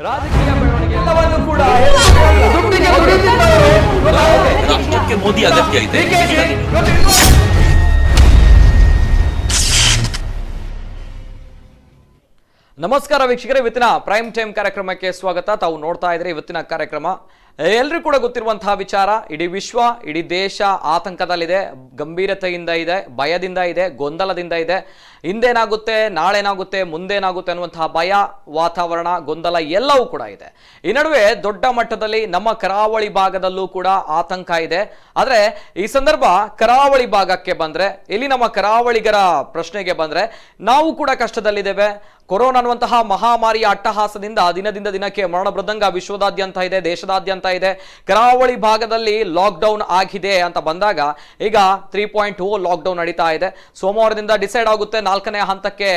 ರಾಜಕೀಯ ಬೆಳವಣಿಗೆ ಎಲ್ಲವನ್ನು ಕೂಡ ದುಡ್ಡಿಗೆ ದುಡಿಯುತ್ತಿದ್ದವರು ರಾಷ್ಟ್ರಕ್ಕೆ ಮೋದಿ ಅಗತ್ಯ ಇದೆ. ಡಿಕೆಶಿ ನಮಸ್ಕಾರ ವೀಕ್ಷಕರೇ, ಇವತ್ತಿನ ಪ್ರೈಮ್ ಟೈಮ್ ಕಾರ್ಯಕ್ರಮಕ್ಕೆ ಸ್ವಾಗತ. ತಾವು ನೋಡ್ತಾ ಇದ್ರೆ ಇವತ್ತಿನ ಕಾರ್ಯಕ್ರಮ ಎಲ್ಲರಿಗೂ ಕೂಡ ಗೊತ್ತಿರುವಂತಹ ವಿಚಾರ, ಇಡೀ ವಿಶ್ವ ಇಡೀ ದೇಶ ಆತಂಕದಲ್ಲಿದೆ, ಗಂಭೀರತೆಯಿಂದ ಇದೆ, ಭಯದಿಂದ ಇದೆ, ಗೊಂದಲದಿಂದ ಇದೆ. ಹಿಂದೇನಾಗುತ್ತೆ, ನಾಳೆನಾಗುತ್ತೆ, ಮುಂದೇನಾಗುತ್ತೆ ಅನ್ನುವಂತಹ ಭಯ, ವಾತಾವರಣ, ಗೊಂದಲ ಎಲ್ಲವೂ ಕೂಡ ಇದೆ. ಈ ನಡುವೆ ದೊಡ್ಡ ಮಟ್ಟದಲ್ಲಿ ನಮ್ಮ ಕರಾವಳಿ ಭಾಗದಲ್ಲೂ ಕೂಡ ಆತಂಕ ಇದೆ. ಆದರೆ ಈ ಸಂದರ್ಭ ಕರಾವಳಿ ಭಾಗಕ್ಕೆ ಬಂದ್ರೆ, ಇಲ್ಲಿ ನಮ್ಮ ಕರಾವಳಿಗರ ಪ್ರಶ್ನೆಗೆ ಬಂದ್ರೆ, ನಾವು ಕೂಡ ಕಷ್ಟದಲ್ಲಿದ್ದೇವೆ. ಕೊರೋನಾ ಅನ್ನುವಂತಹ ಮಹಾಮಾರಿಯ ಅಟ್ಟಹಾಸದಿಂದ ದಿನದಿಂದ ದಿನಕ್ಕೆ ಮರಣ ಮೃದಂಗ ವಿಶ್ವದಾದ್ಯಂತ ಇದೆ, ದೇಶದಾದ್ಯಂತ ಇದೆ. ಕರಾವಳಿ ಭಾಗದಲ್ಲಿ ಲಾಕ್ಡೌನ್ ಆಗಿದೆ ಅಂತ ಬಂದಾಗ ಈಗ 3.0 ಲಾಕ್ಡೌನ್ ನಡೀತಾ ಇದೆ. ಸೋಮವಾರದಿಂದ ಡಿಸೈಡ್ ಆಗುತ್ತೆ 4ನೇ ಹಂತಕ್ಕೆ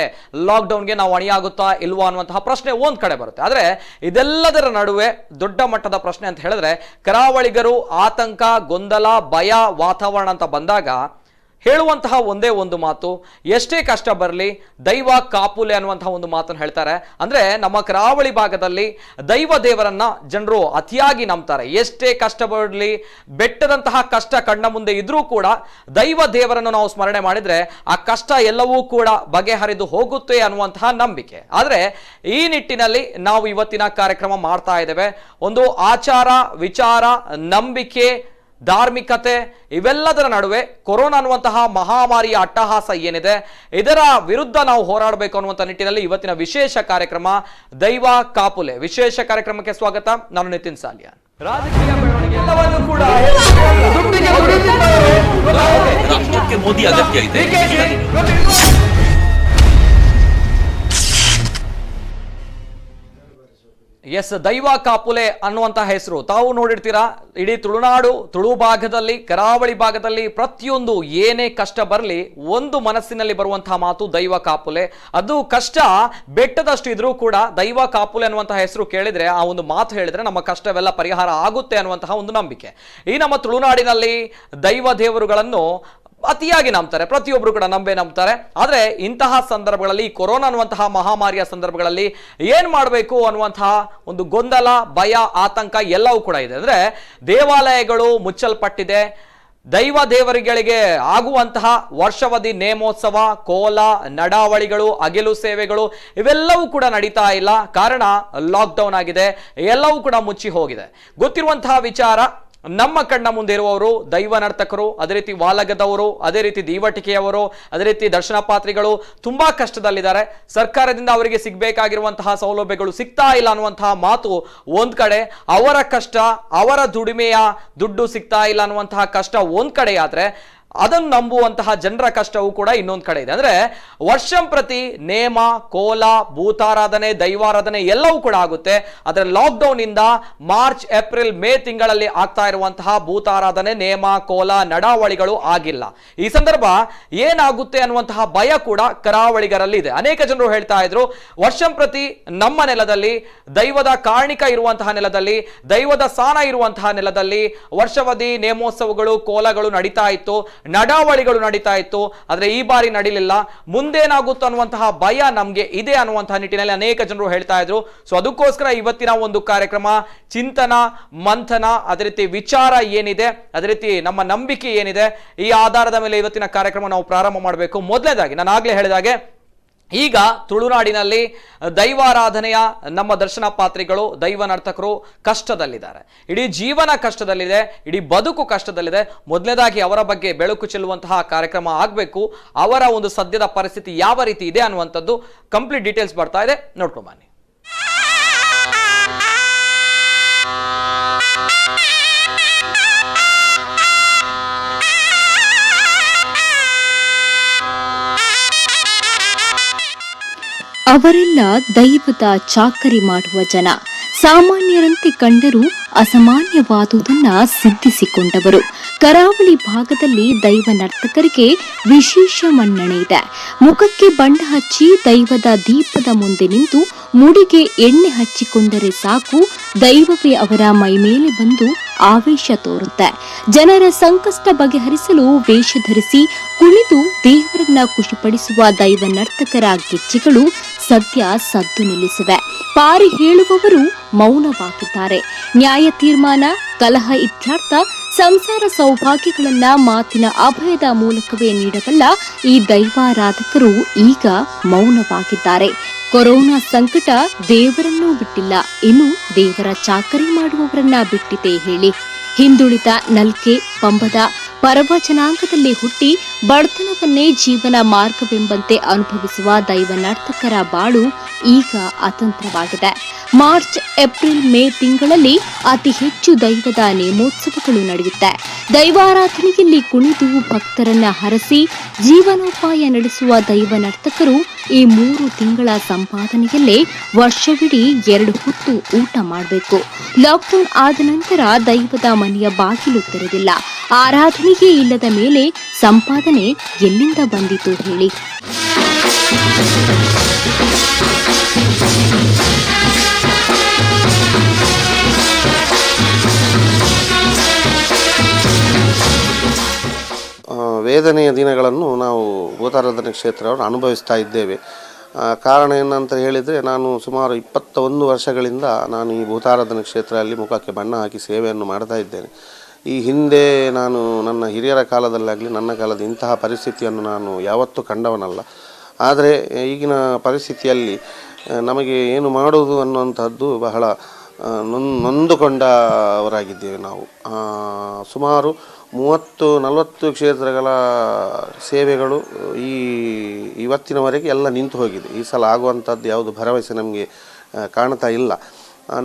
ಲಾಕ್ಡೌನ್ಗೆ ನಾವು ಅಣಿಯಾಗುತ್ತಾ ಇಲ್ವಾ ಅನ್ನುವಂತಹ ಪ್ರಶ್ನೆ ಒಂದ್ ಕಡೆ ಬರುತ್ತೆ. ಆದ್ರೆ ಇದೆಲ್ಲದರ ನಡುವೆ ದೊಡ್ಡ ಮಟ್ಟದ ಪ್ರಶ್ನೆ ಅಂತ ಹೇಳಿದ್ರೆ, ಕರಾವಳಿಗರು ಆತಂಕ, ಗೊಂದಲ, ಭಯ ವಾತಾವರಣ ಅಂತ ಬಂದಾಗ ಹೇಳುವಂತಹ ಒಂದೇ ಒಂದು ಮಾತು, ಎಷ್ಟೇ ಕಷ್ಟ ಬರಲಿ ದೈವ ಕಾಪುಲೆ ಅನ್ನುವಂತಹ ಒಂದು ಮಾತನ್ನು ಹೇಳ್ತಾರೆ. ಅಂದ್ರೆ ನಮ್ಮ ಕರಾವಳಿ ಭಾಗದಲ್ಲಿ ದೈವ ದೇವರನ್ನ ಜನರು ಅತಿಯಾಗಿ ನಂಬ್ತಾರೆ. ಎಷ್ಟೇ ಕಷ್ಟ ಬರಲಿ, ಬೆಟ್ಟದಂತಹ ಕಷ್ಟ ಕಣ್ಣ ಮುಂದೆ ಇದ್ರೂ ಕೂಡ ದೈವ ದೇವರನ್ನು ನಾವು ಸ್ಮರಣೆ ಮಾಡಿದ್ರೆ ಆ ಕಷ್ಟ ಎಲ್ಲವೂ ಕೂಡ ಬಗೆಹರಿದು ಹೋಗುತ್ತೆ ಅನ್ನುವಂತಹ ನಂಬಿಕೆ. ಆದ್ರೆ ಈ ನಿಟ್ಟಿನಲ್ಲಿ ನಾವು ಇವತ್ತಿನ ಕಾರ್ಯಕ್ರಮ ಮಾಡ್ತಾ ಇದ್ದೇವೆ. ಒಂದು ಆಚಾರ ವಿಚಾರ, ನಂಬಿಕೆ, ಧಾರ್ಮಿಕತೆ ಇವೆಲ್ಲದರ ನಡುವೆ ಕೊರೋನಾ ಅನ್ನುವಂತಹ ಮಹಾಮಾರಿಯ ಅಟ್ಟಹಾಸ ಏನಿದೆ ಇದರ ವಿರುದ್ಧ ನಾವು ಹೋರಾಡಬೇಕು ಅನ್ನುವಂಥ ನಿಟ್ಟಿನಲ್ಲಿ ಇವತ್ತಿನ ವಿಶೇಷ ಕಾರ್ಯಕ್ರಮ ದೈವ ಕಾಪುಲೆ ವಿಶೇಷ ಕಾರ್ಯಕ್ರಮಕ್ಕೆ ಸ್ವಾಗತ. ನಾನು ನಿತಿನ್ ಸಾಲಿಯಾನ್. ರಾಜಕೀಯ ಬೆಳವಣಿಗೆ ಎಲ್ಲವನ್ನು ಕೂಡ ದುಡ್ಡಿಗೆ ದುಡಿಯುತ್ತಿದ್ದವರು ರಾಷ್ಟ್ರಕ್ಕೆ ಮೋದಿ ಅಗತ್ಯ ಇದೆ. ಎಸ್, ದೈವ ಕಾಪುಲೆ ಅನ್ನುವಂತಹ ಹೆಸರು ತಾವು ನೋಡಿರ್ತೀರಾ. ಇಡೀ ತುಳುನಾಡು, ತುಳು ಭಾಗದಲ್ಲಿ, ಕರಾವಳಿ ಭಾಗದಲ್ಲಿ ಪ್ರತಿಯೊಂದು ಏನೇ ಕಷ್ಟ ಬರಲಿ ಒಂದು ಮನಸ್ಸಿನಲ್ಲಿ ಬರುವಂತಹ ಮಾತು ದೈವ ಕಾಪುಲೆ. ಅದು ಕಷ್ಟ ಬೆಟ್ಟದಷ್ಟು ಇದ್ರೂ ಕೂಡ ದೈವ ಕಾಪುಲೆ ಅನ್ನುವಂತಹ ಹೆಸರು ಕೇಳಿದ್ರೆ, ಆ ಒಂದು ಮಾತು ಹೇಳಿದ್ರೆ ನಮ್ಮ ಕಷ್ಟವೆಲ್ಲ ಪರಿಹಾರ ಆಗುತ್ತೆ ಅನ್ನುವಂತಹ ಒಂದು ನಂಬಿಕೆ. ಈ ನಮ್ಮ ತುಳುನಾಡಿನಲ್ಲಿ ದೈವ ದೇವರುಗಳನ್ನು ಅತಿಯಾಗಿ ನಂಬ್ತಾರೆ, ಪ್ರತಿಯೊಬ್ಬರು ಕೂಡ ನಂಬೇ ನಂಬ್ತಾರೆ. ಆದರೆ ಇಂತಹ ಸಂದರ್ಭಗಳಲ್ಲಿ, ಕೊರೋನಾ ಅನ್ನುವಂತಹ ಮಹಾಮಾರಿಯ ಸಂದರ್ಭಗಳಲ್ಲಿ ಏನ್ ಮಾಡಬೇಕು ಅನ್ನುವಂತಹ ಒಂದು ಗೊಂದಲ, ಭಯ, ಆತಂಕ ಎಲ್ಲವೂ ಕೂಡ ಇದೆ. ಅಂದ್ರೆ ದೇವಾಲಯಗಳು ಮುಚ್ಚಲ್ಪಟ್ಟಿದೆ, ದೈವ ದೇವರುಗಳಿಗೆ ಆಗುವಂತಹ ವರ್ಷವಧಿ ನೇಮೋತ್ಸವ, ಕೋಲ, ನಡಾವಳಿಗಳು, ಅಗೆಲು ಸೇವೆಗಳು ಇವೆಲ್ಲವೂ ಕೂಡ ನಡೀತಾ ಇಲ್ಲ. ಕಾರಣ ಲಾಕ್ಡೌನ್ ಆಗಿದೆ, ಎಲ್ಲವೂ ಕೂಡ ಮುಚ್ಚಿ ಹೋಗಿದೆ. ಗೊತ್ತಿರುವಂತಹ ವಿಚಾರ, ನಮ್ಮ ಕಣ್ಣ ಮುಂದೆ ಇರುವವರು ದೈವ ನರ್ತಕರು, ಅದೇ ರೀತಿ ವಾಲಗದವರು, ಅದೇ ರೀತಿ ದೀವಟಿಕೆಯವರು, ಅದೇ ರೀತಿ ದರ್ಶನ ಪಾತ್ರಿಗಳು ತುಂಬಾ ಕಷ್ಟದಲ್ಲಿದ್ದಾರೆ. ಸರ್ಕಾರದಿಂದ ಅವರಿಗೆ ಸಿಗಬೇಕಾಗಿರುವಂತಹ ಸೌಲಭ್ಯಗಳು ಸಿಗ್ತಾ ಇಲ್ಲ ಅನ್ನುವಂತಹ ಮಾತು ಒಂದ್ ಕಡೆ, ಅವರ ಕಷ್ಟ, ಅವರ ದುಡಿಮೆಯ ದುಡ್ಡು ಸಿಗ್ತಾ ಇಲ್ಲ ಅನ್ನುವಂತಹ ಕಷ್ಟ ಒಂದ್ ಕಡೆ ಆದ್ರೆ, ಅದನ್ನು ನಂಬುವಂತಹ ಜನರ ಕಷ್ಟವೂ ಕೂಡ ಇನ್ನೊಂದು ಕಡೆ ಇದೆ. ಅಂದ್ರೆ ವರ್ಷಂ ಪ್ರತಿ ನೇಮ, ಕೋಲ, ಭೂತಾರಾಧನೆ, ದೈವಾರಾಧನೆ ಎಲ್ಲವೂ ಕೂಡ ಆಗುತ್ತೆ. ಆದರೆ ಲಾಕ್ಡೌನ್ ಇಂದ March, April, May ತಿಂಗಳಲ್ಲಿ ಆಗ್ತಾ ಇರುವಂತಹ ಭೂತಾರಾಧನೆ, ನೇಮ, ಕೋಲ, ನಡಾವಳಿಗಳು ಆಗಿಲ್ಲ. ಈ ಸಂದರ್ಭ ಏನಾಗುತ್ತೆ ಅನ್ನುವಂತಹ ಭಯ ಕೂಡ ಕರಾವಳಿಗರಲ್ಲಿ ಇದೆ. ಅನೇಕ ಜನರು ಹೇಳ್ತಾ ಇದ್ರು, ವರ್ಷಂ ಪ್ರತಿ ನಮ್ಮ ನೆಲದಲ್ಲಿ, ದೈವದ ಕಾರಣಿಕ ಇರುವಂತಹ ನೆಲದಲ್ಲಿ, ದೈವದ ಸಾನ ಇರುವಂತಹ ನೆಲದಲ್ಲಿ ವರ್ಷವಧಿ ನೇಮೋತ್ಸವಗಳು, ಕೋಲಗಳು ನಡೀತಾ ಇತ್ತು, ನಡಾವಳಿಗಳು ನಡೀತಾ ಇತ್ತು. ಆದ್ರೆ ಈ ಬಾರಿ ನಡೀಲಿಲ್ಲ, ಮುಂದೇನಾಗುತ್ತೋ ಅನ್ನುವಂತಹ ಭಯ ನಮ್ಗೆ ಇದೆ ಅನ್ನುವಂತಹ ನಿಟ್ಟಿನಲ್ಲಿ ಅನೇಕ ಜನರು ಹೇಳ್ತಾ ಇದ್ರು. ಸೊ ಅದಕ್ಕೋಸ್ಕರ ಇವತ್ತಿನ ಒಂದು ಕಾರ್ಯಕ್ರಮ ಚಿಂತನ, ಮಂಥನ, ಅದೇ ರೀತಿ ವಿಚಾರ ಏನಿದೆ, ಅದೇ ರೀತಿ ನಮ್ಮ ನಂಬಿಕೆ ಏನಿದೆ, ಈ ಆಧಾರದ ಮೇಲೆ ಇವತ್ತಿನ ಕಾರ್ಯಕ್ರಮ ನಾವು ಪ್ರಾರಂಭ ಮಾಡಬೇಕು. ಮೊದಲನೇದಾಗಿ ನಾನು ಆಗ್ಲೇ ಹೇಳಿದಾಗೆ, ಈಗ ತುಳುನಾಡಿನಲ್ಲಿ ದೈವಾರಾಧನೆಯ ನಮ್ಮ ದರ್ಶನ ಪಾತ್ರಿಗಳು, ದೈವ ನರ್ತಕರು ಕಷ್ಟದಲ್ಲಿದ್ದಾರೆ. ಇಡೀ ಜೀವನ ಕಷ್ಟದಲ್ಲಿದೆ, ಇಡೀ ಬದುಕು ಕಷ್ಟದಲ್ಲಿದೆ. ಮೊದಲನೇದಾಗಿ ಅವರ ಬಗ್ಗೆ ಬೆಳಕು ಚೆಲ್ಲುವಂತಹ ಕಾರ್ಯಕ್ರಮ ಆಗಬೇಕು. ಅವರ ಒಂದು ಸದ್ಯದ ಪರಿಸ್ಥಿತಿ ಯಾವ ರೀತಿ ಇದೆ ಅನ್ನುವಂಥದ್ದು ಕಂಪ್ಲೀಟ್ ಡೀಟೇಲ್ಸ್ ಬರ್ತಾ ಇದೆ, ನೋಡ್ಕೊಂಡ್ ಬನ್ನಿ. ಅವರೆಲ್ಲ ದೈವದ ಚಾಕರಿ ಮಾಡುವ ಜನ. ಸಾಮಾನ್ಯರಂತೆ ಕಂಡರೂ ಅಸಾಮಾನ್ಯವಾದುದನ್ನ ಸಿದ್ಧಿಸಿಕೊಂಡವರು. ಕರಾವಳಿ ಭಾಗದಲ್ಲಿ ದೈವ ನರ್ತಕರಿಗೆ ವಿಶೇಷ ಮನ್ನಣೆ ಇದೆ. ಮುಖಕ್ಕೆ ಬಣ್ಣ ಹಚ್ಚಿ ದೈವದ ದೀಪದ ಮುಂದೆ ನಿಂತು ಮುಡಿಗೆ ಎಣ್ಣೆ ಹಚ್ಚಿಕೊಂಡರೆ ಸಾಕು, ದೈವವೇ ಅವರ ಮೈಮೇಲೆ ಬಂದು ಆವೇಶ ತೋರುತ್ತೆ. ಜನರ ಸಂಕಷ್ಟ ಬಗೆಹರಿಸಲು ವೇಷ ಧರಿಸಿ ಕುಣಿದು ದೇವರನ್ನ ಖುಷಿಪಡಿಸುವ ದೈವ ನರ್ತಕರ ಗೆಜ್ಜೆಗಳು ಸದ್ಯ ಸದ್ದು ನಿಲ್ಲಿಸಿವೆ. ಪಾರಿ ಹೇಳುವವರು ಮೌನವಾಗಿದ್ದಾರೆ. ನ್ಯಾಯ ತೀರ್ಮಾನ, ಕಲಹ ಇತ್ಯರ್ಥ ಸಂಸಾರ ಸೌಭಾಗ್ಯಗಳನ್ನ ಮಾತಿನ ಅಭಯದ ಮೂಲಕವೇ ನೀಡಬಲ್ಲ ಈ ದೈವಾರಾಧಕರು ಈಗ ಮೌನವಾಗಿದ್ದಾರೆ. ಕೊರೋನಾ ಸಂಕಟ ದೇವರನ್ನೂ ಬಿಟ್ಟಿಲ್ಲ, ಇನ್ನು ದೇವರ ಚಾಕರಿ ಮಾಡುವವರನ್ನ ಬಿಟ್ಟಿದೆ ಹೇಳಿ. ಹಿಂದುಳಿದ ನಲ್ಕೆ ಪಂಬದ ಪರವ ಜನಾಂಗದಲ್ಲಿ ಹುಟ್ಟಿ ಬಡತನವನ್ನೇ ಜೀವನ ಮಾರ್ಗವೆಂಬಂತೆ ಅನುಭವಿಸುವ ದೈವನರ್ತಕರ ಬಾಳು ಈಗ ಅತಂತ್ರವಾಗಿದೆ. March, April, May ತಿಂಗಳಲ್ಲಿ ಅತಿ ಹೆಚ್ಚು ದೈವದ ನೇಮೋತ್ಸವಗಳು ನಡೆಯುತ್ತೆ. ದೈವಾರಾಧನೆಯಲ್ಲಿ ಕುಣಿದು ಭಕ್ತರನ್ನ ಹರಸಿ ಜೀವನೋಪಾಯ ನಡೆಸುವ ದೈವನರ್ತಕರು ಈ 3 ತಿಂಗಳ ಸಂಪಾದನೆಯಲ್ಲೇ ವರ್ಷವಿಡೀ 2 ಹೊತ್ತು ಊಟ ಮಾಡಬೇಕು. ಲಾಕ್ಡೌನ್ ಆದ ನಂತರ ದೈವದ ಮನೆಯ ಬಾಗಿಲು ತೆರೆದಿಲ್ಲ. ಆರಾಧನೆಯೇ ಇಲ್ಲದ ಮೇಲೆ ಸಂಪಾದನೆ ಎಲ್ಲಿಂದ ಬಂದಿತು ಹೇಳಿ? ವೇದನೆಯ ದಿನಗಳನ್ನು ನಾವು ಭೂತಾರಾಧನೆ ಕ್ಷೇತ್ರವನ್ನು ಅನುಭವಿಸ್ತಾ ಇದ್ದೇವೆ. ಕಾರಣ ಏನಂತ ಹೇಳಿದರೆ, ನಾನು ಸುಮಾರು 21 ವರ್ಷಗಳಿಂದ ನಾನು ಈ ಭೂತಾರಾಧನೆ ಕ್ಷೇತ್ರದಲ್ಲಿ ಮುಖಕ್ಕೆ ಬಣ್ಣ ಹಾಕಿ ಸೇವೆಯನ್ನು ಮಾಡ್ತಾ ಇದ್ದೇನೆ. ಈ ಹಿಂದೆ ನಾನು ನನ್ನ ಹಿರಿಯರ ಕಾಲದಲ್ಲಾಗಲಿ ನನ್ನ ಕಾಲದ ಇಂತಹ ಪರಿಸ್ಥಿತಿಯನ್ನು ನಾನು ಯಾವತ್ತೂ ಕಂಡವನಲ್ಲ. ಆದರೆ ಈಗಿನ ಪರಿಸ್ಥಿತಿಯಲ್ಲಿ ನಮಗೆ ಏನು ಮಾಡೋದು ಅನ್ನುವಂಥದ್ದು ಬಹಳ ನೊಂದುಕೊಂಡವರಾಗಿದ್ದೇವೆ ನಾವು. ಸುಮಾರು 30-40 ಕ್ಷೇತ್ರಗಳ ಸೇವೆಗಳು ಈ ಇವತ್ತಿನವರೆಗೆ ಎಲ್ಲ ನಿಂತು ಹೋಗಿದೆ. ಈ ಸಲ ಆಗುವಂಥದ್ದು ಯಾವುದು ಭರವಸೆ ನಮಗೆ ಕಾಣ್ತಾ ಇಲ್ಲ.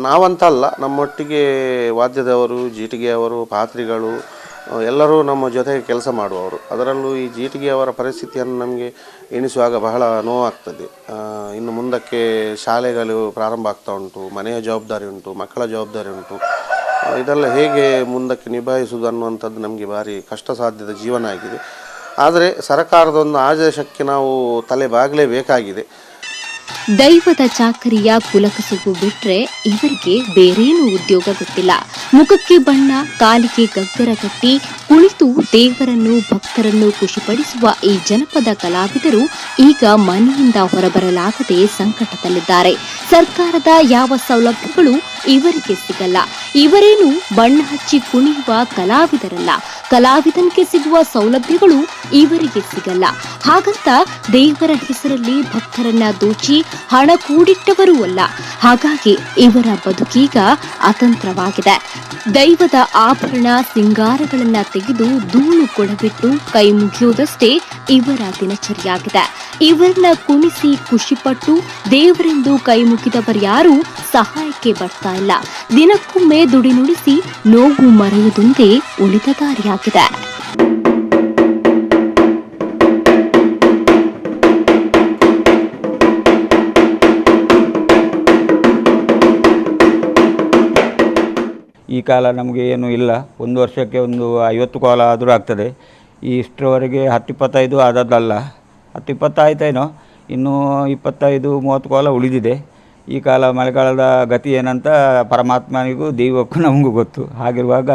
ನಾವಂತಲ್ಲ, ನಮ್ಮೊಟ್ಟಿಗೆ ವಾದ್ಯದವರು, ಜೀಟಿಗೆಯವರು, ಪಾತ್ರಿಗಳು ಎಲ್ಲರೂ ನಮ್ಮ ಜೊತೆಗೆ ಕೆಲಸ ಮಾಡುವವರು. ಅದರಲ್ಲೂ ಈ ಜೀಟಿಗೆಯವರ ಪರಿಸ್ಥಿತಿಯನ್ನು ನಮಗೆ ಎಣಿಸುವಾಗ ಬಹಳ ನೋವಾಗ್ತದೆ. ಇನ್ನು ಮುಂದಕ್ಕೆ ಶಾಲೆಗಳು ಪ್ರಾರಂಭ ಆಗ್ತಾ ಉಂಟು, ಮನೆಯ ಜವಾಬ್ದಾರಿ ಉಂಟು, ಮಕ್ಕಳ ಜವಾಬ್ದಾರಿ ಉಂಟು. ಇದೆಲ್ಲ ಹೇಗೆ ಮುಂದಕ್ಕೆ ನಿಭಾಯಿಸುವುದು ಅನ್ನುವಂಥದ್ದು ನಮಗೆ ಭಾರಿ ಕಷ್ಟ ಸಾಧ್ಯದ ಜೀವನ ಆಗಿದೆ. ಆದರೆ ಸರ್ಕಾರದ ಒಂದು ಆದೇಶಕ್ಕೆ ನಾವು ತಲೆ ಬಾಗಲೇಬೇಕಾಗಿದೆ. ದೈವದ ಚಾಕರಿಯ ಕುಲಕಸುಬು ಬಿಟ್ರೆ ಇವರಿಗೆ ಬೇರೇನೂ ಉದ್ಯೋಗ ಗೊತ್ತಿಲ್ಲ. ಮುಖಕ್ಕೆ ಬಣ್ಣ, ಕಾಲಿಗೆ ಗಗ್ಗರ ಕಟ್ಟಿ ಕುಳಿತು ದೇವರನ್ನು ಭಕ್ತರನ್ನು ಖುಷಿಪಡಿಸುವ ಈ ಜನಪದ ಕಲಾವಿದರು ಈಗ ಮನೆಯಿಂದ ಹೊರಬರಲಾಗದೆ ಸಂಕಟದಲ್ಲಿದ್ದಾರೆ. ಸರ್ಕಾರದ ಯಾವ ಸೌಲಭ್ಯಗಳು ಇವರಿಗೆ ಸಿಗಲ್ಲ. ಇವರೇನು ಬಣ್ಣ ಹಚ್ಚಿ ಕುಣಿಯುವ ಕಲಾವಿದರಲ್ಲ. ಕಲಾವಿದನಿಗೆ ಸಿಗುವ ಸೌಲಭ್ಯಗಳು ಇವರಿಗೆ ಸಿಗಲ್ಲ. ಹಾಗಂತ ದೇವರ ಹೆಸರಲ್ಲಿ ಭಕ್ತರನ್ನ ದೋಚಿ ಹಣ ಕೂಡಿಟ್ಟವರೂ ಅಲ್ಲ. ಹಾಗಾಗಿ ಇವರ ಬದುಕೀಗ ಅತಂತ್ರವಾಗಿದೆ. ದೈವದ ಆಭರಣ ಸಿಂಗಾರಗಳನ್ನ ತೆಗೆದು ಧೂಳು ಕೊಡಬಿಟ್ಟು ಕೈ ಮುಗಿಯುವುದಷ್ಟೇ ಇವರ ದಿನಚರಿಯಾಗಿದೆ. ಇವರನ್ನ ಕುಣಿಸಿ ಖುಷಿಪಟ್ಟು ದೇವರೆಂದು ಕೈ ಮುಗಿದವರ್ಯಾರೂ ಸಹಾಯಕ್ಕೆ ಬರ್ತಾ ಇಲ್ಲ. ದಿನಕ್ಕೊಮ್ಮೆ ದುಡಿನುಡಿಸಿ ನೋವು ಮರೆಯುವುದೊಂದೇ ಉಳಿದ ದಾರಿಯಾಗಿದೆ. ಈ ಕಾಲ ನಮಗೆ ಏನೂ ಇಲ್ಲ. ಒಂದು ವರ್ಷಕ್ಕೆ ಒಂದು 50 ಕೋಲ ಆದರೂ ಆಗ್ತದೆ. ಈ ಇಷ್ಟರವರೆಗೆ 10-25 ಆದದ್ದಲ್ಲ, 10-20 ಆಯ್ತೇನೋ, ಇನ್ನೂ 25-30 ಕೋಲ ಉಳಿದಿದೆ. ಈ ಕಾಲ ಮಳೆಗಾಲದ ಗತಿ ಏನಂತ ಪರಮಾತ್ಮನಿಗೂ ದೈವಕ್ಕೂ ನಮಗೂ ಗೊತ್ತು. ಹಾಗಿರುವಾಗ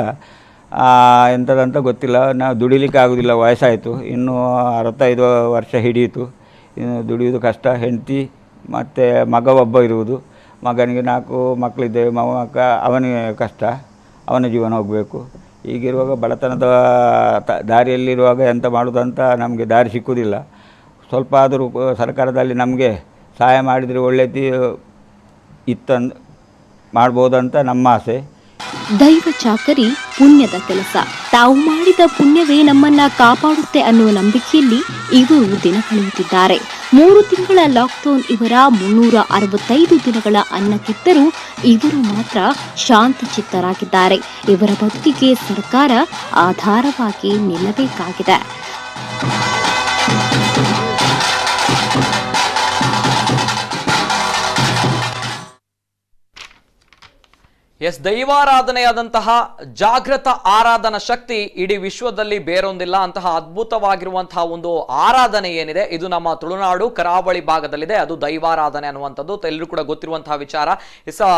ಎಂಥದಂತ ಗೊತ್ತಿಲ್ಲ. ನಾವು ದುಡಿಲಿಕ್ಕೆ ಆಗೋದಿಲ್ಲ, ವಯಸ್ಸಾಯಿತು, ಇನ್ನೂ 65 ವರ್ಷ ಹಿಡಿಯಿತು, ಇನ್ನು ದುಡಿಯೋದು ಕಷ್ಟ. ಹೆಂಡತಿ ಮತ್ತು ಮಗ ಒಬ್ಬ ಇರುವುದು, ಮಗನಿಗೆ 4 ಮಕ್ಕಳಿದ್ದೇವೆ, ಮಗ ಅವನಿಗೆ ಕಷ್ಟ, ಅವನ ಜೀವನ ಹೋಗಬೇಕು. ಈಗಿರುವಾಗ ಬಡತನದ ದಾರಿಯಲ್ಲಿರುವಾಗ ಎಂತ ಮಾಡೋದಂತ ನಮಗೆ ದಾರಿ ಸಿಕ್ಕುವುದಿಲ್ಲ. ಸ್ವಲ್ಪ ಆದರೂ ಸರ್ಕಾರದಲ್ಲಿ ನಮಗೆ ಸಹಾಯ ಮಾಡಿದರೆ ಒಳ್ಳೆಯದು ಇತ್ತಂದು ಮಾಡ್ಬೋದಂತ ನಮ್ಮ ಆಸೆ. ದೈವ ಚಾಕರಿ ಪುಣ್ಯದ ಕೆಲಸ. ತಾವು ಮಾಡಿದ ಪುಣ್ಯವೇ ನಮ್ಮನ್ನ ಕಾಪಾಡುತ್ತೆ ಅನ್ನುವ ನಂಬಿಕೆಯಲ್ಲಿ ಇವರು ದಿನ ಕಳೆಯುತ್ತಿದ್ದಾರೆ. 3 ತಿಂಗಳ ಲಾಕ್ಡೌನ್ ಇವರ 365 ದಿನಗಳ ಅನ್ನಕ್ಕಿದ್ದರೂ ಇವರು ಮಾತ್ರ ಶಾಂತಚಿತ್ತರಾಗಿದ್ದಾರೆ. ಇವರ ಬದುಕಿಗೆ ಸರ್ಕಾರ ಆಧಾರವಾಗಿ ನಿಲ್ಲಬೇಕಾಗಿದೆ. ಎಸ್, ದೈವಾರಾಧನೆಯಾದಂತಹ ಜಾಗೃತ ಆರಾಧನಾ ಶಕ್ತಿ ಇಡೀ ವಿಶ್ವದಲ್ಲಿ ಬೇರೊಂದಿಲ್ಲ. ಅಂತಹ ಅದ್ಭುತವಾಗಿರುವಂತಹ ಒಂದು ಆರಾಧನೆ ಏನಿದೆ ಇದು ನಮ್ಮ ತುಳುನಾಡು ಕರಾವಳಿ ಭಾಗದಲ್ಲಿದೆ. ಅದು ದೈವಾರಾಧನೆ ಅನ್ನುವಂಥದ್ದು ಎಲ್ಲರೂ ಕೂಡ ಗೊತ್ತಿರುವಂತಹ ವಿಚಾರ.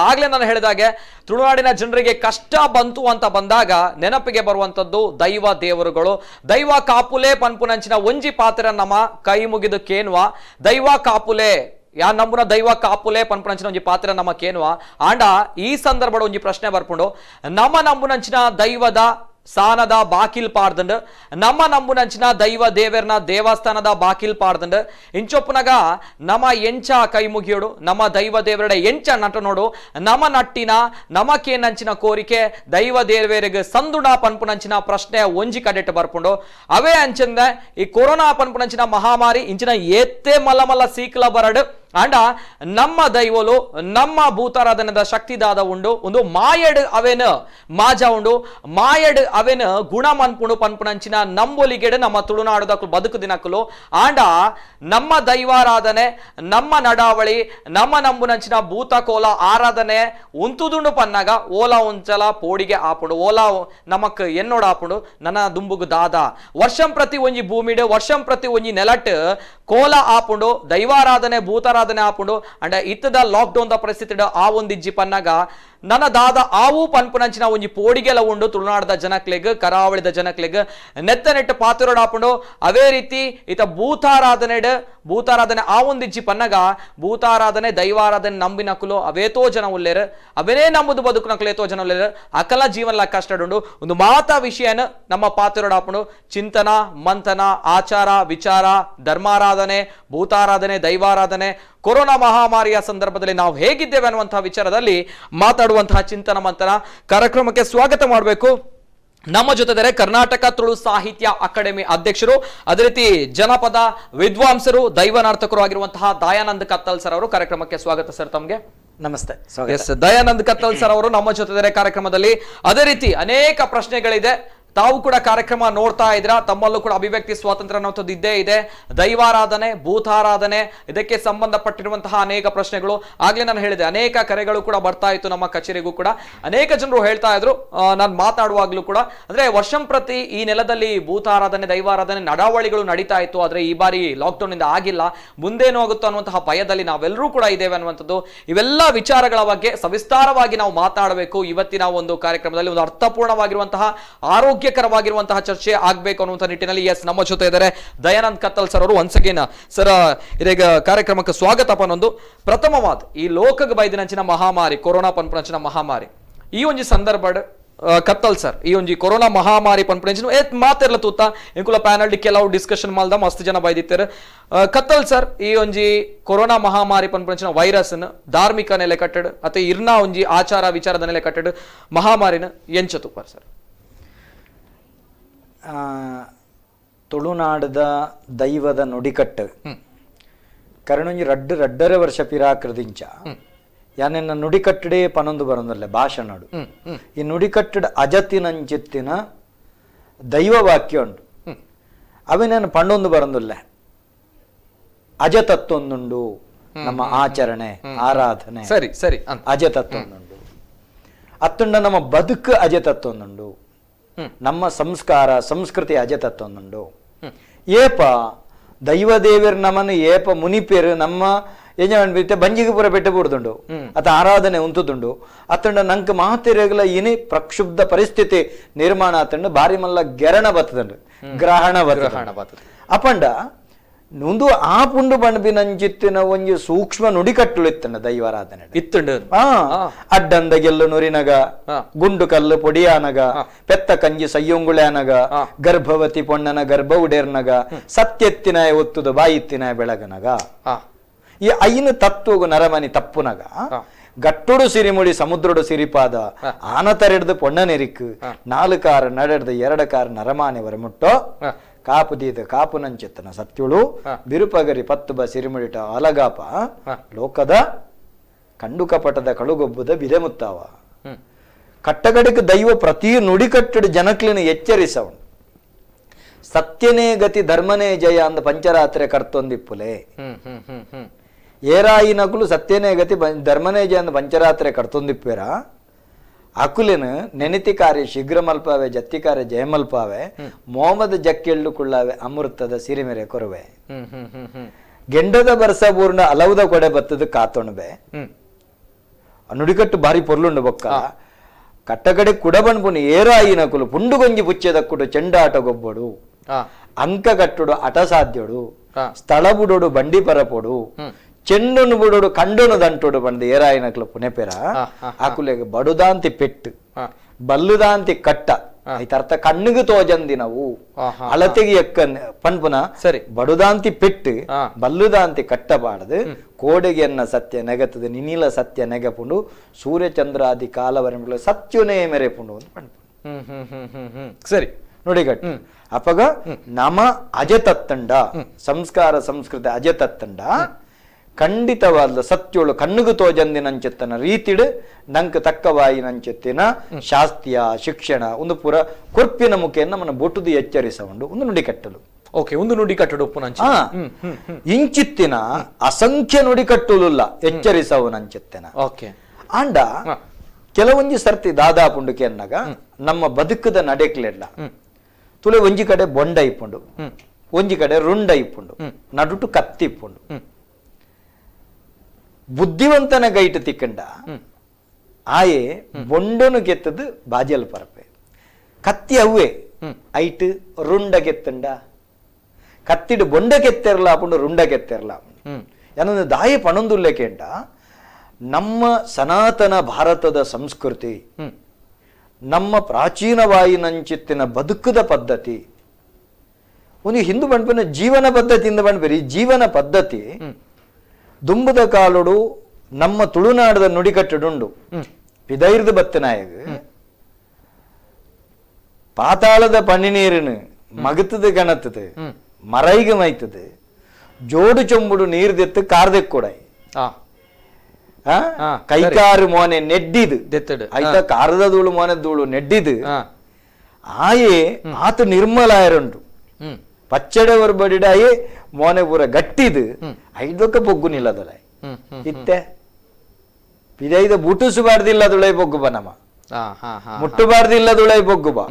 ಆಗ್ಲೇ ನಾನು ಹೇಳಿದಾಗೆ ತುಳುನಾಡಿನ ಜನರಿಗೆ ಕಷ್ಟ ಬಂತು ಅಂತ ಬಂದಾಗ ನೆನಪಿಗೆ ಬರುವಂಥದ್ದು ದೈವ ದೇವರುಗಳು. ದೈವ ಕಾಪುಲೆ ಪನ್ಪುನಂಚಿನ ಒಂಜಿ ಪಾತ್ರ ನಮ್ಮ ಕೈ ಮುಗಿದು ಕೇನ್ವ ದೈವ ಕಾಪುಲೆ ಯಾ ನಂಬುನ ದೈವ ಕಾಪುಲೆ ಪನ್ಪುನಂಚಿನ ಒಂಜಿ ಪಾತ್ರ ನಮಕೇನುವ ಆಂಡ ಈ ಸಂದರ್ಭದ ಒಂಜಿ ಪ್ರಶ್ನೆ ಬರ್ಪುಂಡು ನಮ್ಮ ನಂಬುನಂಚಿನ ದೈವದ ಸಾನದ ಬಾಕಿಲ್ ಪಾಡ್ದಂಡ್ ನಮ್ಮ ನಂಬುನಂಚಿನ ದೈವ ದೇವರ್ನ ದೇವಸ್ಥಾನದ ಬಾಕಿಲ್ ಪಾಡ್ದಂಡ್ ಇಂಚೊಪ್ಪುನಗ ನಮ್ಮ ಎಂಚ ಕೈ ಮುಗಿಯೋಡು ನಮ್ಮ ದೈವ ದೇವರಡ ಎಂಚ ನಟನೋಡು ನಮ್ಮ ನಟ್ಟಿನ ನಮಕೇನಂಚಿನ ಕೋರಿಕೆ ದೈವ ದೇವರಿಗೆ ಸಂದುಣ ಪನ್ಪುನಂಚಿನ ಪ್ರಶ್ನೆ ಒಂಜಿ ಕಡೆಟ್ ಬರ್ಪುಂಡು ಅವೇ ಅಂಚಂದ ಈ ಕೊರೋನಾ ಪನ್ಪುನಂಚಿನ ಮಹಾಮಾರಿ ಇಂಚಿನ ಏತ್ತೆ ಮಲ್ಲ ಮಲ್ಲ ಸೀಕ್ಲ ಬರಡು ಅಂಡ ನಮ್ಮ ದೈವಲು ನಮ್ಮ ಭೂತಾರಾಧನದ ಶಕ್ತಿದಾದ ಉಂಡು ಒಂದು ಮಾಯಡ್ ಅವೇನ ಮಾಜ ಉಂಡು ಮಾಯಡ್ ಅವೇನ ಗುಣ ಮನ್ಪುಂಡು ಪನ್ಪುನಂಚಿನ ನಂಬೊಲಿಗೆಡು ನಮ್ಮ ತುಳುನಾಡುದ ಬದುಕು ದಿನಕ್ಕಲು ಆಂಡ ನಮ್ಮ ದೈವಾರಾಧನೆ ನಮ್ಮ ನಡಾವಳಿ ನಮ್ಮ ನಂಬುನಂಚಿನ ಭೂತಕೋಲ ಆರಾಧನೆ ಉಂತುದುಂಡು ಪನ್ನಾಗ ಓಲಾ ಉಂಚಲ ಪೋಡಿಗೆ ಆಪುಂಡು ಓಲಾ ನಮಕ್ ಎನ್ನೋಡ ಆಪುಂಡು ನನ್ನ ದುಂಬುಗು ದಾದ ವರ್ಷಂ ಪ್ರತಿ ಒಂಜಿ ಭೂಮಿಡು ವರ್ಷಂ ಪ್ರತಿ ಒಂಜಿ ನೆಲಟ್ ಕೋಲ ಆಪುಂಡು ದೈವಾರಾಧನೆ ಭೂತಾರಾಧನೆ ಆಪುಂಡು ಅಂಡ ಇತ್ತದ lock down the ಪರಿಸ್ಥಿತಿ ಆ ಒಂದಿಜ್ಜಿ ಪನ್ನಾಗ ನನ್ನ ದಾದ ಆವು ಪನ್ಪುನಂಚಿನ ಒಂಜಿ ಪೋಡಿಗೆಲ ಉಂಡು ತುಳುನಾಡದ ಜನಕ್ಲೆಗ್ ಕರಾವಳಿದ ಜನಕ್ಲೆಗ್ ನೆತ್ತ ನೆಟ್ಟು ಪಾತ್ರೊಡ್ ಆಪುಂಡು ಅವೇ ರೀತಿ ಇತ ಭೂತಾರಾಧನೆ ಭೂತಾರಾಧನೆ ಆ ಒಂದಿಜ್ಜಿ ಪನ್ನಗ ಭೂತಾರಾಧನೆ ದೈವಾರಾಧನೆ ನಂಬಿನಕುಲು ಅವೇತೋ ಜನ ಉಲ್ಲೇರು ಅವೇ ನಂಬುದು ಬದುಕುನಕುಲು ಏತೋ ಜನ ಉಲ್ಲೇರು ಅಕಲ ಜೀವನ ಕಷ್ಟಡುಂಡು ಒಂದು ಮಾತಾ ವಿಷಯನ ನಮ್ಮ ಪಾತ್ರೊಡ್ ಆಪುಂಡು ಚಿಂತನ ಮಂಥನ ಆಚಾರ ವಿಚಾರ ಧರ್ಮಾರಾಧನೆ ಭೂತಾರಾಧನೆ ದೈವಾರಾಧನೆ ಕೊರೋನಾ ಮಹಾಮಾರಿಯ ಸಂದರ್ಭದಲ್ಲಿ ನಾವು ಹೇಗಿದ್ದೇವೆ ಅನ್ನುವಂತಹ ವಿಚಾರದಲ್ಲಿ ಮಾತಾಡುವಂತಹ ಚಿಂತನ ಮಂಥನ ಕಾರ್ಯಕ್ರಮಕ್ಕೆ ಸ್ವಾಗತ ಮಾಡಬೇಕು. ನಮ್ಮ ಜೊತೆ ಕರ್ನಾಟಕ ತುಳು ಸಾಹಿತ್ಯ ಅಕಾಡೆಮಿ ಅಧ್ಯಕ್ಷರು, ಅದೇ ರೀತಿ ಜನಪದ ವಿದ್ವಾಂಸರು, ದೈವನಾರ್ತಕರು ಆಗಿರುವಂತಹ ದಯಾನಂದ್ ಕತ್ತಲ್ ಸರ್ ಅವರು ಕಾರ್ಯಕ್ರಮಕ್ಕೆ ಸ್ವಾಗತ ಸರ್ ತಮಗೆ. ನಮಸ್ತೆ. ಎಸ್, ದಯಾನಂದ್ ಕತ್ತಲ್ ಸರ್ ಅವರು ನಮ್ಮ ಜೊತೆ ಕಾರ್ಯಕ್ರಮದಲ್ಲಿ. ಅದೇ ರೀತಿ ಅನೇಕ ಪ್ರಶ್ನೆಗಳಿದೆ, ತಾವು ಕೂಡ ಕಾರ್ಯಕ್ರಮ ನೋಡ್ತಾ ಇದ್ರ, ತಮ್ಮಲ್ಲೂ ಕೂಡ ಅಭಿವ್ಯಕ್ತಿ ಸ್ವಾತಂತ್ರ್ಯ ಅನ್ನೋಂಥದ್ದು ಇದ್ದೇ ಇದೆ. ದೈವಾರಾಧನೆ ಭೂತಾರಾಧನೆ ಇದಕ್ಕೆ ಸಂಬಂಧಪಟ್ಟಿರುವಂತಹ ಅನೇಕ ಪ್ರಶ್ನೆಗಳು ಆಗ್ಲೇ ನಾನು ಹೇಳಿದೆ, ಅನೇಕ ಕರೆಗಳು ಕೂಡ ಬರ್ತಾ ಇತ್ತು ನಮ್ಮ ಕಚೇರಿಗೂ ಕೂಡ. ಅನೇಕ ಜನರು ಹೇಳ್ತಾ ಇದ್ರು ನಾನು ಮಾತಾಡುವಾಗ್ಲೂ ಕೂಡ, ಅಂದ್ರೆ ವರ್ಷಂ ಪ್ರತಿ ಈ ನೆಲದಲ್ಲಿ ಭೂತಾರಾಧನೆ ದೈವಾರಾಧನೆ ನಡಾವಳಿಗಳು ನಡೀತಾ ಇತ್ತು, ಆದ್ರೆ ಈ ಬಾರಿ ಲಾಕ್ಡೌನ್ ಇಂದ ಆಗಿಲ್ಲ, ಮುಂದೇನು ಆಗುತ್ತೋ ಅನ್ನುವಂತಹ ಭಯದಲ್ಲಿ ನಾವೆಲ್ಲರೂ ಕೂಡ ಇದ್ದೇವೆ ಅನ್ನುವಂಥದ್ದು. ಇವೆಲ್ಲ ವಿಚಾರಗಳ ಬಗ್ಗೆ ಸವಿಸ್ತಾರವಾಗಿ ನಾವು ಮಾತಾಡಬೇಕು ಇವತ್ತಿನ ಒಂದು ಕಾರ್ಯಕ್ರಮದಲ್ಲಿ. ಒಂದು ಅರ್ಥಪೂರ್ಣವಾಗಿರುವಂತಹ ಆರೋಗ್ಯ ಆರೋಗ್ಯಕರವಾಗಿರುವಂತಹ ಚರ್ಚೆ ಆಗಬೇಕು ಅನ್ನುವಂಥ ನಿಟ್ಟಿನಲ್ಲಿ ಎಸ್ ನಮ್ಮ ಜೊತೆ ಇದ್ದಾರೆ ದಯಾನಂದ್ ಕತ್ತಲ್ ಸರ್ ಅವರು. Once again sir, ಇದೀಗ ಕಾರ್ಯಕ್ರಮಕ್ಕೆ ಸ್ವಾಗತ. ಪನ್ನೊಂದು ಪ್ರಥಮವಾದ ಈ ಲೋಕಗ ಬೈದಿನಂಚಿನ ಮಹಾಮಾರಿ ಕೊರೋನಾ ಪನ್ಪುನಂಚಿನ ಮಹಾಮಾರಿ ಈ ಒಂಜಿ ಸಂದರ್ಭ ಕತ್ತಲ್ ಸರ್, ಈ ಒಂಜಿ ಕೊರೋನಾ ಮಹಾಮಾರಿ ಪನ್ಪುನಂಚಿನ ಏತ್ ಮಾತಿರ್ಲ ತೂತ ಇಂಕುಲ ಪ್ಯಾನಲ್ ಕೆಲವು ಡಿಸ್ಕಷನ್ ಮಾಲ್ದ ಮಸ್ತ್ ಜನ ಬೈದಿತ್ತಾರೆ. ಕತ್ತಲ್ ಸರ್, ಈ ಒಂಜಿ ಕೊರೋನಾ ಮಹಾಮಾರಿ ಪನ್ಪುನಂಚಿನ ವೈರಸ್ ಧಾರ್ಮಿಕ ನೆಲೆ ಕಟ್ಟಡ್ ಅಥವಾ ಇರ್ನಾ ಒಂಜಿ ಆಚಾರ ವಿಚಾರದ ನೆಲೆ ಕಟ್ಟಡ್ ಮಹಾಮಾರಿನ ಎಂಚ ತೂಪರ್ ಸರ್? ತುಳುನಾಡದ ದೈವದ ನುಡಿಕಟ್ಟು ಕರಣೊಂಜಿ ರಡ್ಡು ರಡ್ಡರೆ ವರ್ಷ ಪಿರಾಕೃದಿಂಚ ಯಾನೆನ್ನ ನುಡಿಕಟ್ಟಡೆ ಪನೊಂದು ಬರೊಂದಲ್ಲ ಭಾಷಣಡು. ಈ ನುಡಿಕಟ್ಟಡ ಅಜತಿನಂಚಿತ್ತಿನ ದೈವ ವಾಕ್ಯ ಉಂಟು, ಅವಿನೇನು ಪಂಡೊಂದು ಬರೊಂದುಲ್ಲ. ಅಜತತ್ವೊಂದುಂಡು ನಮ್ಮ ಆಚರಣೆ ಆರಾಧನೆ, ಸರಿ ಸರಿ, ಅಜತತ್ವೊಂದುಂಡು. ಅತ್ತುಂಡ ನಮ್ಮ ಬದುಕು ಅಜತತ್ವೊಂದುಂಡು, ನಮ್ಮ ಸಂಸ್ಕಾರ ಸಂಸ್ಕೃತಿ ಅಜತತ್ವೊಂದುಂಡು. ಏಪ ದೈವದೇವಿರ್ ನಮ್ಮನ್ನು ಏಪ ಮುನಿಪೇರು ನಮ್ಮ ಯಜಮಾನ್ ಬಂಜಿಗೆ ಪೂರ ಬೆಟ್ಟ ಬೂಡ್ದುಂಡು ಅತ ಆರಾಧನೆ ಉಂತುದುಂಡು. ಅತ್ತಂಡ ನಂಗೆ ಮಾತಿರಗಲ ಏನೇ ಪ್ರಕ್ಷುಬ್ಧ ಪರಿಸ್ಥಿತಿ ನಿರ್ಮಾಣ ಆತಂಡು ಬಾರಿ ಮಲ್ಲ ಗೆರಣ ಬತ್ತದಂಡು, ಗ್ರಹಣ ಬತ್ತದ. ಅಪಂಡ ಒಂದು ಆ ಪುಂಡು ಬಣ್ಬಿನಂಚಿತ್ತಿನ ಒಂಜಿ ಸೂಕ್ಷ್ಮ ನುಡಿಕಟ್ಟಲು ಇತ್ತಂಡ ದೈವಾರಾಧನೆ ಇತ್ತಂಡು. ಅಡ್ಡಂದ ಗೆಲ್ಲು ನುರಿನಗ, ಗುಂಡು ಕಲ್ಲು ಪೊಡಿಯಾನಗ, ಪೆತ್ತ ಕಂಜಿ ಸಯ್ಯೊಂಗುಳ್ಯಾನಗ, ಗರ್ಭವತಿ ಪೊಣ್ಣನ ಗರ್ಭ ಉಡೇರ್ನಗ, ಸತ್ಯತ್ತಿನಾಯ ಒತ್ತುದು ಬಾಯಿತ್ತಿನಾಯ ಬೆಳಗನಗ. ಈ ಐನು ತತ್ವಗು ನರಮನಿ ತಪ್ಪುನಗ ಗಟ್ಟುಡು ಸಿರಿಮುಡಿ ಸಮುದ್ರಡು ಸಿರಿಪಾದ ಆನತರೆಡ್ದು ಪೊಣ್ಣನೆರಿಕ್ ನಾಲು ಕಾರು ನಡೆಡ್ದು ಎರಡು ಕಾರು ನರಮಾನೆ ವರಮುಟ್ಟೋ ಕಾಪು ದೀದ ಕಾಪು ನಂಚಿತ್ತನ ಸತ್ಯುಳು ಬಿರುಪಗರಿ ಪತ್ತು ಬ ಸಿರಿಮುಡಿಟ ಅಲಗಾಪ ಲೋಕದ ಕಂಡು ಕಪಟದ ಕಳುಗೊಬ್ಬುದ ಬಿರೆಮುತ್ತಾವ. ಕಟ್ಟಗಡಿಕ ದೈವ ಪ್ರತಿ ನುಡಿಕಟ್ಟಡು ಜನಕ್ಲಿನ ಎಚ್ಚರಿಸವನು. ಸತ್ಯನೇ ಗತಿ ಧರ್ಮನೇ ಜಯ ಅಂದ ಪಂಚರಾತ್ರೆ ಕರ್ತೊಂದಿಪ್ಪುಲೆ. ಏರಾಯಿನಕುಲು ಸತ್ಯನೇ ಗತಿ ಧರ್ಮನೇ ಜಯ ಅಂದ ಪಂಚರಾತ್ರೆ ಕರ್ತೊಂದಿಪ್ಪೇರ ಅಕುಲಿನ ನೆನತಿ ಕಾರ್ಯ ಶೀಘ್ರ ಮಲ್ಪಾವೆ ಜತ್ತಿ ಕಾರ್ಯ ಜಯಮಲ್ಪಾವೆ ಮೋಮದ ಜಕ್ಕೆಳ್ಳು ಕುಳ್ಳಾವೆ ಅಮೃತದ ಸಿರಿಮೆರೆ ಕೊರವೆ ಗೆಂಡದ ಬರ್ಸ ಬೂರ್ಣ ಅಲೌದ ಕೊಡೆ ಬತ್ತದ ಕಾತೊಣಬೆ. ನುಡಿಕಟ್ಟು ಬಾರಿ ಪೊರ್ಲುಂಡು ಬೊಕ್ಕ ಕಟ್ಟಕಡೆ ಕುಡಬಣ್ಪುನಿ ಏರಾಯಿನಕುಲು ಪುಂಡುಗೊಂಜಿ ಪುಚ್ಚೆದ ಕುಡು ಚೆಂಡಾಟ ಗೊಬ್ಬಡು ಅಂಕ ಕಟ್ಟುಡು ಅಟಸಾಧ್ಯುಡು ಸ್ಥಳ ಬುಡೋಡು ಬಂಡಿ ಪರಪೊಡು ಚೆಂಡುನು ಬುಡೋಡು ಕಂಡೋನು ದಂಟೋಡು ಬಂದು ಏರಾಯಿನಕ್ಲು ಪುಣೆಪೆರ ಆಕುಲೆಗ್ ಬಡುದಾಂತಿ ಪೆಟ್ಟು ಬಲ್ಲುದಾಂತಿ ಕಟ್ಟ ಐತರ್ಥ ಕಣ್ಣಿಗೆ ತೋಜಂದಿ ನಾವು ಅಳತೆಗೆ ಎಕ್ಕ ಪನ್ಪುನ ಸರಿ. ಬಡುದಾಂತಿ ಪೆಟ್ಟು ಬಲ್ಲುದಾಂತಿ ಕಟ್ಟಬಾರದು ಕೋಡೆಗೆ ಎನ್ನ ಸತ್ಯ ನೆಗತದೆ ನಿನಿಲ ಸತ್ಯ ನೆಗಪುಂಡು ಸೂರ್ಯಚಂದ್ರಾದಿ ಕಾಲವರ ಸತ್ಯನೇ ಮೆರೆಪುಂಡು ಅಂತ ಪನ್ಪುಂಡು. ಸರಿ ನುಡಿಗಟ್ಟು ಅಪಗ ನಮ ಅಜತತ್ತಂಡ ಸಂಸ್ಕಾರ ಸಂಸ್ಕೃತಿ ಅಜತತ್ತಂಡ ಖಂಡಿತವಾದ ಸತ್ಯೋಳು ಕಣ್ಣಿಗೆ ತೋಜಂದಿನಂಚೆತ್ತನ ರೀತಿಡು ನಂಕ್ ತಕ್ಕವಾಯಿ ನಂಚೆತ್ತಿನ ಶಾಸ್ತಿಯ ಶಿಕ್ಷಣ ಒಂದು ಪೂರ ಕೊರ್ಪಿನ ಮುಖೇನ ನಮ್ಮನ್ನ ಬೊಟ್ಟುದು ಎಚ್ಚರಿಸ ಉಂಡು ಒಂದು ನುಡಿಕಟ್ಟಲು. ಓಕೆ, ಒಂದು ನುಡಿಕಟ್ಟಡು ಉಪ್ಪುನಂಚ ಇಂಚಿತ್ತಿನ ಅಸಂಖ್ಯ ನುಡಿಕಟ್ಟುಲುಲ್ಲ ಎಚ್ಚರಿಸವು ನಂಚೆತ್ತಿನ. ಓಕೆ, ಆಂಡ ಕೆಲವೊಂಜಿ ಸರ್ತಿ ದಾದಾ ಪುಂಡುಕೆ ಅನ್ನಾಗ ನಮ್ಮ ಬದುಕದ ನಡೆಕ್ಲೆಲ್ಲ ತುಲೆ ಒಂಜಿ ಕಡೆ ಬೊಂಡ ಇಪ್ಪುಂಡು, ಒಂಜಿ ಕಡೆ ರುಂಡ ಇಪ್ಪುಂಡು, ನಡುಟು ಕತ್ತಿ ಇಪ್ಪುಂಡು. ಬುದ್ಧಿವಂತನ ಗೈಟ್ ತಿಕ್ಕಂಡ ಆಯೆ ಬೊಂಡನು ಗೆತ್ತದು ಬಾಜಲ್ ಪರಪೆ, ಕತ್ತಿ ಅವ್ವೆ ಐಟ್ ರುಂಡ ಗೆತ್ತಂಡ, ಕತ್ತಿಡು ಬೊಂಡ ಕೆತ್ತೆರ್ಲ ಪುಂಡು ರುಂಡ ಕೆತ್ತೆರ್ಲ. ಏನಂದ್ರೆ ದಾಯಿ ಪಣೊಂದುಲ್ಲೇಕೆಂಡ ನಮ್ಮ ಸನಾತನ ಭಾರತದ ಸಂಸ್ಕೃತಿ, ನಮ್ಮ ಪ್ರಾಚೀನವಾಯಿನಂಚಿತ್ತಿನ ಬದುಕದ ಪದ್ಧತಿ, ಒಂದು ಹಿಂದೂ ಬಂಡ್ಪಿನ ಜೀವನ ಪದ್ಧತಿಯಿಂದ ಬಂಡ್ಬೇರಿ ಜೀವನ ಪದ್ಧತಿ ದುಂಬುದ ಕಾಲುಡು ನಮ್ಮ ತುಳುನಾಡದ ನುಡಿಕಟ್ಟುಂಡು ಪಿದೈರ್ದು ಬತ್ತನಾಯಗ ಪಾತಾಳದ ಪನ್ನಿ ನೀರಿನ ಮಗತದ ಗಣತದ ಮರೈಗ ಮೈತದೆ ಜೋಡು ಚೊಂಬುಡು ನೀರು ದೆತ್ತು ಕಾರ್ದೆಕ್ಕೂಡಾಯಿ ಕೈಕಾರು ಮೋನೆ ನೆಡ್ಡಿದು ಆಯ್ತಾ ಕಾರದ ಧೂಳು ಮೋನೆ ಧೂಳು ನೆಡ್ಡಿದು ಆಯೆ ಆತ ನಿರ್ಮಲಾಯರುಂಟು ಪಚ್ಚಡೆ ಬಡಿಡಾಯೆ ಮೋನೆ ಪೂರ ಗಟ್ಟಿದು ಐದೊಕ್ಕ ಬೊಗ್ಗು ನಿಲ್ಲದೊಲ ಇತ್ತೆ ಪಿದೈದ ಬುಟುಸುಬಾರ್ದಿಲ್ಲ ದುಳೈ ಬೊಗ್ಗು ಬಾ ನಮ್ಮ ಮುಟ್ಟುಬಾರ್ದಿಲ್ಲ ದುಳೈ ಬೊಗ್ಗು ಬಾ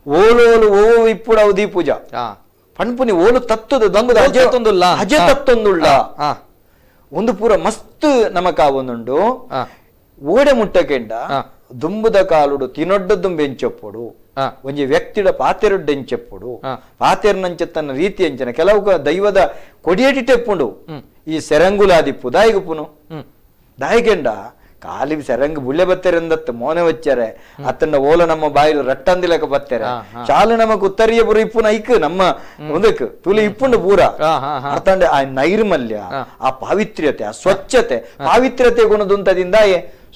ಓಲು ಓಲು ಓ ಇಪ್ಪುಡ ಅವಧಿ ಪೂಜಾ ಪಣ್ಪುನಿ ಓಲು ತತ್ತದ ದಂಬುದ ಅಜೆ ತತ್ತೊಂದುಳ್ಳ ಒಂದು ಪೂರ ಮಸ್ತ್ ನಮಕಾವೊಂದುಂಡು ಓಡೆ ಮುಟ್ಟಕೆಂಡ ದುಂಬುದ ಕಾಲುಡು ತಿನೊಡ್ಡ ದುಂಬೆ ಎಂಚೊಪ್ಪುಡು ಒಂಜಿ ವ್ಯಕ್ತಿಡ ಪಾತೆರೊಡ್ಡ ಎಂಚೆಪ್ಪುಡು ಪಾತೆರ್ನಂಚೆ ತನ್ನ ರೀತಿ ಎಂಚನ ಕೆಲವು ದೈವದ ಕೊಡಿಯಟಿಟೆಪ್ಪುಂಡು ಈ ಸೆರಂಗುಲಾದಿಪ್ಪು ದಾಯಿಗುಪ್ಪುನು ದಾಯಿಗೆಂಡ ಕಾಲಿ ಸೆರಂಗ್ ಬುಳ್ಳೆ ಬತ್ತೆರೆಂದತ್ತು ಮೋನೆ ವಚ್ಚಾರೆ ಅತ್ತಂಡ ಓಲ ನಮ್ಮ ಬಾಯಿಲು ರಟ್ಟಂದಿಲಕ ಬತ್ತೆರೆ ಚಾಲು ನಮಕ್ ಉತ್ತರಿಯ ಪುರ ಇಪ್ಪುನ ಐಕ್ ನಮ್ಮ ಒಂದಕ್ಕೆ ತುಲಿ ಇಪ್ಪುಂಡು ಪೂರ ಅರ್ಥಂಡೆ ಆ ನೈರ್ಮಲ್ಯ ಆ ಪಾವಿತ್ರ್ಯತೆ ಆ ಸ್ವಚ್ಛತೆ ಪಾವಿತ್ರ್ಯತೆ ಗುಣದುಂತದಿಂದ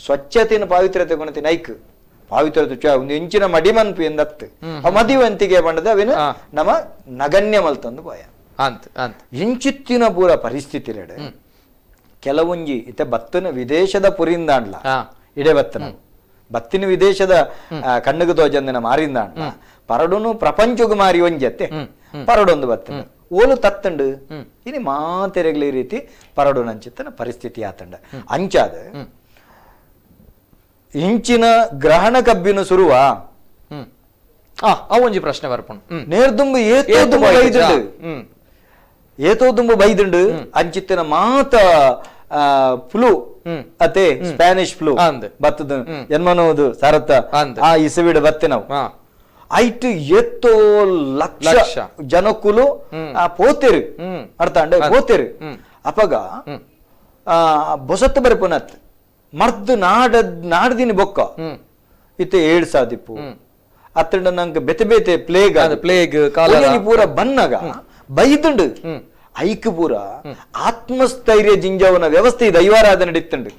ಸ್ವಚ್ಛತೆಯನ್ನು ಪಾವಿತ್ರ್ಯತೆ ಗುಣತಿನ ಐಕ್ ಪಾವಿತ್ರ್ಯತೆ ಒಂದು ಇಂಚಿನ ಮಡಿಮನ್ಪು ಎಂದತ್ತು ಆ ಮದಿವಂತಿಗೆ ಬಂಡದ ಅವಿನ ನಮ್ಮ ನಗಣ್ಯ ಮಲ್ತಂದು ಭಯ ಇಂಚಿತ್ತಿನ ಪೂರ ಪರಿಸ್ಥಿತಿ ಕೆಲವೊಂಜಿ ಇತ್ತೆ ಬತ್ತನ ವಿದೇಶದ ಪುರಿಂದಾಂಡ್ಲ ಇಡೆ ಬತ್ತನ ಬತ್ತಿನ ವಿದೇಶದ ಕಣ್ಣುಗು ತೋಜಂದಿನ ಮಾರಿಂದಾಂಡ್ಲ ಪರಡುನು ಪ್ರಪಂಚಗೂ ಮಾರಿ ಒಂಜತ್ತೆ ಪರಡೊಂದು ಬತ್ತನ ಓಲು ತತ್ತಂಡು ಇನಿ ಮಾತೆರೆಗ್ಲಿ ಈ ರೀತಿ ಪರಡು ನಂಚಿತ್ತನ ಪರಿಸ್ಥಿತಿ ಆತಂಡ ಅಂಚಾದ ಇಂಚಿನ ಗ್ರಹಣ ಕಬ್ಬಿನ ಸುರುವ ಒಂಜಿ ಪ್ರಶ್ನೆ ಬರ್ಪುಂಡು ನೇರ್ದುಂಬು ಏತೋ ದುಂಬು ಬೈದುಂಡು ಏತೋ ದುಂಬು ಬೈದುಂಡು ಅಂಚಿತ್ತಿನ ಮಾತ ಫ್ಲೂ ಅತೆ ಸ್ಪ್ಯಾನಿಷ್ ಫ್ಲೂ ಬತ್ತದ ಎನ್ಮನೋದು ಸರತ ಆ ಇಸವಿಡ ಬತ್ತೆ ನಾವು ಐಟು ಏತೋ ಲಕ್ಷ ಜನಕ್ಕುಲು ಆ ಪೋತೆರು ಅರ್ಥ ಅಂಡೆ ಪೋತೆರು ಅಪಗ ಆ ಬೊಸತ್ತು ಬರ್ಪುನತ್ ಮರ್ದು ನಾಡ ನಾಡ್ದಿನ ಬೊಕ್ಕ ಇತ್ತೆ ಏಡ್ಸ್ ಆದಿಪ್ಪು ಅತ್ತಂಡ ನಂಗೆ ಬೆತೆ ಬೆತೆ ಪ್ಲೇಗ್ ಪ್ಲೇಗ್ ಪೂರ ಬನ್ನಗ ಬೈದುಂಡು ಐಕ್ ಪೂರ ಆತ್ಮಸ್ಥೈರ್ಯ ಜಿಂಜವನ ವ್ಯವಸ್ಥೆ ದೈವಾರಾಧನೆ ಇತ್ತಂಡು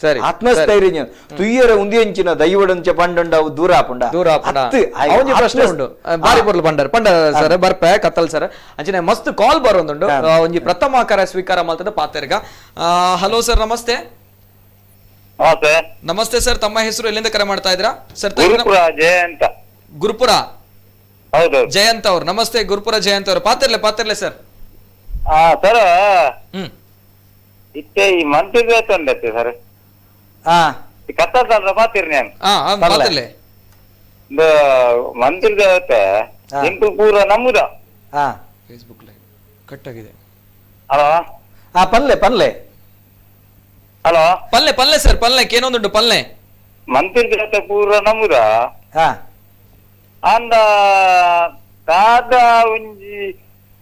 ಸರಿ ಆತ್ಮಸ್ಥೈರ್ಯ ತುಯ್ಯರ ಉಂದಿಯಂಚಿನ ದೈವಡಂಚ ಪಂಡಂಡ ಅವು ದೂರ ಆಪುಂಡ ದೂರ ಆಪುಂಡ ಪ್ರಶ್ನೆ ಉಂಡು ಬಾರಿ ಪೊರ್ಲು ಪಂಡರ್ ಪಂಡ ಸರ್ ಬರ್ಪೆ ಕತ್ತಲ್ ಸರ್ ಅಂಚಿನ ಮಸ್ತ್ ಕಾಲ್ ಬರೋದುಂಡು ಒಂಜಿ ಪ್ರಥಮ ಕರೆ ಸ್ವೀಕಾರ ಮಾಡ್ತದೆ ಪಾತೆರ್ಗ. ಹಲೋ ಸರ್, ನಮಸ್ತೆ. ನಮಸ್ತೆ ಸರ್, ತಮ್ಮ ಹೆಸರು, ಎಲ್ಲಿಂದ ಕರೆ ಮಾಡ್ತಾ ಇದ್ದೀರಾ ಸರ್? ಜಯಂತ ಗುರುಪುರ. ಜಯಂತ್ ಅವ್ರು, ನಮಸ್ತೆ ಗುರುಪುರ ಜಯಂತ್ ಅವರು. ಪಾತಿರ್ಲೆ ಪಾತಿರ್ಲೆ ಸರ್. ಸರ್ ಇತ್ತೆ ಈ ಮಂತ್ರಿ ಸರ್ ಕತ್ತಲ್ ಪಾತಿರ್ನೆ ಪಾತಿರ್ಲೆ ಮಂತ್ರಿ ದೇವತೆ ಎಂಟು ಪೂರ ನಮ್ಮುದ Facebook live cut ಆಗಿದೆ. ಹಲೋ ಪಲ್ಲೆ ಪಲ್ಲೆ ಹಲೋ ಪಲ್ಲೆ ಪಲ್ಲೆ ಸರ್ ಪಲ್ಲೆ ಏನೊಂದುಂಟು ಪಲ್ಲೆ ಮಂತ್ರಿ ದೇವತೆ ಪೂರ ನಮ್ಮುದ ಅಂದ ದಾದ ಒಂಜಿ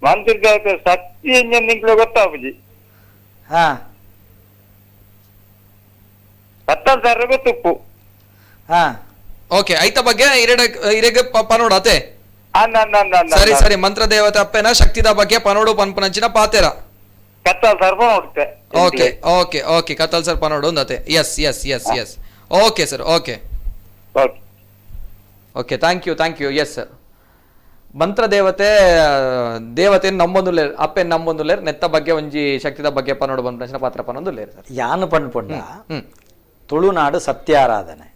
ಮಂತ್ರಿ ದೇವತೆ ಸತ್ಯ ಎಂಜನ್ ನಿಂಕ್ಲೆ ಗೊತ್ತಾಪುಜಿ. ಹಾ ಕತ್ತಲ್ ಸರ್ ಗೊತ್ತುಪ್ಪು. ಹಾ ಓಕೆ, ಐತ ಬಗ್ಗೆ ಇರೆಗ್ ಪನೋಡು ಅತೆ. ಅಂದ ಅಂದ ಅಂದ ಅಂದ. ಸರಿ ಸರಿ, ಮಂತ್ರದೇವತೆ ಅಪ್ಪೆನ ಶಕ್ತಿದ ಬಗ್ಗೆ ಪನೋಡು ಪನ್ಪನಂಚಿನ ಪಾತೆರ. ಕತ್ತಲ್ ಸರ್ಪ ನೋಡುತ್ತೆ. Okay okay okay, Kattal sir ಪನೋಡು ಒಂದತೆ. Yes yes yes yes, okay sir, okay okay okay, thank you thank you. Yes sir, ಮಂತ್ರದೇವತೆ ದೇವತೆ ನಂಬೊಂದುಲ್ಲೇರ್, ಅಪ್ಪೆ ನಂಬೊಂದುಲ್ಲೇರ್, ನೆತ್ತ ಬಗ್ಗೆ ಒಂಜಿ ಶಕ್ತಿದ ಬಗ್ಗೆ ಪನೋಡು ಪನ್ಪನಂಚಿನ ಪಾತ್ರ ಪನೊಂದುಲ್ಲೇರ್ ಸರ್. ಯಾನು ಪನ್ಪುಂಡ ತುಳುನಾಡು ಸತ್ಯಾರಾಧನೆ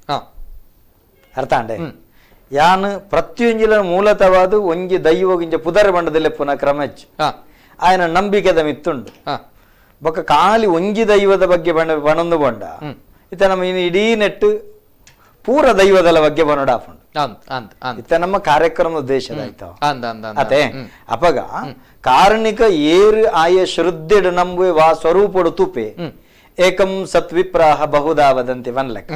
ಅರ್ಥ ಅಂಡೆ. ಯಾನು ಪ್ರತಿಯೊಂಜಿಲ ಮೂಲತವಾದ ಒಂಜಿ ದೈವಗಿಂಜ ಪುದರ್ ಬಂಡದಲ್ಲೇ ಪುನಃ ಕ್ರಮಚ್ ಆಯನ ನಂಬಿಕೆದ ಮಿತ್ತುಂಡು. ಬೊಕ್ಕ ಖಾಲಿ ಒಂಜಿ ದೈವದ ಬಗ್ಗೆ ಬಣ ಬಣೊಂದು ಬಂಡ ಇತ್ತ ನಮ್ಮ ಇನ್ನು ಇಡೀ ನೆಟ್ಟು ಪೂರ ದೈವದಲ ಬಗ್ಗೆ ಬನೋಡಾಪುಂಡು. ಇತ್ತ ನಮ್ಮ ಕಾರ್ಯಕ್ರಮ ಉದ್ದೇಶದ ಆಯ್ತು ಅತೆ. ಅಪಗ ಕಾರಣಿಕ ಏರು ಆಯ ಶ್ರದ್ಧೆಡು ನಂಬುವೆ ವಾ ಸ್ವರೂಪಡು ತುಪೆ ಏಕಂ ಸತ್ವಿಪ್ರಾಹ ಬಹುದಾ ವದಂತಿ ವನ್ಲೆಕ್ಕ.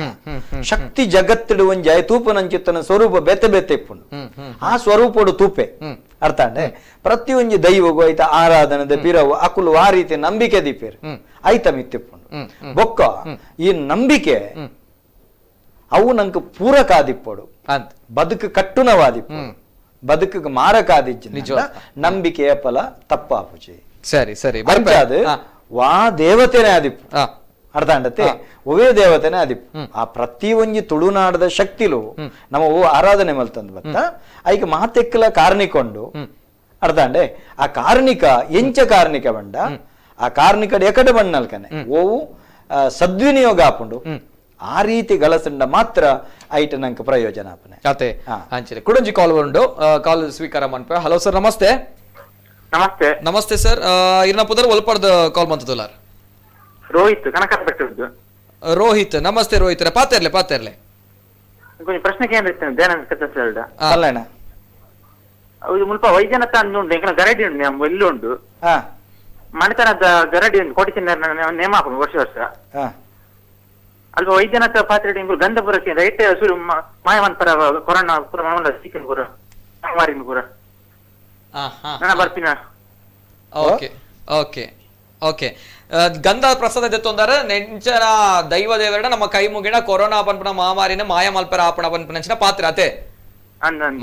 ಶಕ್ತಿ ಜಗತ್ತಿಡು ಒಂಜಿ ಆಯ ತೂಪನಂಚಿತ್ತನ ಸ್ವರೂಪ ಬೇತೆ ಬೇತೆ ಇಪ್ಪುಂಡು. ಆ ಸ್ವರೂಪಡು ತೂಪೆ ಅರ್ಥ ಅಂಡೆ. ಪ್ರತಿಯೊಂಜಿ ದೈವಗೂ ಐತ ಆರಾಧನದ ಪಿರವು ಅಕುಲು ಆ ರೀತಿ ನಂಬಿಕೆ ದೀಪೇರು ಐತ ಮಿತ್ತಿಪ್ಪುಂಡು. ಬೊಕ್ಕ ಈ ನಂಬಿಕೆ ಅವು ನಂಗೆ ಪೂರಕ ಆದಿಪ್ಪಡು, ಬದುಕು ಕಟ್ಟುನವಾದಿಪ್ಪು, ಬದುಕು ಮಾರಕ ಆದಿಜ್ಜಿ ನಂಬಿಕೆಯ ಫಲ ತಪ್ಪಾಪುಜಿ. ಸರಿ ಸರಿ, ಅದು ವಾ ದೇವತೆನೇ ಆದಿಪ್ಪು ಅರ್ಥ ಅಂಡತ್ತೆ. ಒವೇ ದೇವತೆನೇ ಆದಿಪ್ಪು. ಆ ಪ್ರತಿ ಒಂಜಿ ತುಳುನಾಡದ ಶಕ್ತಿಲು ನಮ್ಮ ಓ ಆರಾಧನೆ ಮಲ್ತಂದು ಬತ್ತ ಐಕ ಮಾತೆಕ್ಕಲ ಕಾರಣಿಕೊಂಡು ಅರ್ಥ ಅಂಡೆ. ಆ ಕಾರ್ಣಿಕ ಎಂಚ ಕಾರ್ಣಿಕ ಬಂಡ ಆ ಕಾರ್ಣಿಕ ಎಕಡೆ ಬಣ್ಣಲ್ಕನೆ ಓವು ಸದ್ವಿನಿಯೋಗ ಆಪುಂಡು. ಆ ರೀತಿ ಗಲಸಂಡ ಮಾತ್ರ ಐಟ ನಂಗೆ ಪ್ರಯೋಜನ ಆಪನೆ. ಅತೆ ಅಂಚನೆ ಕುಡಂಜಿ ಕಾಲ್ ಉಂಡು, ಕಾಲ್ ಸ್ವೀಕಾರ ಮನ್ಪ. ಹಲೋ ಸರ್, ನಮಸ್ತೆ. ನಮಸ್ತೆ ನಮಸ್ತೆ ಸರ್, ಇರ್ನ ಪುದರ್ ಒಲ್ಪಡ್ದ ಕಾಲ್ ಮಂತದುಲಾರ್? ರೋಹಿತ್ ಕನಕಪಟ್ಟದ್ದು. ರೋಹಿತ್, ನಮಸ್ತೆ ರೋಹಿತ್. ಪಾತೆರ್ಲೆ ಪಾತೆರ್ಲೆ. కొంచెం ಪ್ರಶ್ನೆ ಕೇಂದ್ರ ದಯಾನಂದ ಕತ್ತಲ್ಡ ಅಲ್ಲಣ್ಣ. ಹೌದು, ಮುಲ್ಪ ವೈದ್ಯನಾಥ ಅಂತ ಉಂಟು, ಎಂಕನ ಗರಡಿ ಉಂಟು ನಮ್ಮ ಇಲ್ಲಿ ಉಂಟು ಮನೆತನದ ಗರಡಿ ಉಂಟು, ಕೋಟಿ ಚಿನ್ನ ನೇಮ ಹಾಕುದು ವರ್ಷ ವರ್ಷ. ಅಲ್ಪ ವೈದ್ಯನಾಥ ಪಾತ್ರೆ ಗಂಧಪುರಕ್ಕೆ ರೈಟ್ ಮಾಯಮನ್ಪರ ಕೊರೋನಾ ಪೂರ ಚಿಕನ್ ಪೂರ ಮಾರಿನ ಪೂರ ನನ್ನ ಬರ್ಪಿನ. Okay okay okay, ಗಂಧ ಪ್ರಸಾದ ದೆತ್ತೊಂದರೆ ನೆಂಚನ ದೈವ ದೇವರಡ ನಮ್ಮ ಕೈ ಮುಗಿಣ ಕೊರೋನಾ ಪನ್ಪನ ಮಹಾಮಾರಿನ ಮಾಯ ಮಲ್ಪರ ಆಪಣ ಪನ್ಪನಂಚಿನ ಪಾತ್ರ ಅತೆ.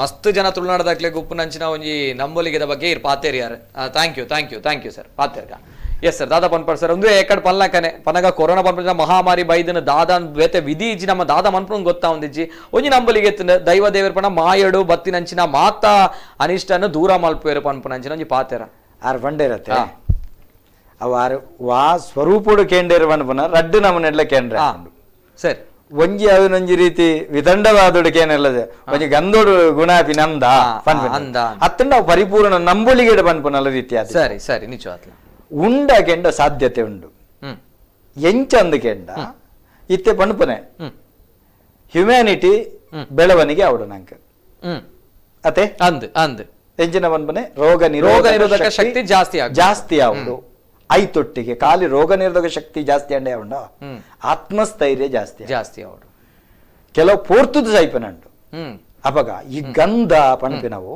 ಮಸ್ತ್ ಜನ ತುಳುನಾಡದಾಕ್ಲೆ ಗುಪ್ಪುನಂಚಿನ ಒಂಜಿ ನಂಬೊಲಿಗೆದ ಬಗ್ಗೆ ಇರ್ ಪಾತೇರಿ ಯಾರು. Thank you thank you thank you sir, ಪಾತೇರ್ಗ. Yes sir, ದಾದಾ ಪನ್ಪರ್ ಸರ್ ಒಂದು ಏಕಡ್ ಪಲ್ಲಾಕನೆ ಪನಗ ಕೊರೋನಾ ಪನ್ಪನ ಮಹಾಮಾರಿ ಬೈದನ ದಾದಾ ಬೇತೆ ವಿಧಿ ಇಜ್ಜಿ ನಮ್ಮ ದಾದಾ ಮನ್ಪುನ್ ಗೊತ್ತಾ ಒಂದಿಜ್ಜಿ ಒಂಜಿ ನಂಬೊಲಿಗೆ ದೈವ ದೇವರ ಪಣ ಮಾಯಡು ಬತ್ತಿನಂಚಿನ ಮಾತಾ ಅನಿಷ್ಟನ್ನು ದೂರ ಮಲ್ಪೇರು ಪನ್ಪನಂಚಿನ ಒಂಜಿ ಪಾತೇರ ಆರ್ ಬಂಡೇರತ್ತೆ. ಅವ ಆರು ವಾ ಸ್ವರೂಪುಡು ಕೇಂಡೇರು ಪನ್ಪುನ ರಡ್ಡು ನಮ್ಮನೆಲ್ಲ ಕೇಂದ್ರ ಸರಿ. ಒಂಜಿ ಅವನೊಂಜಿ ರೀತಿ ವಿದಂಡವಾದೊಡು ಕೇನೆಲ್ಲದೆ ಒಂಜಿ ಗಂದೋಡು ಗುಣಾಪಿ ನಂದ ಪನ್ಪುನ ಅತ್ತಂಡ ಅವು ಪರಿಪೂರ್ಣ ನಂಬೊಲಿಗೆಡು ಪನ್ಪುನಲ್ಲ ರೀತಿ. ಸರಿ ಸರಿ, ನಿಜವಾಗ್ಲ ಉಂಡ ಕೆಂಡ ಸಾಧ್ಯತೆ ಉಂಡು. ಎಂಚ ಅಂದ ಕೆಂಡ ಇತ್ತೆ ಪನ್ಪುನೆ ಹ್ಯುಮ್ಯಾನಿಟಿ ಬೆಳವಣಿಗೆ ಅವಡು ನಂಕ ಅತೆ ಅಂದ್ ಅಂದ್ ಎಂಚಿನ ಪನ್ಪುನೆ ರೋಗ ನಿರೋಧಕ ಶಕ್ತಿ ಜಾಸ್ತಿ ಜಾಸ್ತಿ ಆವಡು. ಐತೊಟ್ಟಿಗೆ ಖಾಲಿ ರೋಗ ನಿರೋಧಕ ಶಕ್ತಿ ಜಾಸ್ತಿ ಅಂಡೆ ಅವಡ ಆತ್ಮಸ್ಥೈರ್ಯ ಜಾಸ್ತಿ ಜಾಸ್ತಿ ಅವಡು. ಕೆಲವು ಪೋರ್ತುದು ಸೈಪನಂಡು. ಅಪಗ ಈ ಗಂಧ ಪಣಪಿನವು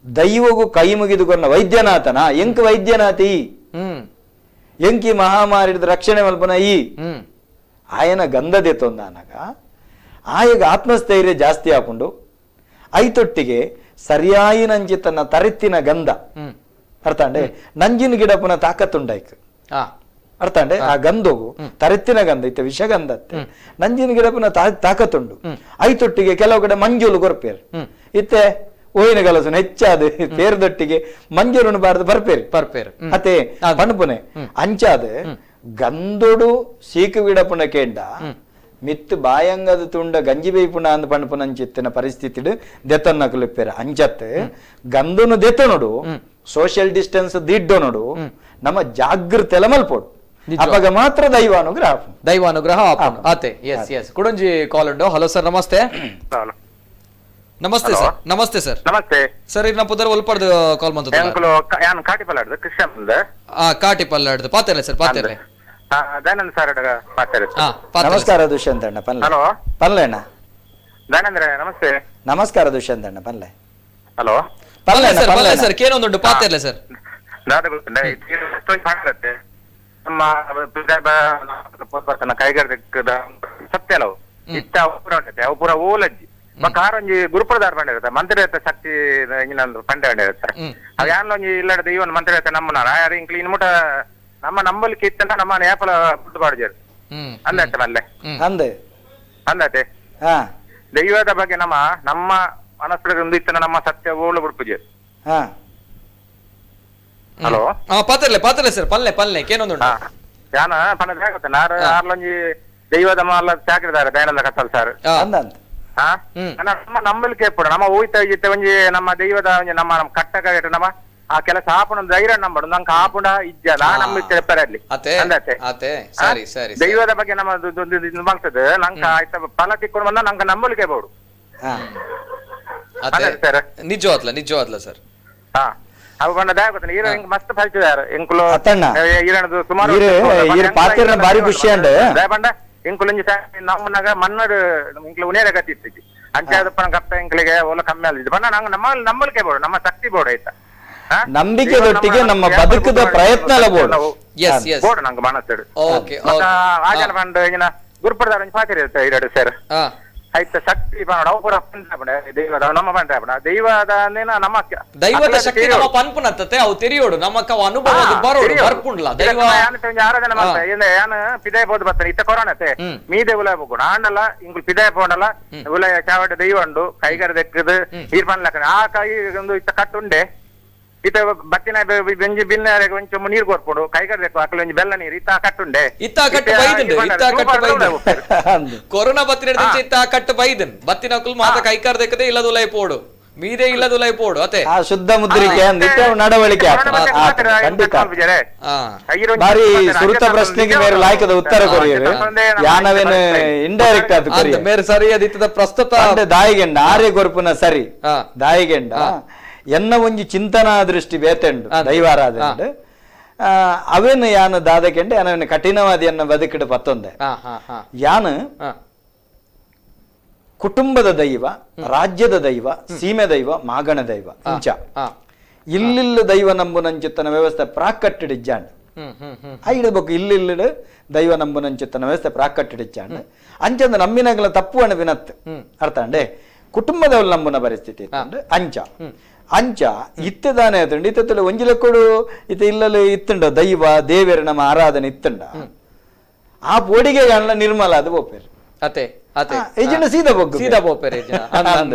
ದೈವಗೂ ಕೈ ಮುಗಿದುಕೊಂಡ ವೈದ್ಯನಾಥನ ಎಂಕ್ ವೈದ್ಯನಾಥಿ ಎಂಕಿ ಮಹಾಮಾರಿ ರಕ್ಷಣೆ ಮಲ್ಪನ ಈ ಆಯನ ಗಂಧದೆ ತೊಂದಾನಾಗ ಆಯಗ ಆತ್ಮಸ್ಥೈರ್ಯ ಜಾಸ್ತಿ ಹಾಕೊಂಡು ಐತೊಟ್ಟಿಗೆ ಸರಿಯಾಯಿ ನಂಜಿ ತನ್ನ ತರಿತ್ತಿನ ಗಂಧ ಅರ್ಥಾಂಡೆ ನಂಜಿನ ಗಿಡ ಪುನಃ ತಾಕತ್ತುಂಡಾಯ್ತು ಅರ್ಥಾಂಡೆ. ಆ ಗಂಧೋಗು ತರೆತ್ತಿನ ಗಂಧ ಇತ್ತ ವಿಷಗಂಧತ್ತೆ ನಂಜಿನ ಗಿಡ ಪುನಃ ತಾಕತ್ತುಂಡು. ಐತೊಟ್ಟಿಗೆ ಕೆಲವು ಕಡೆ ಮಂಜೂಲು ಕೊರ್ಪೇರು ಇತ್ತೆ ಓಯಿನ ಗಲಸುನ ಹೆಚ್ಚಾದ ಪೇರ್ದೊಟ್ಟಿಗೆ ಮಂಜೂರುನು ಬಾರದು ಬರ್ಪೇರು ಬರ್ಪೇರು ಅತೆ ಪಣಪುನೆ ಅಂಚಾದ ಗಂಧೋಡು ಸೀಕು ಗಿಡಪುನ ಕೇಂಡ ಮಿತ್ತು ಬಾಯಂಗದ ತುಂಡ ಗಂಜಿ ಬೇಯ್ಪುಣ ಅಂದ್ ಪಣಪುನಂಚಿತ್ತಿನ ಪರಿಸ್ಥಿತಿ ದೆತನ್ನ ಕುಲಿಪ್ಪೇರ ಅಂಚತ್ ಗಂಧನು ದೆತನೋಡು ಸೋಷಿಯಲ್ ಡಿಸ್ಟೆನ್ಸ್ ದಿಡ್ಡೋ ನೋಡು ನಮ್ಮ ಜಾಗೃತೆ ಎಲ್ಲ ಮಲ್ಪೋಡು ಅಪಗ ಮಾತ್ರ ದೈವಾನುಗ್ರಹ ದೈವಾನುಗ್ರಹ ಆತೆ. ಎಸ್ ಎಸ್, ಕುಡಂಜಿ ಕಾಲ್ ಉಂಡು. ಹಲೋ ಸರ್, ನಮಸ್ತೆ. ನಮಸ್ತೆ ಸರ್. ನಮಸ್ತೆ ಸರ್. ನಮಸ್ತೆ ಸರ್, ಇರ್ನ ಪುದರ್ ಒಲ್ಪಡ್ದು ಕಾಲ್ ಮಂತದ? ಕಾಟಿ ಪಲ್ಲಾಡ್ದು ಕೃಷ್ಣ. ಕಾಟಿ ಪಲ್ಲಾಡ್ದು ಪಾತೆರ್ಲೆ ಸರ್, ಪಾತೆರ್ಲೆ. ದಯಾನಂದ ಸರ್ ಪಾತೆರ್ಲೆ. ನಮಸ್ಕಾರ ದುಷ್ಯಂತ ಅಣ್ಣ. ಪಲ್ಲೆ. ಹಲೋ ಪಲ್ಲೆ ಅಣ್ಣ. ದಯಾನಂದ್ರ ನಮಸ್ತೆ. ನಮಸ್ಕಾರ ದುಷ್ಯಂತ ಅಣ್ಣ. ಪಲ್ಲೆ. ಹಲೋ ಪಲ್ಲೆ ಸರ್, ಪಲ್ಲೆ ಸರ್, ಕೇನೊಂದುಂಡು ಪಾತೆರ್ಲೆ ಸರ್. ದಾದ ಗೊತ್ತುಂಡ. ನಮ್ಮ ಕೈಗಾರಿಕದ ಸತ್ಯ ಅಲ್ಲವು ಇತ್ತ ಪೂರ ಉಂಟು ಅವು ಪೂರ ಓಲಜ್ಜಿ ಬೊಕ್ಕ ಆರೊಂಜಿ ಗುರುಪ್ರದಾರ ಪಂಡ ಇರುತ್ತೆ ಮಂತ್ರಿ ಶಕ್ತಿ ಇಂಜಿನ ಪಂಡೆ ಇರುತ್ತೆ ಅವು ಯಾರೊಂಜಿ ಇಲ್ಲದ ಇವನ್ ಮಂತ್ರಿ ನಮ್ಮನ ಯಾರು ಇಂಕ್ಲಿ ಇನ್ಮುಟ ನಮ್ಮ ನಂಬಲಿಕ್ಕೆ ಇತ್ತಂತ ನಮ್ಮ ಏಪಲ ಪುಟ್ಟು ಪಾಡುಜರು ಅಂದತ್ತೆ ಮಲ್ಲೆ ಅಂದೆ ಅಂದತೆ ದೈವದ ಬಗ್ಗೆ ನಮ್ಮ ನಮ್ಮ ಮನಸ್ಸು ಇತ್ತನ ನಮ್ಮ ಸತ್ಯ ಓಳು ಬಿಡ್ಪುಜೆ. ಹಲೋ ಪಾತ್ರಲೆ ಪಾತ್ರಲೆ ಸರ್ ಪಲ್ಲೆ ಪಲ್ಲೆ ಕೇನೊಂದು ಯಾನ ಪನ್ನ ಆಗುತ್ತೆ ನಾರು ಆರ್ಲೊಂಜಿ ದೈವದ ಮಾಲ ಚಾಕ್ರಿದಾರೆ ದಯಾನಂದ ಕತ್ತಲ್ ಸರ್ ನಮ್ಮ ನಂಬಲಿಕ್ಕೆ ಎಪ್ಪಡು ನಮ್ಮ ಊಯ್ತ ಇತ್ತೆ ಒಂಜಿ ನಮ್ಮ ದೈವದ ಒಂಜಿ ನಮ್ಮ ನಮ್ಮ ಕಟ್ಟ ನಮ್ಮ ಆ ಕೆಲಸ ಆಪುಣ ಧೈರ್ಯ ನಂಬಡು ನಂಗೆ ಆಪುಣ ಇಜ್ಜಲ್ಲ ನಮ್ಮ ಅಲ್ಲಿ ಸರಿ ಸರಿ ದೈವದ ಬಗ್ಗೆ ನಮ್ಮ ಮಾಡ್ತದೆ ನಂಗೆ ಆಯ್ತ ಫಲ ತಿಕ್ಕೊಂಡು ಬಂದ ನಂಗೆ ನಂಬಲಿಕ್ಕೆ ಬೋಡು ಸರ್. ನಿಜವಾದ್ಲ ನಿಜವಾದ್ಲ ಸರ್. ಹಾ ಅವು ಬಂದ ದಯ ಗೊತ್ತ ಈರ ಹಿಂಗ್ ಮಸ್ತ್ ಫಲಿಸಿದಾರೆ ಇಂಕುಲು ಸುಮಾರು ಪಾತ್ರ ಭಾರಿ ಖುಷಿ ಅಂಡ್ ದಯ ಬಂಡ ಇಂಕುಲು ನಮ್ಮನಾಗ ಮನ್ನಡು ಇಂಕ್ಲು ಉನೇರ ಗತಿ ಇತ್ತು ಅಂಚಾದಪ್ಪ ಕಪ್ಪ ಇಂಕ್ಲಿಗೆ ಓಲ ಕಮ್ಮಿ ಅಲ್ಲ ಬಣ್ಣ ನಂಗೆ ನಮ್ಮ ನಂಬಲಿಕ್ಕೆ ಬೋಡು ನಮ್ಮ ಶಕ್ತಿ ಬೋಡು ಆಯ್ತಾ ನಂಬಿಕೆದೊಟ್ಟಿಗೆ ನಮ್ಮ ಬದುಕದ ಪ್ರಯತ್ನ ಬೋಡು ನಂಗೆ ಮನಸ್ಸು. ಆಜನ ಬಂಡ ಇಂಜಿನ ಗುರುಪುರದಾರ ಒಂಜಿ ಪಾತ್ರ ಇರುತ್ತೆ ಎರಡು ಸರ್ ಆಯ್ತ ಶಕ್ತಿ ಅವು ಪೂರ ಪಂಡ ದೈವದ ನಮ್ಮ ಪಂಡ ದೈವದ ನಮ್ಮ ದೈವದ ಶಕ್ತಿ ನಮ್ಮ ಪನ್ಪುನತ್ತೆ ಅವು ತೆರಿಯೋಡು ನಮ್ಮಕ್ಕ ಅನುಭವ ಬರೋಡು ಬರ್ಪುಂಡ್ಲ ದೈವ ಆರಾಧನೆ ಮಾಡ್ತಾರೆ ಯಾನು ಪಿದಾಯ ಬೋದು ಬರ್ತಾನೆ ಇತ್ತ ಕೊರೋನತೆ ಮೀದೆ ಉಲಾಯ ಹೋಗೋಣ ಆಂಡಲ್ಲ ಇಂಗುಲ್ ಪಿದಾಯ ಪೋಂಡಲ್ಲ ಉಲಾಯ ಚಾವಟ ದೈವ ಉಂಡು ಕೈಗಾರ ದೆಕ್ಕದು ನೀರ್ ಪನ್ಲಕ್ಕ ಆ ಕೈ ಒಂದು ಇತ್ತ ಕಟ್ಟುಂಡೆ ಇತ್ತ ಬತ್ತಿನ ಬೆಂಜಿ ಬಿನ್ನ ಒಂಚು ನೀರು ಕೊರ್ಪುಂಡು ಕೈಗಾರ ದೆಕ್ಕು ಅಕಲ ಒಂಜಿ ಬೆಲ್ಲ ನೀರು ಇತ್ತ ಕಟ್ಟುಂಡೆ ಇತ್ತ ಕಟ್ಟು ಬೈದನ್ ಇತ್ತ ಕಟ್ಟು ಬೈದನ್ ಕೊರೋನಾ ಬತ್ತಿನ ಇತ್ತ ಕಟ್ಟು ಬೈದನ್ ಬತ್ತಿನ ಅಕುಲ್ ಮಾತ ಕೈಕಾರ ದೆಕ್ಕದೆ ಇಲ್ಲದುಲೈ ಪೋಡು ಮೀದೆ ಇಲ್ಲದುಲೈ ಪೋಡು ಅತೆ ಆ ಶುದ್ಧ ಮುದ್ರಿಕೆ ಅಂದಿಟ್ಟು ನಡವಳಿಕೆ ಖಂಡಿತ ಬಾರಿ ಸುರುತ ಪ್ರಶ್ನೆಗೆ ಮೇರೆ ಲಾಯಕದ ಉತ್ತರ ಕೊರಿಯರು ಯಾನವೇನು ಇಂಡೈರೆಕ್ಟ್ ಅದು ಕೊರಿಯ ಮೇರೆ ಸರಿ ಅದಿತ್ತದ ಪ್ರಸ್ತುತ ದಾಯಿಗೆಂಡ ಆರ್ಯ ಗೊರ್ಪುನ ಸರಿ ದಾಯಿಗೆಂಡ ಎನ್ನ ಒಂಜಿ ಚಿಂತನಾ ದೃಷ್ಟಿ ಬೇತೆಂಡು ದೈವಾರಾಧನೆ ಅವೇನು ಯಾನು ದಾದಕೆಂಡು ಯಾನವೇನು ಕಠಿಣವಾದ ಎನ್ನ ಬದುಕಿಡು ಪತ್ತೊಂದೆ ಯಾನು ಕುಟುಂಬದ ದೈವ ರಾಜ್ಯದ ದೈವ ಸೀಮೆ ದೈವ ಮಾಗಣ ದೈವ ಇಂಚ ಇಲ್ಲಿಲ್ಲ ದೈವ ನಂಬುನಂಚಿತ್ತನ ವ್ಯವಸ್ಥೆ ಪ್ರಾಕಟ್ಟಿಡಿಜ್ಜಾಂಡ್ ಐಡಬೇಕು ಇಲ್ಲಿಲ್ಲ ದೈವ ನಂಬುನಂಚಿತ್ತನ ವ್ಯವಸ್ಥೆ ಪ್ರಾಕಟ್ಟಿಡಿಜ್ಜಾಂಡ್ ಅಂಚಂದ ನಂಬಿನಗಲ ತಪ್ಪು ಅಣಬಿನತ್ತು ಅರ್ಥ ಅಂಡೆ ಕುಟುಂಬದವ್ರು ನಂಬುನ ಪರಿಸ್ಥಿತಿ ಅಂಚ ಅಂಚ ಇತ್ತದಾನೆ ಆತುಂಡು ಇತ್ತಲ್ಲ ಒಂಜಿ ಲೆಕ್ಕೊಡು ಇತ್ತ ಇಲ್ಲಲ್ಲಿ ಇತ್ತುಂಡ ದೈವ ದೇವೇರ ನಮ್ಮ ಆರಾಧನೆ ಇತ್ತುಂಡ ಆ ಪೋಡಿಗೆ ಗಂಡ್ಲ ನಿರ್ಮಲ ಅದು ಬೋಪೇರು ಅತೆ ಅತೆ ಏಜೆಂಡ ಸೀದಾ ಬೊಗ್ಗು ಸೀದಾ ಬೋಪೇರು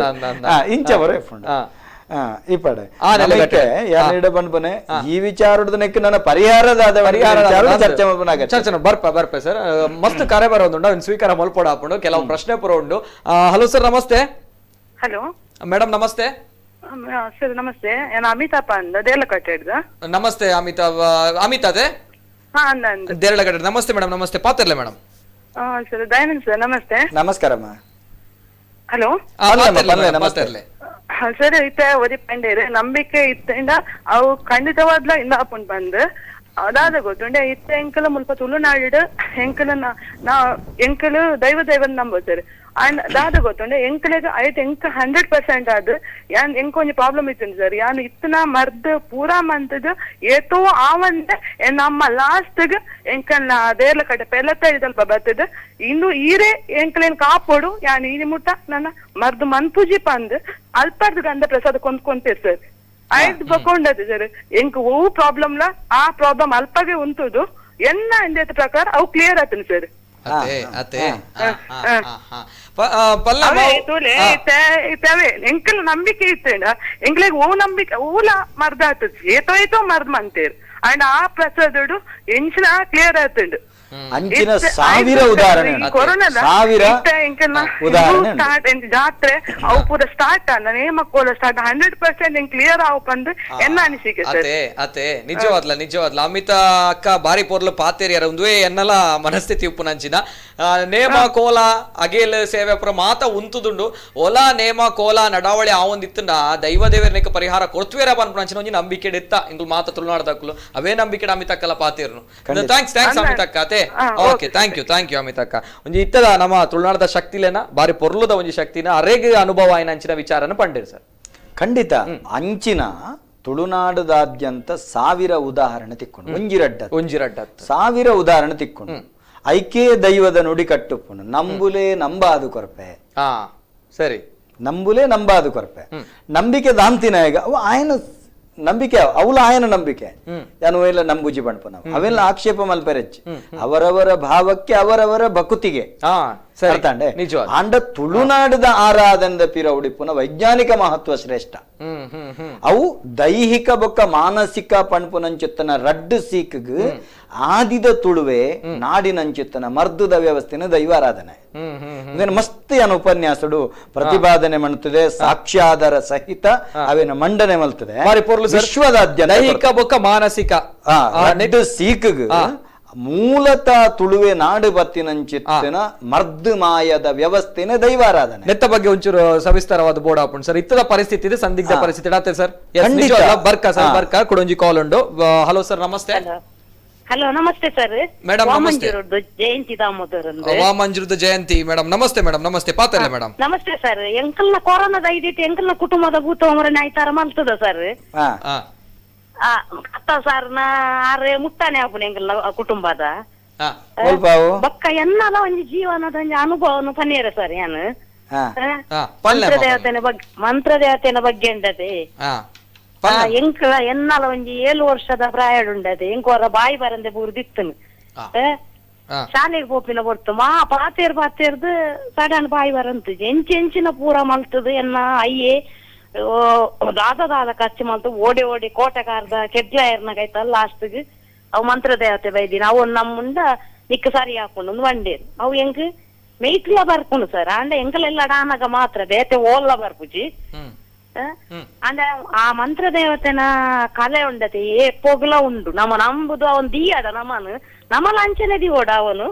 ಇಂಚ ಬರೋ ಇಪ್ಪಡೆ ಯಾರು ಬಂದ್ಬನೆ ಈ ವಿಚಾರದ ನೆಕ್ ನನ್ನ ಪರಿಹಾರದ ಚರ್ಚೆ ಚರ್ಚೆ ಬರ್ಪ ಬರ್ಪ ಸರ್ ಮಸ್ತ್ ಕರೆ ಬರೋದುಂಡು ಅವ್ನು ಸ್ವೀಕಾರ ಮಲ್ಪೋಡ ಹಾಕೊಂಡು ಕೆಲವು ಪ್ರಶ್ನೆ ಪುರ ಉಂಡು. ಹಲೋ ಸರ್ ನಮಸ್ತೆ. ಹಲೋ ಮೇಡಮ್ ನಮಸ್ತೆ. ಸರ್ ನಮಸ್ತೆ, ನಾನು ಅಮಿತಾಪ ಅಂದ ದೇರ್ಲಕಟ್ಟೆ. ನಮಸ್ತೆ ಅಮಿತಾಬ್ ಅಮಿತಾ ಅದೇ ದೇರ್ಲಕಟ್ಟೆ. ನಮಸ್ತೆ ಮೇಡಮ್. ನಮಸ್ತೆ ಪಾತ್ರಲೆ madam. Sir Dayanand sir ನಮಸ್ತೆ. ನಮಸ್ಕಾರ. ಹಲೋ ನಮಸ್ತೆ ಸರ್. ಇತ್ತ ಒರಿ ಪಂಡೇರು ನಂಬಿಕೆ ಇತ್ತಿಂದ ಅವು ಖಂಡಿತವಾದ್ಲ ಇಂದ ಅಪ್ಪುಂಡ್ ಬಂದ್ ಅದಾದ ಗೊತ್ತುಂಡೆ ಇತ್ತ ಎಂಕಲ ಮುಲ್ಪ ತುಳುನಾಡು ಎಂಕಲ ನಾ ಎಂಕಲು ದೈವ ದೈವ ನಂಬು ಸರ್. ಅಂಡ್ ದಾದ ಗೊತ್ತುಂಡೆ ಎಂಕಲೆಗ್ ಐಟ್ ಎಂಕ 100% ಅದು ಯಾನ್ ಎಂಕ ಒಂಜಿ ಪ್ರಾಬ್ಲಮ್ ಇತ್ತು ಸರ್. ಯಾನ್ ಇತ್ತನ ಮರ್ದ್ ಪೂರಾ ಮಂತದ್ ಏತೋ ಆವಂದೆ ನಮ್ಮ ಲಾಸ್ಟ್ ಗ್ ಎಂಕಲ್ನ ದೇರ್ಲ ಕಡೆ ಪೆಲತ್ತ ಇದಲ್ಪ ಬರ್ತದ ಇನ್ನು ಈರೇ ಎಂಕಲೇನ್ ಕಾಪೋಡು ಯಾನ್ ಈ ಮುಟ್ಟ ನನ್ನ ಮರ್ದ್ ಮನ್ಪುಜಿ ಪಂದ್ ಅಲ್ಪರ್ದ್ ಗಂಧ ಪ್ರಸಾದ ಕೊಂದ್ಕೊಂತೇರ್ ಸರ್. ಐದ್ ಬಕೊಂಡದು ಸರ್ ಎಂಕ್ ಓ ಪ್ರಾಬ್ಲಮ್ ಲ ಆ ಪ್ರಾಬ್ಲಮ್ ಅಲ್ಪಗೆ ಉಂಟುದು ಎನ್ನ ಇಂದ ಪ್ರಕಾರ ಅವು ಕ್ಲಿಯರ್ ಆತನ ಸರ್. ಎಂಕಲ್ ನಂಬಿಕೆ ಇತ್ತೇನ ಎಂಕ್ಲೆಗ್ ಓ ನಂಬಿಕೆ ಓಲ ಮರ್ದ ಆತದ ಏತೋ ಏತೋ ಮರ್ದ್ ಮಂತೇರ್ ಅಂಡ್ ಆ ಪ್ರಸಾದಡು ಎಂಚಿನ ಕ್ಲಿಯರ್ ಆತುಂಡು. ಅಂಚಿನ ಸಾವಿರ ಉದಾಹರಣೆ ಸಾವಿರ ಉದಾಹರಣೆ ಜಾತ್ರೆ ಅವು ಪೂರ ಸ್ಟಾರ್ಟ್ ಅಲ್ಲ ನೇಮ ಕೋಲ ಸ್ಟಾರ್ಟ್ 100% ಎಂಕ್ ಕ್ಲಿಯರ್ ಆವಪಂದು ಎನ್ನ ಅನಿಸಿಕೆ ಸರ್. ಅತೆ ಅತೆ ನಿಜವಾದ್ಲ ನಿಜವಾದ್ಲ ಅಮಿತಾ ಅಕ್ಕ ಬಾರಿ ಪೊರ್ಲು ಪಾತೇರಿಯರ ಒಂದುವೇ ಎನ್ನಲ ಮನಸ್ಥಿತಿ ಉಪ್ಪುನಂಚಿನ ನೇಮ ಕೋಲ ಅಗೇಲ್ ಸೇವೆ ಪುರ ಮಾತ ಉಂತುದುಂಡು ಒಲಾ ನೇಮ ಕೋಲ ನಡಾವಳಿ ಆವೊಂದಿತ್ತುಂಡ ದೈವ ದೇವರನಿಕ ಪರಿಹಾರ ಕೊಡ್ತುವೇರ ಪನ್ಪುನಂಚಿನ ಒಂಜಿ ನಂಬಿಕೆ ಇತ್ತ ಇಂಗುಲ್ ಮಾತ ತುಳುನಾಡದಕ್ಕಲು ಅವೇ ನಂಬಿಕೆ ಅಮಿತಕ್ಕಲ ಪಾತೇರ್ನು. Thanks thanks ಅಮಿತಕ್ಕ. ಅತೆ okay thank you thank you ಅಮಿತಕ್ಕ. ಒಂಜಿ ಇತ್ತದ ನಮ್ಮ ತುಳುನಾಡದ ಶಕ್ತಿಲೇನ ಬಾರಿ ಪೊರ್ಲುದ ಒಂಜಿ ಶಕ್ತಿನ ಅರೇಗ ಅನುಭವ ಆಯ್ನ ಅಂಚಿನ ವಿಚಾರನ ಪಂಡೇರು ಸರ್. ಖಂಡಿತ ಅಂಚಿನ ತುಳುನಾಡದಾದ್ಯಂತ 1000 ಉದಾಹರಣೆ ತಿಕ್ಕೊಂಡು, ಒಂಜಿರಡ್ಡ ಒಂಜಿರಡ್ಡ 1000 ಉದಾಹರಣೆ ತಿಕ್ಕೊಂಡು ಐಕೆ ದೈವದ ನುಡಿ ಕಟ್ಟುಪ್ಪುನು ನಂಬುಲೇ ನಂಬಾದು ಕೊರಪೆ. ಸರಿ, ನಂಬುಲೇ ನಂಬಾದು ಕೊರಪೆ. ನಂಬಿಕೆ ದಾಂತಿನಾಯಗ ಅವು ಆಯನ ನಂಬಿಕೆ, ಅವಳ ಆಯನ ನಂಬಿಕೆ ಯಾನು ಎಲ್ಲ ನಂಬುಜಿ ಪಣ್ಪ ನಾವು ಅವೆಲ್ಲ ಆಕ್ಷೇಪ ಮಲ್ಪೆರೆಚ್ಚಿ ಅವರವರ ಭಾವಕ್ಕೆ ಅವರವರ ಭಕುತಿಗೆ ಅರ್ಥಾಂಡೆ. ಆಂಡ ತುಳುನಾಡದ ಆರಾಧನದ ಪಿರ ಉಡಿಪುನ ವೈಜ್ಞಾನಿಕ ಮಹತ್ವ ಶ್ರೇಷ್ಠ. ಅವು ದೈಹಿಕ ಬೊಕ್ಕ ಮಾನಸಿಕ ಪಣ್ಪುನಂಚಿತ್ತನ ರಡ್ಡು ಸೀಕ್ಗ್ ಆದಿದ ತುಳುವೆ ನಾಡಿನಂಚಿತ್ತನ ಮರ್ದುದ ವ್ಯವಸ್ಥೆನ ದೈವಾರಾಧನೆ. ಮಸ್ತ್ ಏನು ಉಪನ್ಯಾಸಡು ಪ್ರತಿಪಾದನೆ ಮಾಡುತ್ತದೆ, ಸಾಕ್ಷ್ಯಾಧಾರ ಸಹಿತ ಅವೇನ ಮಂಡನೆ ಮಲ್ತದೆ. ವಿಶ್ವದಾದ್ಯಂತ ದೈಹಿಕ ಬೊಕ್ಕ ಮಾನಸಿಕ ರಡ್ಡು ಸೀಕ್ಗ್ ಮೂಲತಃ ತುಳುವೆ ನಾಡು ಬತ್ತಿನಂಚಿತ್ತಿನ ಮರ್ದು ಮಾಯದ ವ್ಯವಸ್ಥೆನ ದೈವಾರಾಧನೆ. ನೆತ್ತ ಬಗ್ಗೆ ಒಂಚೂರು ಸವಿಸ್ತಾರವಾದ ಬೋರ್ಡ್ ಹಾಪುಂಡು ಸರ್. ಇತ್ತದ ಪರಿಸ್ಥಿತಿ ಇದೆ, ಸಂದಿಗ್ಧ ಪರಿಸ್ಥಿತಿ ಆತೆ ಸರ್. ಬರ್ಕ ಸರ್, ಬರ್ಕ ಕೊಡೊಂಜಿ ಕಾಲ್ ಉಂಡು. ಹಲೋ ಸರ್, ನಮಸ್ತೆ. ಹಲೋ, ನಮಸ್ತೆ ಸರ್. ಮೇಡಮ್ ನಮಸ್ತೆ. ಜಯಂತಿ ದಾಮೋದರ್ ವಾಮಂಜುರದ ಜಯಂತಿ ಮೇಡಮ್ ನಮಸ್ತೆ. ಮೇಡಮ್ ನಮಸ್ತೆ. ಪಾತಲ್ಲ ಮೇಡಮ್. ನಮಸ್ತೆ ಸರ್. ಎಂಕಲ್ನ ಕೊರೋನಾದ ಐದಿತ್ತು, ಎಂಕಲ್ನ ಕುಟುಂಬದ ಭೂತ ಮರಣ ಆಯ್ತಾರ ಮಲ್ತದ ಸರ್. ಅತ್ತ ಸರ್ ನಾ ಆರೆ ಮುಟ್ಟಾನೆ ಆಪುನ ಎಂಕಲ್ನ ಕುಟುಂಬದ ಬೊಕ್ಕ ಎನ್ನಲ ಒಂಜಿ ಜೀವನದ ಒಂಜಿ ಅನುಭವನು ಪನ್ನೇರ ಸರ್. ಯಾನು ಮಂತ್ರದೇವತೆನ ಬಗ್ಗೆ, ಮಂತ್ರದೇವತೆನ ಬಗ್ಗೆ ಉಂಡದೆ ಎಂಕಲ ಎನ್ನಲ ಒಂಜಿ 7 ವರ್ಷದ ಪ್ರಾಯ ಉಂಡದೆ. ಎಂಕೋರ ಬಾಯಿ ಬರಂದೆ ಬೂರ್ದಿತ್ತನು ಶಾಲೆಗೆ ಪೋಪಿನ ಬೊರ್ತು ಮಾ ಪಾತೇರ್ ಪಾತೇರ್ದು ಸಡನ್ ಬಾಯಿ ಬರಂತು ಎಂಚಿ ಎಂಚಿನ ಪೂರ ಮಲ್ತದು. ಎನ್ನ ಅಯ್ಯೆ ದಾದ ದಾದ ಖರ್ಚು ಮಲ್ತು ಓಡಿ ಓಡಿ ಕೋಟೆಗಾರ್ದ ಕೆಡ್ಲಾಯರ್ನಾಗ ಲಾಸ್ಟ್ ಅವು ಮಂತ್ರದೇವತೆ ಬೈದಿನ ಅವು ನಮ್ಮ ಮುಂದ ನಿಕ್ಕ ಸರಿ ಹಾಕೊಂಡು ಒಂದು ಬಂಡೇರು ಅವು ಎಂಕ್ ಮೆಯ್ಟ್ಲ ಬರ್ಕೊಂಡು ಸರ್. ಅಂಡ ಎಂಕಲೆಲ್ಲ ಡಾನಾಗ ಮಾತ್ರ ಬೇತೆ ಓಲ್ಲ ಬರ್ಪುಜಿ. ಅಂಡ ಆ ಮಂತ್ರದೇವತೆನ ಕಲೆ ಉಂಡತೆ ಏ ಪೊಗ್ಲ ಉಂಡು ನಮ್ಮ ನಂಬುದು ಅವನ್ ದೀಯಡ ನಮ್ಮನು ನಮ್ಮಲ ಅಂಚನೆ ದಿವೋಡ ಅವನು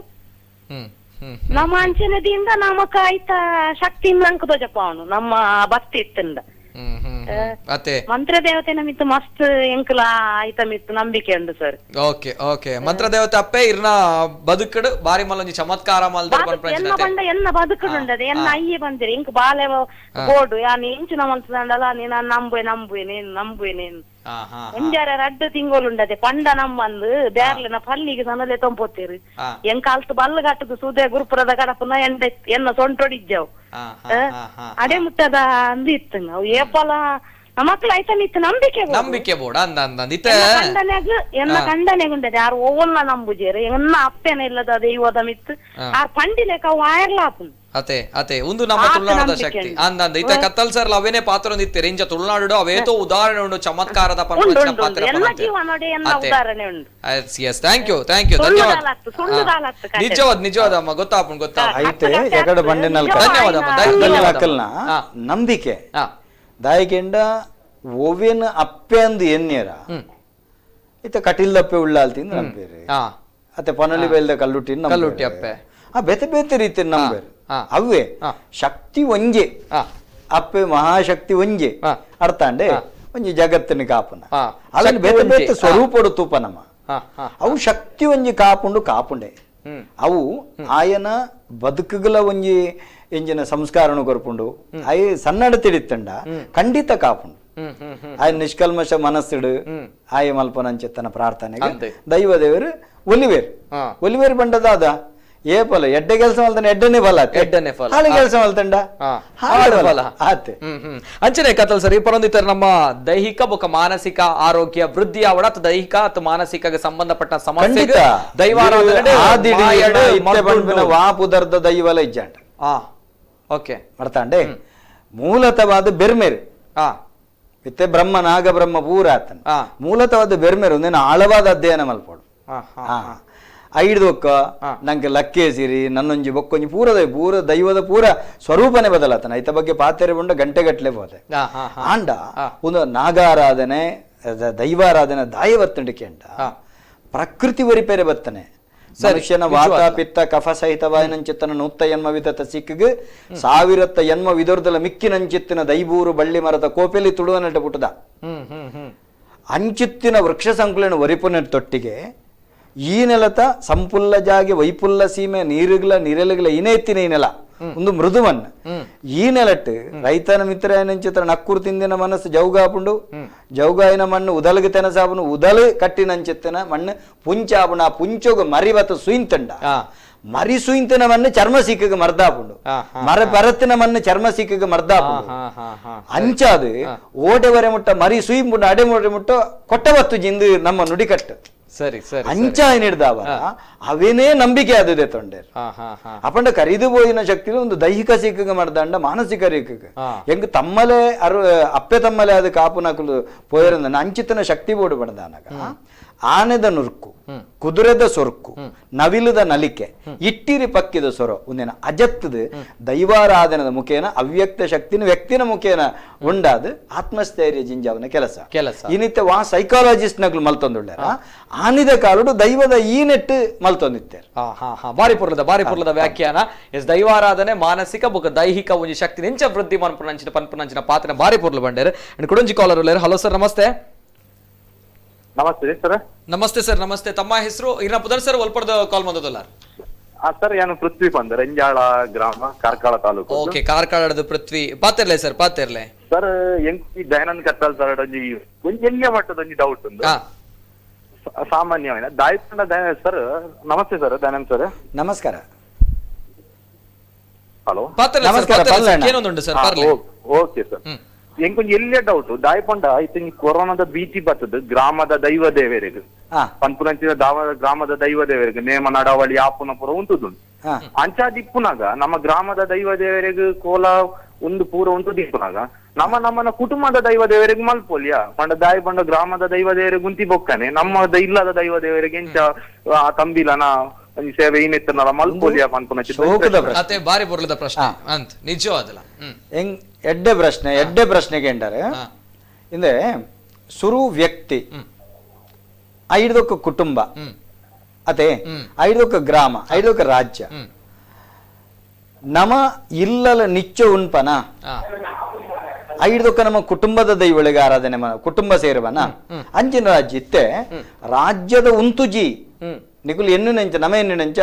ನಮ್ಮ ಅಂಚನೆದಿಂದ ನಮಕ ಆಯ್ತ ಶಕ್ತಿ ಅಂಕ ತೋಜಪ್ಪ ಅವನು ನಮ್ಮ ಭಕ್ತಿ ಇತ್ತಂದ. ಮಂತ್ರದೇವತೆ ನಮಿತ್ತು ಮಸ್ತ್ ಎಂಕಲ ಆಯ್ತ ಮಿತ್ತು ನಂಬಿಕೆ ಉಂಡು sir. Okay okay, ಮಂತ್ರದೇವತೆ ಅಪ್ಪೆ ಇರ್ನ ಬದುಕಡು ಬಾರಿ ಮಲ್ಲೊಂಜಿ ಚಮತ್ಕಾರ ಎನ್ನ ಬಂಡ ಎನ್ನ ಬದುಕಡು ಉಂಡದೆ ಎನ್ನ ಅಯ್ಯೆ ಬಂದಿರಿ ಇಂಕ್ ಬಾಲೆ ಬೋಡು ಯಾನ್ ಎಂಚಿನ ಮಲ್ತದಂಡಲ ನೀನ್ ನಂಬುವೆ ನಂಬುವೆ ನೀನ್ ನಂಬುವೆ ನೀನ್ ಒಂಜಾರ ರಡ್ಡು ತಿಂಗೋಲು ಉಂಡದೆ ಪಂಡ ನಮ್ಮಂದು ಬ್ಯಾರ್ಲೆನ ಪಲ್ಲಿಗೆ ಸನಲೆ ತೊಂಪೋತೀರಿ ಎಂಕ ಅಲ್ತು ಬಲ್ಲು ಕಟ್ಟದು ಸೂದೆ ಗುರುಪುರದ ಕಡಪುನ ಎಂಡ ಎನ್ನ ಸೊಂಟೊಡಿಜ್ಜವು ಅಡೆ ಮುಟ್ಟದ ಅಂದು ಇತ್ತು ಅವು ಏಪಲ ಮಕ್ಳು ಆಯ್ತ ಇತ್ತು ನಂಬಿಕೆ ನಂಬಿಕೆ ಬೋಡ ಅಂದ ಅಂದ ಕಂಡನೆಗ್ ಎನ್ನ ಕಂಡನೆಗ್ ಉಂಡದೆ ಯಾರು ಓವಲ್ಲ ನಂಬುಜೇರು ಎನ್ನ ಅಪ್ಪೆನ ಇಲ್ಲದ ದೈವದ ಮಿತ್ತು ಆರ್ ಪಂಡಿಲೆಕ ಅವು ಆಯರ್ಲ ಆಪುಂಡು. ಅತೆ ಅತೆ ಒಂದು ನಮ್ಮ ತುಳುನಾಡದ ಶಕ್ತಿ ಅಂದ ಅಂದ ಇತ್ತ ಕತ್ತಲ್ ಸರ್ ಅವೇನೇ ಪಾತ್ರ ಒಂದಿತ್ತೆ ಇಂಚ ತುಳುನಾಡು ಅವೇತೋ ಉದಾಹರಣೆ ಉಂಡು ಚಮತ್ಕಾರದ ಪಾತ್ರ. Thank you thank you, ಧನ್ಯವಾದ. ನಿಜವಾದ ನಿಜವಾದ ಅಮ್ಮ ಗೊತ್ತಾಪುಂಡು ಗೊತ್ತಾಪುಂಡು. ಧನ್ಯವಾದ. ನಂಬಿಕೆ ದಾಯಿಕೆಂಡ ಓವೇನ ಅಪ್ಪೆ ಅಂದು ಎನ್ನೇರ ಇತ್ತ ಕಟಿಲ್ದಪ್ಪೆ ಉಳ್ಳಾಲ್ತಿಂದ ನಂಬೇರು ಅತ್ತೆ ಪನಲಿ ಬೇಲ್ದ ಕಲ್ಲುಟ್ಟಿ ಕಲ್ಲುಟ್ಟಿ ಅಪ್ಪೆ ಆ ಬೇತೆ ಬೇತೆ ರೀತಿ ನಂಬೇರು ಅವೇ ಶಕ್ತಿ ಒಂಜೆ ಅಪ್ಪೆ ಮಹಾಶಕ್ತಿ ಒಂಜೆ ಅರ್ಥಾಂಡೆ ಒಂಜಿ ಜಗತ್ತಿನ ಕಾಪುನ ಅದನ್ನ ಬೇತೆ ಬೇತೆ ಸ್ವರೂಪಡು ತೂಪ ನಮ್ಮ ಅವು ಶಕ್ತಿ ಒಂಜಿ ಕಾಪುಂಡು ಕಾಪುಂಡೆ ಅವು ಆಯನ ಬದುಕುಗಳ ಒಂಜಿ ಎಂಜಿನ ಸಂಸ್ಕಾರನು ಕೊರ್ಪುಂಡು ಅಯ ಸನ್ನಡ ತಿಳಿತ್ತಂಡ ಖಂಡಿತ ಕಾಪುಂಡು ಆಯ ನಿಷ್ಕಲ್ಮಶ ಮನಸ್ಸುಡು ಆಯ ಮಲ್ಪನಂಚೆತ್ತನ ಪ್ರಾರ್ಥನೆಗೆ ದೈವ ದೇವರು ಒಲಿವೇರು ಒಲಿವೇರು ಬಂಡದಾದ ಏ ಫಲ ಎಡ್ಡೆ ಕೆಲಸ ಮಲ್ತಾನೆ ಎಡ್ಡನೆ ಫಲ ಎಡ್ಡನೆ ಫಲ ಹಾಳು ಕೆಲಸ ಮಲ್ತಂಡ ಹಾಳು ಫಲ ಆತೆ. ಅಂಚನೆ ಕತ್ತಲ್ ಸರ್ ಈ ಪರೊಂದಿತರ ನಮ್ಮ ದೈಹಿಕ ಬೊಕ ಮಾನಸಿಕ ಆರೋಗ್ಯ ವೃದ್ಧಿ ಅವಡ ಅಥವಾ ದೈಹಿಕ ಅಥವಾ ಮಾನಸಿಕ ಸಂಬಂಧಪಟ್ಟ ಸಮಸ್ಯೆ ದೈವಾರಾಧನೆ ವಾಪುದರ್ದ ದೈವಲ ಇಜ್ಜಾಂಡ ಓಕೆ ಮರ್ತಾಂಡೆ ಮೂಲತವಾದ ಬೆರ್ಮೆರು ಇತ್ತೆ ಬ್ರಹ್ಮ ನಾಗ ಬ್ರಹ್ಮ ಪೂರ ಆತನ ಮೂಲತವಾದ ಬೆರ್ಮೆರು ಒಂದೇನು ಆಳವಾದ ಅಧ್ಯಯನ ಮಲ್ಪೋಡು. ಐಡ್ದೊಕ್ಕ ನಂಗೆ ಲಕ್ಕೆ ಸಿರಿ ನನ್ನೊಂಜಿ ಬೊಕ್ಕೊಂಜಿ ಪೂರ ಪೂರ ದೈವದ ಪೂರ ಸ್ವರೂಪನೇ ಬದಲಾತನ ಐತ ಬಗ್ಗೆ ಪಾತೆರೆ ಉಂಡ ಗಂಟೆ ಗಟ್ಟಲೆ ಹೋದೆ. ಆಂಡ ಒಂದು ನಾಗಾರಾಧನೆ ದೈವಾರಾಧನೆ ದಾಯ ಬತ್ತಂಡಿಕೆಂಡ ಪ್ರಕೃತಿ ವರಿಪೇರೆ ಬತ್ತನೆ ಮನುಷ್ಯನ ವಾತ ಪಿತ್ತ ಕಫ ಸಹಿತವಾಯನಂಚಿತ್ತನ ನೂತ್ತ ಎನ್ಮ ವಿಧತ ಸಿಕ್ಕಿಗೆ ಸಾವಿರತ್ತ ಎನ್ಮ ವಿದೊರ್ದಲ ಮಿಕ್ಕಿನಂಚಿತ್ತಿನ ದೈಬೂರು ಬಳ್ಳಿ ಮರದ ಕೋಪೆಲಿ ತುಳುವನಟ ಪುಟ್ಟದ ಅಂಚಿತ್ತಿನ ವೃಕ್ಷ ಸಂಕುಲನ ವರಿಪುನ ತೊಟ್ಟಿಗೆ ಈ ನೆಲತ ಸಂಪುಲ್ಲ ಜಾಗೆ ವೈಪುಲ್ಲ ಸೀಮೆ ನೀರುಗಳ ನಿರಲುಗಳ ಇನೇತ್ತಿನ ಈ ನೆಲ ಒಂದು ಮೃದು ಮಣ್ಣು. ಈ ನೆಲಟ್ಟು ರೈತನ ಮಿತ್ರ ಏನಂಚಿತ್ರ ನಕ್ಕೂರು ತಿಂದಿನ ಮನಸ್ಸು ಜೌಗಾಪುಂಡು, ಜೌಗಾಯಿನ ಮಣ್ಣು ಉದಲ್ಗೆ ತೆನಸಾಪುಂಡು, ಉದಲು ಕಟ್ಟಿನಂಚಿತ್ತನ ಮಣ್ಣು ಪುಂಚಾಪುಂಡು. ಆ ಪುಂಚೋಗ ಮರಿ ಬತ್ತ ಸುಯಿಂತಂಡ, ಮರಿ ಸುಯಿಂತಿನ ಮಣ್ಣು ಚರ್ಮ ಸೀಕಿಗೆ ಮರ್ದಾಪುಂಡು, ಮರ ಪರತ್ತಿನ ಮಣ್ಣು ಚರ್ಮ ಸೀಕಿಗೆ ಮರ್ದಾಪುಂಡು. ಅಂಚಾದು ಓಟೆವರೆ ಮುಟ್ಟ ಮರಿ ಸುಯಿಂಪುಂಡು, ಅಡೆ ಮುಟ್ಟ ಕೊಟ್ಟವತ್ತು ಜಿಂದು ನಮ್ಮ ನುಡಿಕಟ್ಟು. ಸರಿ ಸರಿ ಅಂಚಾಯ ನೀಡ್ದಾವ ಅವೇನೇ ನಂಬಿಕೆ ಆದದೆ ತೊಂಡೆ. ಅಪಂಡ ಕರಿದು ಪೋಯಿನ ಶಕ್ತಿ ಒಂದು ದೈಹಿಕ ಸೀಕಿಗೆ ಮರ್ದಾಂಡ ಮಾನಸಿಕ ರೀಕಿಗೆ ಹೆಂಗ್ ತಮ್ಮಲೆ ಅರು ಅಪ್ಪೆ ತಮ್ಮಲೆ ಅದು ಕಾಪುನಕುಲು ಪೋಯರಂದ ಅಂಚಿತನ ಶಕ್ತಿ ಬೋಡು ಬಡದಾನಗ ಆನೆದ ನುರ್ಕು, ಕುದುರೆದ ಸೊರ್ಕು, ನವಿಲುದ ನಲಿಕೆ, ಇಟ್ಟಿರಿ ಪಕ್ಕಿದ ಸೊರ ಒಂದೇನ ಅಜತ್ತದ ದೈವಾರಾಧನದ ಮುಖೇನ ಅವ್ಯಕ್ತ ಶಕ್ತಿನ ವ್ಯಕ್ತಿನ ಮುಖೇನ ಉಂಡಾದ ಆತ್ಮಸ್ಥೈರ್ಯ ಜಿಂಜಾವನ ಕೆಲಸ ಕೆಲಸ. ಇನ್ನಿತ್ತ ವಾ ಸೈಕಾಲಜಿಸ್ಟ್ ನಗಲು ಮಲ್ತೊಂದುಳ್ಳ ಆನಿದ ಕಾಲುಡು ದೈವದ ಈ ನೆಟ್ಟು ಮಲ್ತೊಂದಿತ್ತಾರೆ. ಬಾರಿ ಪೊರ್ಲದ ಬಾರಿ ಪೊರ್ಲದ ವ್ಯಾಖ್ಯಾನ. ಎಸ್ ದೈವಾರಾಧನೆ ಮಾನಸಿಕ ಬೊಕ ದೈಹಿಕ ಒಂಜಿ ಶಕ್ತಿ ನಿಂಚ ವೃದ್ಧಿ ಮನ್ಪುನಂಚಿನ ಪನ್ಪುನಂಚಿನ ಪಾತ್ರ ಬಾರಿ ಪೊರ್ಲು ಬಂಡೇರು. ಕುಡೊಂಜಿ ಕಾಲರ್ ಉಲ್ಲೇರು. ಹಲೋ ಸರ್ ನಮಸ್ತೆ. ನಮಸ್ತೆ ಸರ್. ನಮಸ್ತೆ ಸರ್. ನಮಸ್ತೆ, ತಮ್ಮ ಹೆಸರು ಇನ್ನ ಪುದರ್ ಸರ್? ಒಲ್ಪಡದ ಕಾಲ್ ಬಂದದಲ್ಲ ಸರ್. ನಾನು ಪೃಥ್ವಿ ಬಂದ ರಂಜಾಳ ಗ್ರಾಮ, ಕಾರ್ಕಳ ತಾಲೂಕು. ಓಕೆ, ಕಾರ್ಕಳದ ಪೃಥ್ವಿ. ಪಾತಿರ್ಲೆ ಸರ್, ಪಾತಿರ್ಲೆ ಸರ್. ಎಂಕ್ ದಯಾನಂದ ಕತ್ತಲ್ ಸರ್ ಒಂಜಿ ಒಂಜಿ ಎಲ್ಯ ಮಟ್ಟದ ಒಂಜಿ ಡೌಟ್ ಉಂಡು ಸಾಮಾನ್ಯವಾಗಿ ದಾಯಿಪಂಡ ಸರ್. ನಮಸ್ತೆ ಸರ್, ದಯಾನಂದ್ ಸರ್. ನಮಸ್ಕಾರ. ಹಲೋ, ನಮಸ್ಕಾರ. ಓಕೆ ಸರ್, ಎಂಕೊಂಜಿ ಎಲ್ಲೇ ಡೌಟ್ ದಾಯಿಪಂಡ ಇತ್ತ ಕೊರೋನಾದ ಭೀತಿ ಬರ್ತದೆ ಗ್ರಾಮದ ದೈವ ದೇವರಿಗೆ, ಪನ್ಪುನಂಚಿನ ಗ್ರಾಮದ ದೈವ ದೇವರಿಗೆ ನೇಮ ನಡಾವಳಿ ಆಪುನ ಪೂರ ಉಂಟುದುಂಡು. ಅಂಚಾದಿಪ್ಪುನಾಗ ನಮ್ಮ ಗ್ರಾಮದ ದೈವ ದೇವರಿಗೆ ಕೋಲ ಒಂದು ಪೂರ ಉಂಟು ದಿಪ್ಪುನಾಗ ನಮ್ಮ ನಮ್ಮನ ಕುಟುಂಬದ ದೈವ ದೇವರಿಗೆ ಮಲ್ಪೋಲಿಯಾ ಪಂಡ ದಾಯಿ ಪಂಡ ಗ್ರಾಮದ ದೈವ ದೇವರಿಗೆ ಗುಂತಿ ಬೊಕ್ಕನೆ ನಮ್ಮ ಇಲ್ಲದ ದೈವ ದೇವರಿಗೆ ಎಂಚ ಆ ತಂಬಿಲನ ಸೇವೆ ಏನಿತ್ತನಲ್ಲ ಮಲ್ಪೋಲಿಯಾ ಪನ್ಪುನ ಬಾರಿ ಪೊರ್ಲದ ಪ್ರಶ್ನೆ ಅಂತ ನಿಜವಾದಲ್ಲ. ಹೆಂಗ್ ಎಡ್ಡೆ ಪ್ರಶ್ನೆ, ಎಡ್ಡೆ ಪ್ರಶ್ನೆಗೆ ಎಂಡರೆ ಇಂದೆ ಸುರು ವ್ಯಕ್ತಿ ಐದೊಕ್ಕ ಕುಟುಂಬ ಅದೇ ಐದೊಕ್ಕ ಗ್ರಾಮ ಐದೊಕ್ಕ ರಾಜ್ಯ ನಮ ಇಲ್ಲಲ ನಿಚ್ಚ ಉನ್ಪನ ಐದೊಕ್ಕ ನಮ್ಮ ಕುಟುಂಬದ ದೈವಳಿಗೆ ಆರಾಧನೆ ಕುಟುಂಬ ಸೇರುವನ ಅಂಚಿನ ರಾಜ್ಯ ಇತ್ತೆ ರಾಜ್ಯದ ಉಂತುಜಿ ನಿಕುಲು ಎನ್ನು ನೆಂಚ ನಮ ಎನ್ನು ನೆಂಚ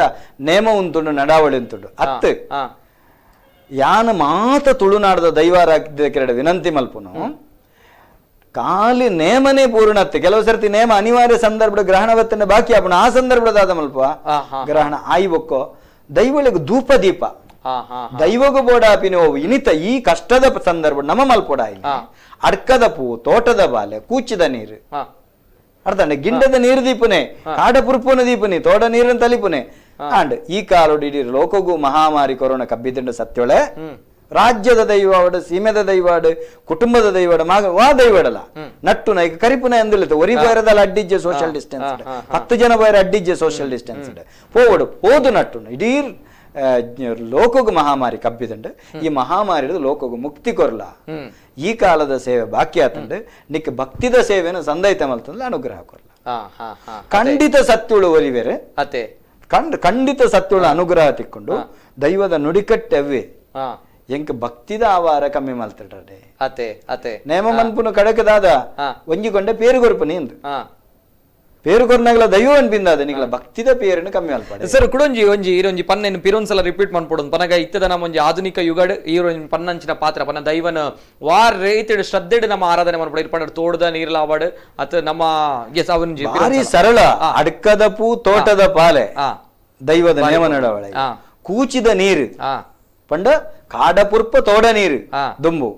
ನೇಮ ಉಂತುಂಡು ನಡಾವಳಿ ಉಂತುಂಡು ಅತ್ತು ಯಾನ ಮಾತ ತುಳುನಾಡದ ದೈವಾರಾಧ್ಯ ವಿನಂತಿ ಮಲ್ಪುನು ಖಾಲಿ ನೇಮನೇ ಪೂರ್ಣತ್ತೆ. ಕೆಲವು ಸರ್ತಿ ನೇಮ ಅನಿವಾರ್ಯ ಸಂದರ್ಭ ಗ್ರಹಣವತ್ತನ್ನ ಬಾಕಿ ಆಪುಣ ಆ ಸಂದರ್ಭದಾದ ಮಲ್ಪ ಗ್ರಹಣ ಆಯ್ಬೊಕ್ಕೋ ದೈವಳಿಗೆ ಧೂಪ ದೀಪ ದೈವಗು ಬೋಡಾಪಿನ ಇನಿತ ಈ ಕಷ್ಟದ ಸಂದರ್ಭ ನಮ್ಮ ಮಲ್ಪೊಡ ಅಡ್ಕದ ಪೂ ತೋಟದ ಬಾಲೆ ಕೂಚಿದ ನೀರು ಅರ್ಥ ಗಿಂಡದ ನೀರು ದೀಪನೆ ಕಾಡ ಪುರ್ಪುನ ದೀಪನೆ ತೋಟ ನೀರನ್ನು ತಲಿಪುನೆ ಅಂಡ್ ಈ ಕಾಲೋಡು ಇಡೀ ಲೋಕಗೂ ಮಹಾಮಾರಿ ಕೊರೋನಾ ಕಬ್ಬಿದಂಡ ಸತ್ಯೊಳೆ ರಾಜ್ಯದ ದೈವಾಡು ಸೀಮೆದ ದೈವಾಡು ಕುಟುಂಬದ ದೈವಾಡು ಮಾಗ ವಾ ದೈವಾಡಲ್ಲ ನಟ್ಟು ನೈಕ ಕರಿಪುನ ಎಂದಿಲ್ಲ ಒರಿ ಬೈರದಲ್ಲ ಅಡ್ಡಿಜ್ಜೆ ಸೋಷಿಯಲ್ ಡಿಸ್ಟೆನ್ಸ್ 10 ಜನ ಬೈರ ಅಡ್ಡಿಜ್ಜೆ ಸೋಷಿಯಲ್ ಡಿಸ್ಟೆನ್ಸ್ ಪೋವಡು ಪೋದು ನಟ್ಟು ಇಡೀ ಲೋಕಗೂ ಮಹಾಮಾರಿ ಕಬ್ಬಿದಂಡು ಈ ಮಹಾಮಾರಿ ಲೋಕಗೂ ಮುಕ್ತಿ ಕೊರ್ಲ ಈ ಕಾಲದ ಸೇವೆ ಬಾಕಿ ಆತಂಡು ನಿಕ್ ಭಕ್ತಿದ ಸೇವೆಯನ್ನು ಸಂದೈತ ಮಲ್ತಂದ್ರೆ ಅನುಗ್ರಹ ಕೊರ್ಲ ಖಂಡಿತ ಸತ್ಯುಳು ಒಲಿವೇರೆ ಖಂಡಿತ ಸತ್ಯುಳ ಅನುಗ್ರಹ ತಿಕ್ಕೊಂಡು ದೈವದ ನುಡಿಕಟ್ಟೆವ್ವೆ ಎಂಕ್ ಭಕ್ತಿದ ಆವಾರ ಕಮ್ಮಿ ಮಲ್ತಡೆ ನೇಮ ಮನ್ಪುನು ಕಡಕದಾದ ಒಂಜಿಕೊಂಡೆ ಪೇರು ಕೊರ್ಪುನಿ ಎಂದು ಪೇರು ಕೊರ್ನಾಗಲ ದೈವ ಅನ್ಪಿಂದಾದ ನಿಗಳ ಭಕ್ತಿದ ಪೇರನ್ನು ಕಮ್ಮಿ ಅಲ್ಪಡೆ ಸರ್. ಕುಡೊಂಜಿ ಒಂಜಿ ಈರೊಂಜಿ ಪನ್ನೆನ್ ಪಿರೊಂದ್ಸಲ ರಿಪೀಟ್ ಮನ್ಪೊಡು ಪನಗ ಇತ್ತದ ನಮ್ಮ ಒಂಜಿ ಆಧುನಿಕ ಯುಗಡ್ ಈರೊಂಜಿ ಪನ್ನಂಚಿನ ಪಾತ್ರ ಪನ್ನ ದೈವನ ವಾರ್ ರೈತಡು ಶ್ರದ್ಧೆಡ್ ನಮ್ಮ ಆರಾಧನೆ ಮನ್ಪೊಡು ಇರ್ಪಂಡ ತೋಡದ ನೀರ್ಲಾವಡ್ ಅತ ನಮ್ಮ ಎಸ್ ಅವೊಂಜಿ ಭಾರಿ ಸರಳ ಅಡ್ಕದ ಪೂ ತೋಟದ ಪಾಲೆ ದೈವದ ನೇಮ ನಡವಳೆ ಕೂಚಿದ ನೀರು ಪಂಡ ಕಾಡ ಪುರ್ಪ ತೋಡ ನೀರು ದುಂಬು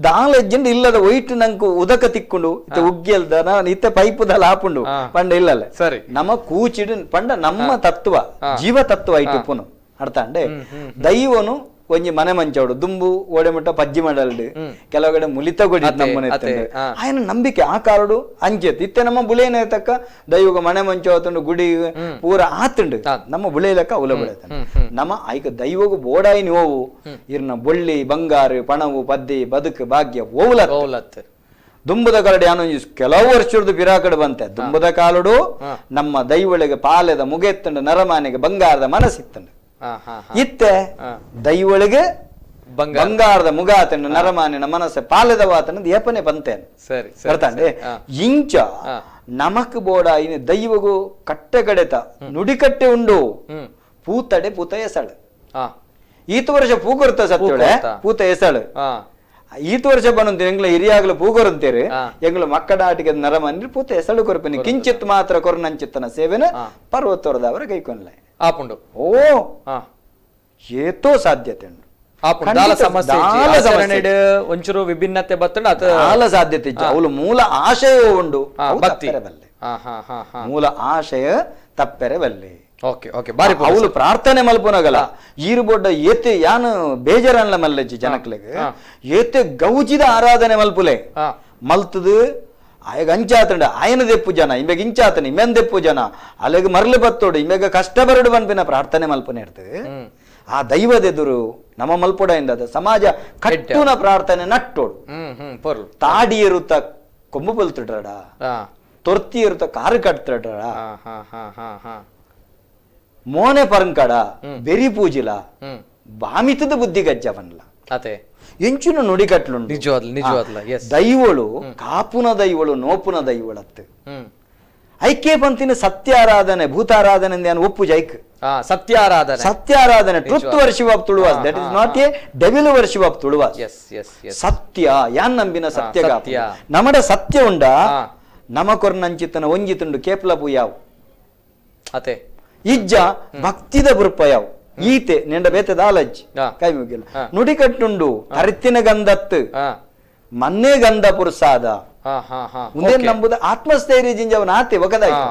ದಾಲೆಜ್ಜಂಡ ಇಲ್ಲದ ಒಯ್ಟ್ ನಂಕು ಉದಕ ತಿಕ್ಕೊಂಡು ಇತ್ತ ಉಗ್ಗಿಯಲ್ದ ಇತ್ತ ಪೈಪುದಲ್ಲ ಆಪುಂಡು ಪಂಡ ಇಲ್ಲಲ್ಲ ಸರಿ ನಮ್ಮ ಕೂಚಿಡು ಪಂಡ ನಮ್ಮ ತತ್ವ ಜೀವ ತತ್ವ ಐಟುಪ್ಪುನು ಅರ್ಥ ಅಂಡೆ ದೈವನು ಒಂಜಿ ಮನೆ ಮಂಚವಡು ದುಂಬು ಓಡೆಮುಟ್ಟ ಪಜ್ಜಿ ಮಾಡಲ್ಡು ಕೆಲವು ಕಡೆ ಮುಲಿತ ಕೊಡಿ ನಮ್ಮನೆ ಆಯನ ನಂಬಿಕೆ ಆ ಕಾಲಡು ಅಂಚೆತ್ ಇತ್ತೆ ನಮ್ಮ ಬುಳೆಯನೇ ತಕ್ಕ ದೈವಗ ಮನೆ ಮಂಚವತುಂಡು ಗುಡಿ ಪೂರ ಆತುಂಡು ನಮ್ಮ ಬುಳೆಯಲಕ್ಕ ಉಲ ಬುಳೆತಂಡು ನಮ್ಮ ಐಕ ದೈವಗು ಬೋಡಾಯಿ ನೋವು ಇರ್ನ ಬೊಳ್ಳಿ ಬಂಗಾರು ಪಣವು ಪದ್ದಿ ಬದುಕು ಭಾಗ್ಯ ಓವುಲತ್ ದುಂಬದ ಕಾಲಡು ಯಾನೊಂಜಿ ಕೆಲವು ವರ್ಷದ ಬಿರಾಕಡೆ ಬಂತೆ ದುಂಬದ ಕಾಲಡು ನಮ್ಮ ದೈವಳಿಗೆ ಪಾಲೆದ ಮುಗೆತ್ತಂಡು ನರಮಾನೆಗೆ ಬಂಗಾರದ ಮನಸ್ಸಿತ್ತಂಡು ಇತ್ತೆ ದೈವಳಿಗೆ ಬಂಗಾರದ ಮುಗಾತನ ನರಮಾನಿನ ಮನಸ್ಸೆ ಪಾಲೆದ ವಾತನ ಏಪನೆ ಬಂತೇನೆ ಅರ್ಥಾಂಡೆ ಇಂಚ ನಮಕ್ ಬೋಡ ಇನ್ನು ದೈವಗು ಕಟ್ಟೆ ಕಡೆತ ನುಡಿಕಟ್ಟೆ ಉಂಡು ಪೂತಡೆ ಪೂತ ಎಸಳು ಈತ ವರ್ಷ ಪೂಕೊರ್ತ ಸತ್ಯೋಳೆ ಪೂತ ಎಸಳು ಈತ ವರ್ಷ ಬಂದಂತೆ ಎಂಗ್ಲ ಹಿರಿಯಾಗ್ಲು ಪೂಗೊರಂತೇರಿ ಎಂಗ್ಲ ಮಕ್ಕಳ ಆಟಿಗೆ ನರಮನ್ರಿ ಪೂತ ಎಸಳು ಕೊರಪಿನಿ ಕಿಂಚಿತ್ ಮಾತ್ರ ಕೊರನಂಚಿತ್ತನ ಸೇವೆನ ಪರ್ವತೋರದವರ ಕೈಕೊನ್ಲೆ ಆಪುಂಡು ಓ ಏತೋ ಸಾಧ್ಯತೆ ಉಂಟು. ಒಂಚೂರು ವಿಭಿನ್ನತೆ ಬತ್ತಂಡ ಸಾಧ್ಯತೆ ಅವಳು ಮೂಲ ಆಶಯ ಉಂಡು ಭಕ್ತಿ ಬಲ್ಲೆ ಮೂಲ ಆಶಯ ತಪ್ಪೆರೆ ಬಲ್ಲೆ. ಓಕೆ ಓಕೆ ಬಾರಿ ಅವಳು ಪ್ರಾರ್ಥನೆ ಮಲ್ಪುನಗಲ ಈರು ಬೊಡ್ಡ ಏತೆ ಯಾನು ಬೇಜಾರನ್ಲ ಮಲ್ಲಜ್ಜಿ ಜನಕ್ಲೆಗ್ ಏತೆ ಗೌಜಿದ ಆರಾಧನೆ ಮಲ್ಪುಲೆ ಮಲ್ತದು ಆಯಗ ಅಂಚಾತಂಡ ಆಯನ ದೆಪ್ಪು ಜನ ಇಂಬೆಗ್ ಇಂಚಾತನ ಇಮೆನ್ ದೆಪ್ಪು ಜನ ಅಲೆಗ್ ಮರ್ಲು ಬತ್ತೋಡು ಇಂಬೆಗ ಕಷ್ಟ ಬರಡು ಬನ್ಪಿನ ಪ್ರಾರ್ಥನೆ ಮಲ್ಪನೆ ಇರ್ತದೆ. ಆ ದೈವದೆದುರು ನಮ್ಮ ಮಲ್ಪೊಡ ಇಂದ ಸಮಾಜ ಕಟ್ಟುನ ಪ್ರಾರ್ಥನೆ ನಟ್ಟೋಡು ತಾಡಿ ಇರುತ್ತ ಕೊಂಬು ಬಲ್ತಿಡ್ರಡ ತೊರ್ತಿ ಇರುತ್ತ ಕಾರು ಕಟ್ತಿಡ್ರ ಮೋನೆ ಪರಂಕಡ ಬೆರಿ ಪೂಜಿಲ ಬಾಮಿತದ ಬುದ್ಧಿ ಗಜ್ಜ ಬನ್ಲ ಎಂಚಿನ ನುಡಿಕಟ್ಲುಂಡು ದೈವಳು ಕಾಪುನ ದೈವಳು ನೋಪುನ ದೈವಳತ್ತು ಐಕೆ ಪಂತಿನ ಸತ್ಯಾರಾಧನೆ ಭೂತಾರಾಧನೆ ಒಪ್ಪು ಜೈಕ್ ಸತ್ಯಾರಾಧನೆ ಸತ್ಯಾರಾಧನೆ truth worship of Tuluvas that is not a devil worship of Tuluvas. ಸತ್ಯ ಯಾನ್ ನಂಬಿನ ಸತ್ಯ ನಮಡ ಸತ್ಯ ಉಂಡ ನಮ ಕೊರ್ನಂಚಿತನ ಒಂಜಿತುಂಡು ಕೇಪ್ಲ ಪೂಯಾವ್ ಅತೆ ಇಜ್ಜ ಭಕ್ತಿದ ಬುರ್ಪ ಯಾವ್ ಈತೆ ನೆಂಡ ಬೇತೆ ದಾಲಜ್ಜಿ ಕೈ ಮುಗಿಲ್ಲ ನುಡಿಕಟ್ಟುಂಡು ಅರಿತಿನ ಗಂಧತ್ತು ಮನ್ನೇ ಗಂಧ ಪುರುಸಾದ ನಂಬುದ ಆತ್ಮಸ್ಥೈರ್ಯ ಜಿಂಜವನ ಆತೆ ಒಗದಾಯ್ತು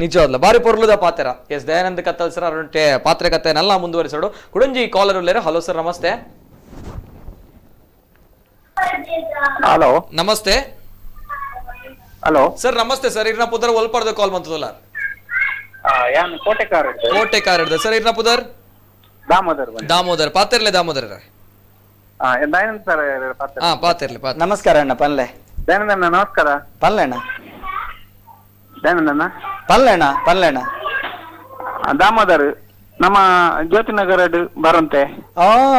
ನಿಜವಾದ್ಲ ಬಾರಿ ಪೊರ್ಲುದ ಪಾತ್ರ. ಎಸ್ ದಯಾನಂದ ಕತ್ತಲ್ ಸರ್ ಅವರ ಪಾತ್ರೆ ಕಥೆಯನ್ನೆಲ್ಲ ಮುಂದುವರಿಸೋಡು. ಕುಡಂಜಿ ಕಾಲರ್ ಉಳ್ಳೇರು. ಹಲೋ ಸರ್ ನಮಸ್ತೆ. ಹಲೋ ನಮಸ್ತೆ. ಹಲೋ ಸರ್ ನಮಸ್ತೆ ಸರ್. ಇರ್ನ ಪುದರ್ ಒಲ್ಪರ್ದ ಕಾಲ್ ಬಂತದಲ್ಲ ಕೋಟೆಕಾರ ಕೋಟೆಕಾರ ಸರ್. ಇರ್ನ ಪುದರ್ ದಾಮೋದರ್ ದಾಮೋದರ್ ಪಾತಿರ್ಲೆ ದಾಮೋದರ್ ಪಾತಿರ್ಲೆ. ನಮಸ್ಕಾರ ಅಣ್ಣ ಪನ್ಲೆ. ದಯಾನಂದ ನಮಸ್ಕಾರ. ಪಲ್ಲೆಣ್ಣ ದಯಾನಂದಣ್ಣ ಪಲ್ಲೆಣ್ಣ ಪಲ್ಲೆಣ್ಣ ದಾಮೋದರ್ ನಮ್ಮ ಜ್ಯೋತಿನಗರ ಬರಂತೆ.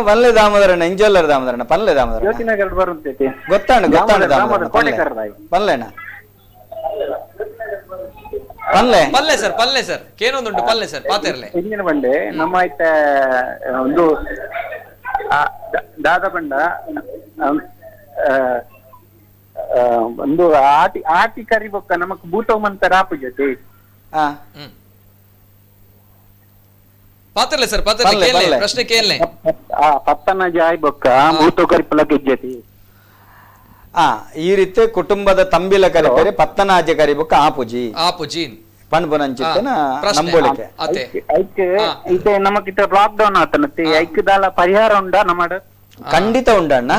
ಪಲ್ಲೆ ದಾಮೋದರಣ್ಣ ಇಂಜೋಲ್ಲರ್ ದಾಮೋದರಣ್ಣ ಪಲ್ಲೆ ದಾಮೋದರ ಜ್ಯೋತಿನಗರ ಬರಂತೆ ಗೊತ್ತಾಣ ಗೊತ್ತಾಣ ದಾಮೋದರ ಪಲ್ಲೆಣ್ಣ ಪಲ್ಲೆ ಪಲ್ಲೆ ಸರ್ ಪಲ್ಲೆ ಸರ್ ಕೇನೊಂದುಂಟು ಪಲ್ಲೆ ಸರ್ ಪಾತಿರ್ಲೆ ಹಿಂದಿನ ಬಂಡೆ ನಮ್ಮ ಐತ ಒಂದು ದಾದ ಬಂಡ ಒಂದು ಆಟಿ ಆಟಿ ಕರಿಬೊಕ್ಕ ನಮಕ್ ಭೂತೋಮಂತ ರಾಪು ಜೊತೆ ಪಾತಿರ್ಲೆ ಸರ್ ಪಾತಿರ್ಲೆ ಪ್ರಶ್ನೆ ಕೇಳಲೆ ಪತ್ತನ ಜಾಯ್ ಬೊಕ್ಕ ಭೂತೋ ಕರಿಪಲ ಗೆಜ್ಜತಿ. ಈ ರೀತಿ ಕುಟುಂಬದ ತಂಬಿಲ ಕರಿಪೇರೆ ಪತ್ತನಾಜೆ ಕರಿಬೊಕ್ಕ ಆಪುಜಿ ಆಪುಜಿ ಪಣ್ಪುನಂಚಿತ್ತನ ನಂಬೋಳಿಕೆ ಐತೆ ನಮಕಿತ ಲಾಕ್ ಡೌನ್ ಆತನತ್ತೆ ಐಕ್ದಾಲ ಪರಿಹಾರ ಉಂಡ ನಮ್ಮಡ ಖಂಡಿತ ಉಂಡಣ್ಣ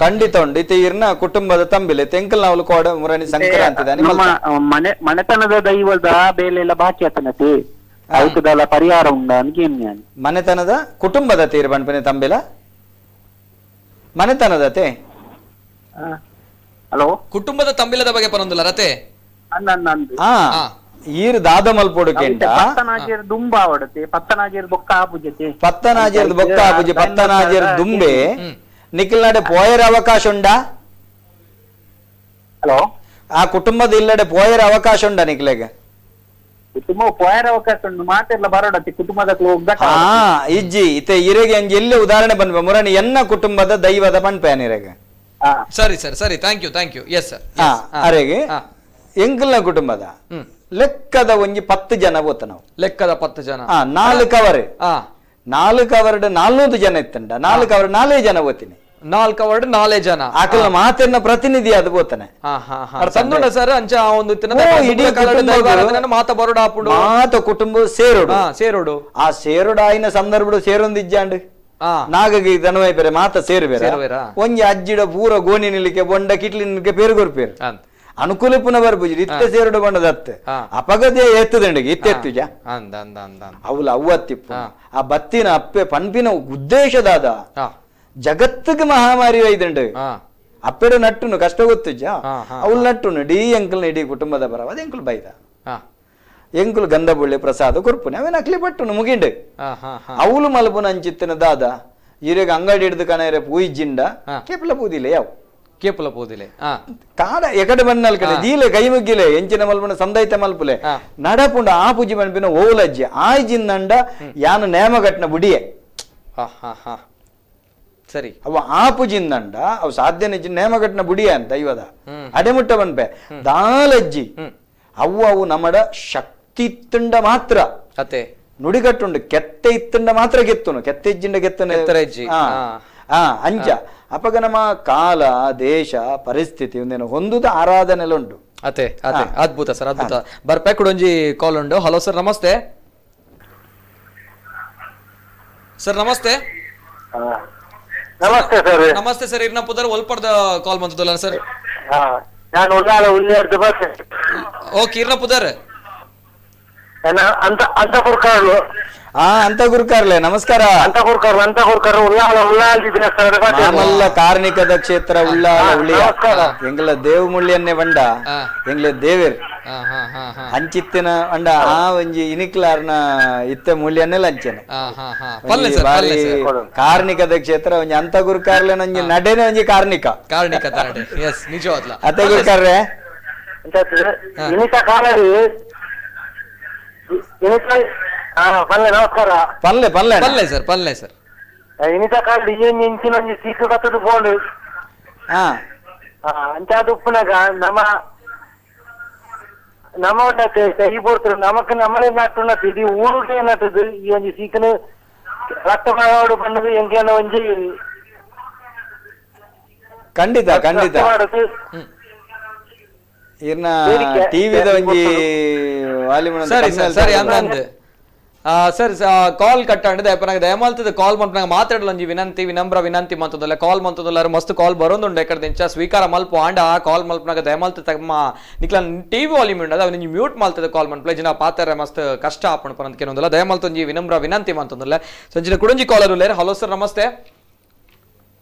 ಖಂಡಿತ ಉಂಡು. ಇತ್ತೆ ಇರ್ನ ಕುಟುಂಬದ ತಂಬಿಲೆ ತೆಂಕಲ್ ನಾವಲು ಕೋಡ ಮುರಣಿ ಸಂಕ್ರಾಂತಿ ನಮ್ಮ ಮನೆ ಮನೆತನದ ದೈವದ ಬೇಲೆ ಎಲ್ಲ ಬಾಕಿ ಆತನತೆ ಐಕ್ದಾಲ ಪರಿಹಾರ ಉಂಡ ಅನ್ಕೇನ್ ಮನೆತನದ ಕುಟುಂಬದ ತೀರ್ ಪಣ್ಪನೆ ತಂಬಿಲ ಮನೆತನದತೆ. ಹಲೋ ಕುಟುಂಬದ ತಂಬಿಲದ ಬಗ್ಗೆ ಪರೊಂದುಲ್ಲ ರತೆ ಈರ್ ದಾದ ಮಲ್ಪೊಡುಕೆಂಡ ಪತ್ತನಾಜೇರ್ ದುಂಬ ಆವಡತೆ ಪತ್ತನಾಜೇರ್ ಬೊಕ್ಕ ಆಪುಜತೆ ಪತ್ತನಾಜೇರ್ ಬೊಕ್ಕ ಆಪುಜಿ ಪತ್ತನಾಜೇರ್ ದುಂಬೆ ನಿಖಿಲ್ನಾಡೆ ಪೋಯರ ಅವಕಾಶ ಉಂಡಾ? ಹಲೋ ಆ ಕುಟುಂಬದ ಇಲ್ಲಡೆ ಪೋಯರ ಅವಕಾಶ ಉಂಡಾ ನಿಖಿಲೆಗೆ? ಕುಟುಂಬ ಪೋಯರ ಅವಕಾಶ ಉಂಡು ಮಾತೆಲ್ಲ ಬರೋಡತಿ ಕುಟುಂಬದ ಇಜ್ಜಿ ಇತ್ತೆ ಇರೆಗೆ ಅಂಜಿ ಎಲ್ಲೇ ಉದಾಹರಣೆ ಬಂದ್ವೆ ಮುರಣಿ ಎನ್ನ ಕುಟುಂಬದ ದೈವದ ಪಣ್ಪೇನ್ ಇರೆಗೆ. ಸರಿ ಸರ್ ಸರಿ thank you thank you yes sir. ಅರೆಗೆ ಎಂಕಲ್ನ ಕುಟುಂಬದ ಲೆಕ್ಕದ ಒಂಜಿ 10 ಜನ ಬೋತ ನಾವು ಲೆಕ್ಕದ 10 ಜನ 4 ಕವರ್ 4 ಕವರ್ 400 ಜನ ಇತ್ತಂಡ 4 ಕವರ್ 4 ಜನ ಓತೀನಿ 4 ಕವರ್ 4 ಜನ ಆಕಲ ಮಾತೆನ್ನ ಪ್ರತಿನಿಧಿ ಅದು ಬೋತಾನೆ. ಸರ್ ಅಂಚ ಒಂದು ಮಾತ ಬರೋಡ ಮಾತ ಕುಟುಂಬ ಸೇರೋಡು ಸೇರೋಡು ಆ ಸೇರೋಡಾಯಿನ ಸಂದರ್ಭ ಸೇರೊಂದಿಜ್ಜಾಂಡ್ ನಾಗಗಿ ದನವೈ ಬೇರೆ ಮಾತ ಸೇರುಬೇರೆ ಒಂಜಿ ಅಜ್ಜಿಡ ಪೂರ ಗೋಣಿ ನಿಲ್ಲಿಕೆ ಬೊಂಡ ಕಿಟ್ಲಿ ನಿಲ್ಲಿಕೆ ಪೇರು ಕೊರ್ಪೇರು ಅನುಕೂಲ ಪುನಃ ಬರ್ಬುಜಿ ಇತ್ತೆ ಸೇರುಡು ಬಣ್ಣದತ್ತೆ ಅಪಗದೆ ಎತ್ತದಂಡಿಗೆ ಇತ್ತೆ ಎತ್ತುಜ ಅವಳು ಅವ್ವತ್ತಿಪ್ಪು ಆ ಬತ್ತಿನ ಅಪ್ಪೆ ಪನ್ಪಿನ ಉದ್ದೇಶದಾದ ಜಗತ್ತಿಗೆ ಮಹಾಮಾರಿ ಒಯ್ದಂಡು ಅಪ್ಪೆಡ ನಟ್ಟುನು ಕಷ್ಟ ಗೊತ್ತುಜ ಅವಳು ನಟ್ಟುನು ಇಡೀ ಅಂಕಲ್ನ ಇಡೀ ಕುಟುಂಬದ ಪರವಾದ ಎಂಕುಲು ಬೈದ ಎಂಕುಲು ಗಂಧ ಬುಳ್ಳಿ ಪ್ರಸಾದ ಕೊರ್ಪುನೆ ಅವೇನ ಅಕ್ಲಿ ಪಟ್ಟುನು ಮುಗಿಂಡು ಅವಳು ಮಲ್ಪುನ ಅಂಚಿತ್ತಿನ ದಾದ ಇರೆಗ ಅಂಗಡಿ ಹಿಡಿದು ಕಣರೆ ಪೂಯಿಜಿಂಡ ಕೇಪಲ ಪೂದಿಲ್ಲ ಯಾವ ಕೇಪಲ ಪೋದಿಲೆ ಕಾಡ ಎಕಡೆ ಬಣ್ಣಲ್ ಕಡೆ ದೀಲೆ ಕೈ ಮುಗ್ಗಿಲೆ ಎಂಚಿನ ಮಲ್ಪುನ ಸಂದೈತ ಮಲ್ಪುಲೆ ನಡಪುಂಡ ಆ ಪೂಜೆ ಮನ್ಪಿನ ಓಲಜ್ಜಿ ಆಯ್ಜಿಂದಂಡ ಯಾನು ನೇಮಗಟ್ನ ಬುಡಿಯೆ. ಸರಿ ಅವ ಆಪುಜಿಂದಂಡ ಅವು ಸಾಧ್ಯನೆ ನೇಮಗಟ್ನ ಬುಡಿಯ ಅಂತ ದೈವದ ಅಡೆಮುಟ್ಟ ಬನ್ಪೆ ದಾಲಜ್ಜಿ ಅವು ಅವು ನಮ್ಮಡ ಶಕ್ತಿ ಇತ್ತುಂಡ ಮಾತ್ರ ಅತೆ ನುಡಿಗಟ್ಟುಂಡು ಕೆತ್ತೆ ಇತ್ತುಂಡ ಮಾತ್ರ ಗೆತ್ತುನು ಕೆತ್ತೆಜ್ಜಿಂಡ ಗೆತ್ತುನು ಅಂಚ ಅಪಗ ನಮ್ಮ ಕಾಲ ದೇಶ ಪರಿಸ್ಥಿತಿ ಒಂದೇನು ಹೊಂದುದ ಆರಾಧನೆಲ್ಲ ಉಂಟು. ಅತೆ ಅತೆ ಅದ್ಭುತ ಸರ್, ಅದ್ಭುತ. ಬರ್ಪೆ ಕುಡೊಂಜಿ ಕಾಲ್ ಉಂಡು. ಹಲೋ ಸರ್ ನಮಸ್ತೆ. ಸರ್ ನಮಸ್ತೆ. ನಮಸ್ತೆ ಸರ್. ನಮಸ್ತೆ ಸರ್, ಇರ್ನ ಪುದರ್ ಒಲ್ಪಡ್ದ ಕಾಲ್ ಬಂತದಲ್ಲ ಸರ್? ನಾನು ಉಳ್ಳಾಲ ಉಳ್ಳಿಯರ್ದು ಬರ್ತೇನೆ. ಓಕೆ, ಇರ್ನ ಪುದರ್? ಅಂತ ಅಂತ ಗುರುಕಾರ್ಲು. ಅಂತ ಗುರುಕಾರ್ಲೆ ನಮಸ್ಕಾರ. ಅಂತ ಗುರುಕಾರ್ಲು, ಅಂತ ಗುರುಕಾರ್ಲು ಉಳ್ಳಾಲ ಉಳ್ಳಾಲ ಮಾಮಲ್ಲ ಕಾರ್ಣಿಕದ ಕ್ಷೇತ್ರ ಉಳ್ಳಾಲ ಉಳ್ಳಿಯ ಎಂಗ್ಲ ದೇವ್ ಮುಳ್ಳಿಯನ್ನೇ ಬಂಡ ಎಂಗ್ಲ ದೇವೇರ್ ಅಂಚಿತ್ತಿನ ಅಂಡ ಆ ಒಂಜಿ ಇನಿಕ್ಲಾರ್ನ ಇತ್ತ ಮುಳ್ಳಿಯನ್ನೆಲ್ಲ ಅಂಚೆನೆ ಬಾರಿ ಕಾರ್ಣಿಕದ ಕ್ಷೇತ್ರ ಒಂಜಿ ಅಂತ ಗುರುಕಾರ್ಲೆ ಒಂಜಿ ನಡೆನೆ ಒಂಜಿ ಕಾರ್ಣಿಕ ಕಾರ್ಣಿಕ ನಿಜವಾದ್ಲ. ಅತ್ತೆ ಗುರುಕಾರ್ರೆ ಇನಿತ ಕಾಲಡಿ ನಮಸ್ಕಾರ. ಪಲ್ಲೆ ಪಲ್ಲೆ ಪಲ್ಲೆ ಸರ್, ಪಲ್ಲೆ ಸರ್. ಇನಿತ ಕಾಲಡಿ ಇಂಚಿನ ಒಂಜಿ ಸೀಕು ಕತ್ತದು ಬೋಂಡು ಅಂಚಾದ ಉಪ್ಪುನಾಗ ನಮ್ಮ ನಮ್ಮ ಈ ಬೋಡ್ತರು ನಮಕ್ ನಮ್ಮನೆ ನಾಟುನತ್ತು ಇಡೀ ಊರುಗೆ ಏನಾಗ್ತದೆ ಈ ಒಂಜಿ ಸೀಕನು ರಕ್ತ ಮಾಡೋಡು ಬಣ್ಣದು ಎಂಕೇನ ಒಂಜಿ ಖಂಡಿತ ಖಂಡಿತ ಇರ್ನ ಟಿವಿದ ಒಂಜಿ ವಾಲ್ಯೂಮ್ ಸರಿ ಸರ್ ಸರಿ ಅಂದ ಸರ್ ಕಾಲ್ ಕಟ್ ಆಂಡ್ ದಯಪನಾಗ ದಯಮಾಲ್ತದ ಕಾಲ್ ಮಲ್ಪನಾಗ ಮಾತಾಡಲ ಒಂಜಿ ವಿನಂತಿ ವಿನಮ್ರ ವಿನಂತಿ ಮಂತದಲ್ಲ ಕಾಲ್ ಮಂತದಲ್ಲ ಮಸ್ತ್ ಕಾಲ್ ಬರೋದುಂಡು ಎಕಡೆ ದಿಂಚ ಸ್ವೀಕಾರ ಮಲ್ಪ ಆಂಡ ಆ ಕಾಲ್ ಮಲ್ಪನಾಗ ದಯಮಾಲ್ತ ತಮ್ಮ ನಿಕ್ಲ ಟಿವಿ ವಾಲ್ಯೂಮ್ ಉಂಡದ ಅವನಿಂಜಿ ಮ್ಯೂಟ್ ಮಲ್ತದ ಕಾಲ್ ಮನ್ಪ್ಲೆ ಜಿನ ಪಾತಾರೆ ಮಸ್ತ್ ಕಷ್ಟ ಆಪಣ ಪನಂತ ಕೇನೊಂದಲ್ಲ ದಯಮಾಲ್ತ ಒಂಜಿ ವಿನಮ್ರ ವಿನಂತಿ ಮಂತದಲ್ಲ. ಸಂಜಿನ ಕುಡಂಜಿ ಕಾಲರ್ ಉಲ್ಲೇರ್. ಹಲೋ ಸರ್ ನಮಸ್ತೆ.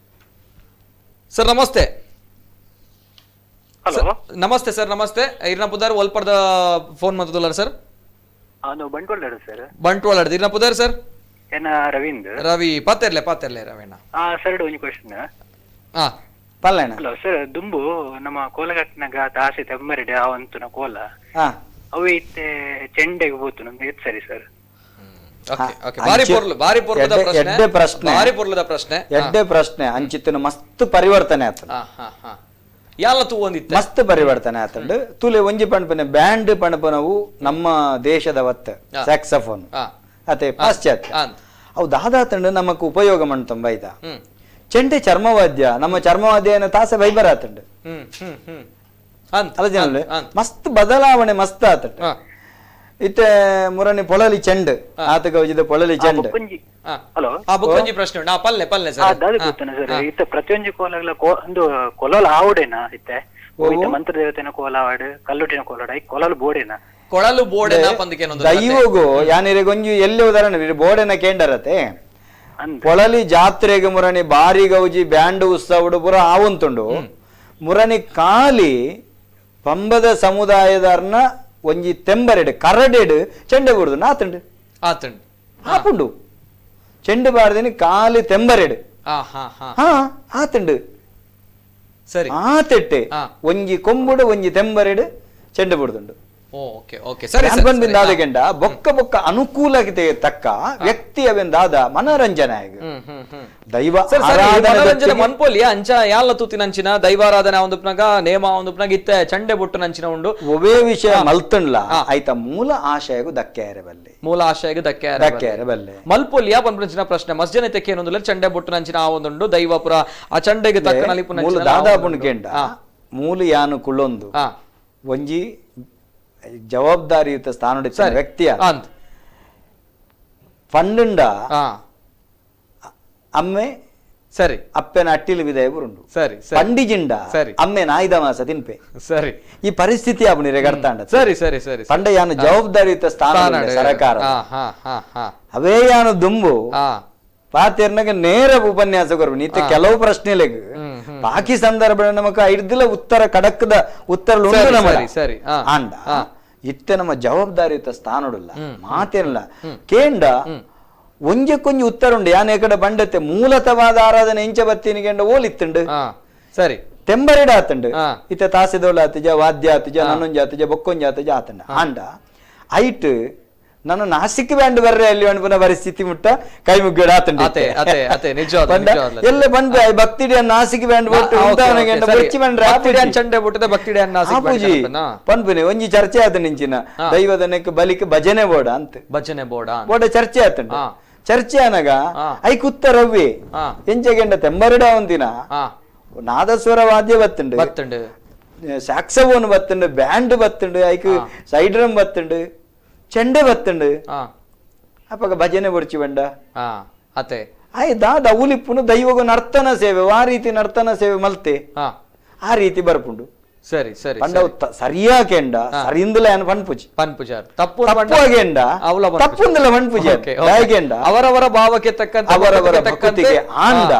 ಸರ್ ನಮಸ್ತೆ. ಹಲೋ ನಮಸ್ತೆ ಸರ್. ನಮಸ್ತೆ, ಇರ್ನ ಪುದಾರ್ ಒಲ್ಪರ್ದ ಫೋನ್ ಮಂತದಲ್ಲ ಸರ್? ಬಂಟ್ವಾಳ ಸರ್. ಬಂಟ್ವಾಳ ಇರ್ನ ಪುದಾರ್ ಸರ್? ಏನ ರವೀಂದ್ರ. ರವಿ ಪಾತೆರ್ಲೆ ಪಾತೆರ್ಲೆ ರವೀಣ. ಸರ್ ಒಂಜಿ ಕ್ವಶನ್. ಪಲ್ಲೆಣ. ಹಲೋ ಸರ್, ದುಂಬು ನಮ್ಮ ಕೋಲಗಟ್ಟನಾಗ ತಾಸೆ ತೆಮ್ಮರೆಡೆ ಆವಂತುನ ಕೋಲ ಅವು ಇತ್ತೆ ಚೆಂಡೆಗೆ ಬೋತು ನಮ್ಗೆ ಎತ್ ಸರಿ ಸರ್? ಎಡ್ಡೆ ಪ್ರಶ್ನೆ. ಅಂಚಿತ್ತಿನ ಮಸ್ತ್ ಪರಿವರ್ತನೆ ಆತನ ಮಸ್ತ್ ಪರಿವರ್ತನೆ ಆತಂಡು ತುಲೆ ಒಂಜಿ ಪಣಪನೆ ಬ್ಯಾಂಡ್ ಪಣಪನವು ನಮ್ಮ ದೇಶದ ವತ್ತ ಸ್ಯಾಕ್ಸಫೋನ್ ಅತೆ ಪಾಶ್ಚಾತ್ಯ ಅವು ದಾದಾತಂಡು ನಮಕ್ ಉಪಯೋಗ ಮಣ್ತಂಬ ಐತ. ಚೆಂಡೆ ಚರ್ಮವಾದ್ಯ, ನಮ್ಮ ಚರ್ಮವಾದ್ಯ ಏನ ತಾಸೆ ವೈಬರ್ ಆತಂಡು ಅಲ್ಲ ಮಸ್ತ್ ಬದಲಾವಣೆ ಮಸ್ತ್ ಆತಂಡು. ಇತ್ತೆ ಮುರಣಿ ಪೊಳಲಿ ಚೆಂಡು ಆತ ಗೌಜಿದ ಪೊಳಲಿ ಚೆಂಡು. ಬುಕ್ಕೊಂಜಿ ಪ್ರಶ್ನೆ ಉಂಟು. ಪಲ್ಲೆ ಪಲ್ಲೆ ಸರ್. ಸರ್ ಇತ್ತೆ ಪ್ರತಿಯೊಂಜಿ ಕೋಲಗಳ ಒಂದು ಕೊಲಲ ಆವುಡೇನಾ ಇತ್ತೆ ಮಂತ್ರದೇವತೆನ ಕೋಲಾವಾಡು ಕಲ್ಲುಟಿನ ಕೋಲಾಡ ಈ ಕೊಲಲು ಬೋಡೇನಾ ಕೊಳಲು ಬೋಡೆನಾ ಪಂದಕೇನೊಂದು ದೈವಗು ಯಾನಿರೆಗೊಂಜಿ ಎಲ್ಲಿ ಉದಾಹರಣೆ ಬೋಡೆನ ಕೇಂಡರತೆ ಪೊಳಲಿ ಜಾತ್ರೆಗೆ ಮುರಣಿ ಬಾರಿ ಗೌಜಿ ಬ್ಯಾಂಡ್ ಉತ್ಸವಡು ಪೂರ ಆವಂತುಂಡು. ಮುರಣಿ ಕಾಲಿ ಪಂಬದ ಸಮುದಾಯದಾರ್ನ ಒಂಜಿ ತೆಂಬರೆಡು ಕರಡೆಡು ಚೆಂಡೆ ಬುಡುದು ನಾತುಂಡು ಆತುಂಡು ಆಪುಂಡು ಚೆಂಡು ಬಾರದಿನಿ ಕಾಲಿ ತೆಂಬರೆಡು ಹಾ ಆತುಂಡು ಸರಿ ಆತೆಟ್ಟೆ ಒಂಜಿ ಕೊಂಬುಡು ಒಂಜಿ ತೆಂಬರೆಡು ಚೆಂಡು ಬುಡುದುಂಡು. ಓಕೆ ಓಕೆ ಸರಿ ದಾದಗೆಂಡ ಬೊಕ್ಕ ಬೊಕ್ಕ ಅನುಕೂಲಕ್ಕೆ ತಕ್ಕ ವ್ಯಕ್ತಿ ಅವೆಂದಾದ ಮನೋರಂಜನೆ ದೈವ ಮನೋರಂಜನೆ ಮನ್ಪೋಲಿ ಅಂಚ ಯಾಲ ತೂತಿನಂಚಿನ ದೈವಾರಾಧನೆ ಒಂದುಪ್ನಾಗ ನೇಮ ಒಂದುಪ್ನಾಗ ಇತ್ತೆ ಚಂಡೆ ಬೊಟ್ಟು ನಂಚಿನ ಉಂಡು ಒವೇ ವಿಷಯ ಮಲ್ತಂಡ್ಲ ಆಯ್ತ ಮೂಲ ಆಶಯಗೂ ಧಕ್ಕೆ ಬಲ್ಲೆ ಮೂಲ ಆಶಯಗೂ ಧಕ್ಕೆ ಧಕ್ಕೆ ಬಲ್ಲೆ ಮಲ್ಪೋಲಿಯಾ ಪನ್ಪಂಚಿನ ಪ್ರಶ್ನೆ ಮಸ್ಜನೆ ತೆಕ್ಕೆ ಏನೊಂದಿಲ್ಲ ಚಂಡೆ ಬೊಟ್ಟು ನಂಚಿನ ಆ ಒಂದುಂಡು ದೈವಪುರ ಆ ಚಂಡೆಗೆ ತಕ್ಕ ನಲಿಪು ಮೂಲ ದಾದಾ ಪುಣ್ಕೆಂಡ ಮೂಲ ಯಾನು ಕುಳ್ಳೊಂದು ಒಂಜಿ ಜವಾಬ್ದಾರಿಯುತ ಸ್ಥಾನ ವ್ಯಕ್ತಿಯ ಪಂಡುಂಡ ಅಮ್ಮೆ ಸರಿ ಅಪ್ಪೆನ ಅಟ್ಟಿಲು ವಿದಾಯ ಬುರುಂಡು ಸರಿ ಪಂಡಿಜಿಂಡ ಸರಿ ಅಮ್ಮೆ ನಾಯ್ದ ಮಾಸ ತಿನ್ಪೆ ಸರಿ ಈ ಪರಿಸ್ಥಿತಿ ಅವನಿಗೆ ಅರ್ಥಾಂಡ ಸರಿ ಸರಿ ಸರಿ ಪಂಡ ಯಾನು ಜವಾಬ್ದಾರಿಯುತ ಸ್ಥಾನ ಸರಕಾರ ಅವೇ ಯಾನು ದುಂಬು ಪಾತೆರ್ನಾಗ ನೇರ ಉಪನ್ಯಾಸ ಕೊರ್ಬು ನೀತ ಕೆಲವು ಪ್ರಶ್ನೆಲೆಗ್ ಬಾಕಿ ಸಂದರ್ಭ ನಮಕ ಐರ್ದಿಲ್ಲ ಉತ್ತರ ಕಡಕದ ಉತ್ತರ ಸರಿ ಆಂಡ ಇತ್ತೆ ನಮ್ಮ ಜವಾಬ್ದಾರಿಯುತ ಸ್ಥಾನಡುಲ್ಲ ಮಾತೇನಿಲ್ಲ ಕೇಂಡ ಒಂಜಕ್ಕೊಂಜಿ ಉತ್ತರ ಉಂಡು ಯಾನ್ ಕಡೆ ಬಂಡತ್ತೆ ಮೂಲತವಾದ ಆರಾಧನೆ ಇಂಚ ಬತ್ತೀನಿ ಕೆಂಡ ಓಲಿತ್ತುಂಡು ಸರಿ ತೆಂಬರೆಡ ಆತಂಡು ಇತ್ತ ತಾಸೆದೋಲ ಆತಿಜ ವಾದ್ಯ ಆತಿಜ ನನ್ನೊಂಜ ಆತಿಜ ಬೊಕ್ಕೊಂಜ ಆತಿಜ ಆತಂಡ ಆಂಡ ಐಟ್ ನನ್ನ ನಾಸಿಕ್ ಬ್ಯಾಂಡ್ ಬರ್ರೆ ಅಲ್ಲಿ ಅನ್ಪುನ ಪರಿಸ್ಥಿತಿ ಮುಟ್ಟ ಕೈ ಮುಗ್ಗಡ ಅತೆ ಅತೆ ಅತೆ ನಿಜ ಎಲ್ಲ ಬಂದ್ ಭಕ್ತಿಡಿ ನಾಸಿಕ್ ಬ್ಯಾಂಡ್ ಚಂಡೆ ಬಿಟ್ಟದೆ ಭಕ್ತಿಡಿ ನಾಸಿಕ್ ಪನ್ಪುನೆ ಒಂಜಿ ಚರ್ಚೆ ಆತ ನಿಂಚಿನ ದೈವದ ನೆಕ್ ಬಲಿಕ್ ಭಜನೆ ಬೋಡ ಅಂತ ಭಜನೆ ಬೋಡ ಬೋಡ ಚರ್ಚೆ ಆತಂಡ ಚರ್ಚೆ ಆನಗ ಐಕ್ ಉತ್ತರ ರವ್ವೆ ಎಂಚಗೆಂಡ ತೆಂಬರಡ ಒಂದಿನ ನಾದಸ್ವರ ವಾದ್ಯ ಬತ್ತುಂಡು ಬತ್ತುಂಡು ಸಾಕ್ಸೋನ್ ಬತ್ತುಂಡು ಬ್ಯಾಂಡ್ ಬತ್ತುಂಡು ಐಕ್ ಸೈಡ್ ಡ್ರಮ್ ಬತ್ತುಂಡು ಚೆಂಡೆ ಬತ್ತುಂಡು ಅಪ್ಪಗ ಭಜನೆ ಬೊಡ್ಚಿ ಬಂಡ ಅತೆ ಆಯ್ ದಾದ ಉಲಿಪ್ಪುನು ದೈವಗ ನರ್ತನ ಸೇವೆ ಆ ರೀತಿ ನರ್ತನ ಸೇವೆ ಮಲ್ತೆ ಆ ರೀತಿ ಬರ್ಪುಂಡು ಸರಿ ಸರಿ ಪಂಡ ಸರಿಯಾಕೆಂಡ ಸರಿಂದಲ ಏನ್ ಪನ್ಪುಜಿ ಪನ್ಪುಜಾರ್ ತಪ್ಪು ತಪ್ಪುಗೆಂಡ ತಪ್ಪುಂದಲ ಪನ್ಪುಜಿ ದಾಯಗೆಂಡ ಅವರವರ ಭಾವಕ್ಕೆ ತಕ್ಕಂತೆ ಅವರವರ ಭಕ್ತಿಗೆ ಆಂಡ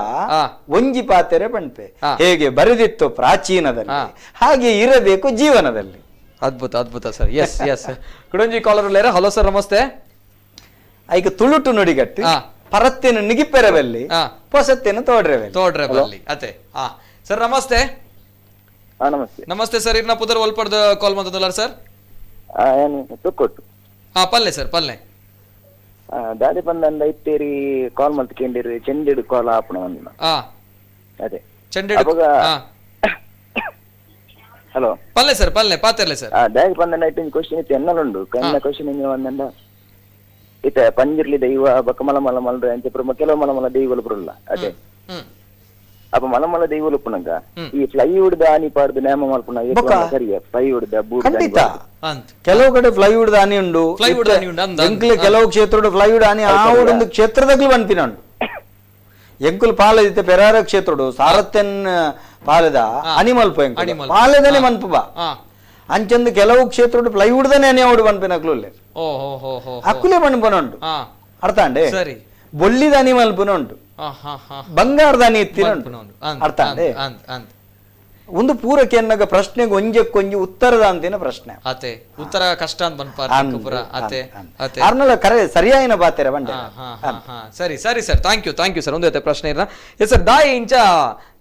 ಒಂಜಿ ಪಾತೆರೆ ಪನ್ಪೆ ಹೇಗೆ ಬರೆದಿತ್ತು ಪ್ರಾಚೀನದಲ್ಲಿ ಹಾಗೆ ಇರಬೇಕು ಜೀವನದಲ್ಲಿ. ಅದ್ಭುತ ಅದ್ಭುತ sir. S S ಕುಡಂಜಿ collar ಲೇರ. Hello sir namaste. ಐಕ ತುಳುಟು ನುಡಿಗಟ್ಟು ಪರತ್ತೇನು ನಿಗಿಪೆರವಲ್ಲಿ ಪೊಸತ್ತೇನು ತೋಡ್ರೆವಲ್ಲಿ ತೋಡ್ರೆವಲ್ಲಿ ಅತೆ. ಸರ್ ನಮಸ್ತೆ. ನಮಸ್ತೆ ನಮಸ್ತೆ ಸರ್. ಇರ್ನ ಪುದರ್ ಒಲ್ಪಡ್ದ ಕಾಲ್ ಮಾಡ್ತದಲ್ಲ ಸರ್? ತುಕ್ಕೊಟ್ಟು. ಪಲ್ಲೆ ಸರ್ ಪಲ್ಲೆ. ದಾದಿ ಬಂದಂದ ಇತ್ತೇರಿ ಕಾಲ್ ಮಲ್ತ್ಕೊಂಡಿರಿ ಚೆಂಡೆಡು ಕಾಲ್ ಆಪಣ ಒಂದಿನ. ಅದೇ ಚೆಂಡೆಡು. ಹಲೋ ಪಲ್ಲೆ ಸರ್ ಪಲ್ಲೆ ಪಾತೆರ್ಲೆ ಸರ್. ದಾದಿ ಬಂದಂದ ಇಟ್ಟು ಕ್ವಶನ್ ಇತ್ತು ಎನ್ನಲುಂಡು ಕನ್ನ ಕ್ವಶನ್ ಒಂದಂಡ ಇತ್ತ ಪಂಜಿರ್ಲಿ ದೈವ ಬಕಮಲ ಮಲ ಮಲ್ರೆ ಅಂಚೆ ಕೆಲವು ಮಲ ಮಲ ದೈವಲು ಬರಲ್ಲ ಅದೇ ಅಪ್ಪ ಮಲ ಮಲ ದೈವಲು ಪುನಗ ಈ ಫ್ಲೈವುಡ್ ದಾನಿ ಪಾಡ್ದು ನೇಮ ಮಲ್ಪುನ ಸರಿಯಾ? ಫ್ಲೈವುಡ್ ಖಂಡಿತ ಕೆಲವು ಕಡೆ ಫ್ಲೈವುಡ್ ದಾನಿ ಉಂಡು ಎಂಕುಲು ಕೆಲವು ಕ್ಷೇತ್ರ ಫ್ಲೈವುಡ್ ಆನಿ ಆ ಒಂದು ಕ್ಷೇತ್ರದಾಗ್ಲೂ ಪನ್ಪಿನ ಉಂಡು. ಎಂಕುಲು ಪಾಲದಿತ್ತೆ ಪೆರಾರ ಕ್ಷೇತ್ರಡು ಸಾರಥ್ಯನ್ ಪಾಲದ ಅನಿಮಲ್ಪ ಎಂಕುಲು ಪಾಲದನೆ ಮನ್ಪು ಬಾ ಅಂಚಂದು ಕೆಲವು ಕ್ಷೇತ್ರಡು ಫ್ಲೈವುಡ್ ದನೆ ಅನಿ ಅವಡು ಪನ್ಪಿನಕ್ಲು ಅಕ್ಕುಲೆ ಪನ್ಪುನ ಉಂಡು. ಅರ್ಥ ಅಂಡೆ? ಬೊಳ್ಳಿದ ಅನಿಮಲ್ಪುನ ಉಂಟು, ಬಂಗಾರದ ಅನಿ ಇತ್ತಿನ ಉಂಟು. ಅರ್ಥ ಅಂಡೆ? ಒಂದು ಪೂರಕ್ಕೆ ಎನ್ನಗ ಪ್ರಶ್ನೆಗೆ ಒಂಜಕ್ಕೊಂಜಿ ಉತ್ತರದ ಅಂತಿನ ಪ್ರಶ್ನೆ ಅತೆ ಉತ್ತರ ಕಷ್ಟ ಅಂತ ಅರ್ನಲ ಕರೆ ಸರಿಯಾಯಿನ ಬಾತೆರ ಬಂಡೆ. ಸರಿ ಸರಿ sir, thank you thank you sir. ಒಂದು ಪ್ರಶ್ನೆ ಇರ ಎಸ್ ಸರ್, ದಾಯಿ ಇಂಚ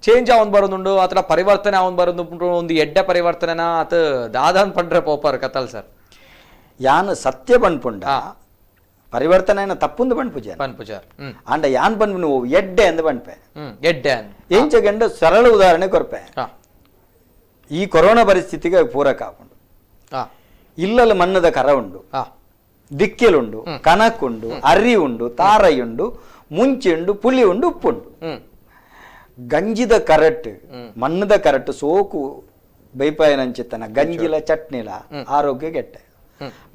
ಚೇಂಜ್ ಅವನ್ ಬರೋದುಂಡು ಅಥವಾ ಪರಿವರ್ತನೆ ಅವನ್ ಬರೋದುಂಟು ಒಂದು ಎಡ್ಡೆ ಪರಿವರ್ತನೆನಾ ಅತ ದಾದಾನ್ ಪಂಡ್ರೆ ಪೋಪರ್ ಕತಲ್ ಸರ್? ಯಾನ್ ಸತ್ಯ ಪನ್ಪುಂಡ ಪರಿವರ್ತನೆ ತಪ್ಪುಂದು ಪನ್ಪುಜ ಪನ್ಪುಜಾರ್ ಅಂಡ ಯಾನ್ ಪನ್ಪು ಎಡ್ಡೆ ಅಂದ್ ಪನ್ಪೆ ಎಡ್ಡೆ ಎಂಚ ಸರಳ ಉದಾಹರಣೆ ಕೊರ್ಪೆ. ಈ ಕೊರೋನಾ ಪರಿಸ್ಥಿತಿಗೆ ಪೂರಕ ಆಪುಂಡು. ಇಲ್ಲಲ್ಲಿ ಮಣ್ಣದ ಕರ ಉಂಡು, ದಿಕ್ಕೆಲುಂಡು, ಕನಕುಂಡು, ಅರಿ ಉಂಡು, ತಾರೈ ಉಂಡು, ಮುಂಚೆ ಉಂಡು, ಪುಳಿ ಉಂಡು, ಉಪ್ಪುಂಡು. ಗಂಜಿದ ಕರಟ್ ಮಣ್ಣದ ಕರಟ್ ಸೋಕು ಬೈಪಾಯನಂಚಿತ್ತನ ಗಂಜಿಲ ಚಟ್ನಿಲ ಆರೋಗ್ಯ ಕೆಟ್ಟ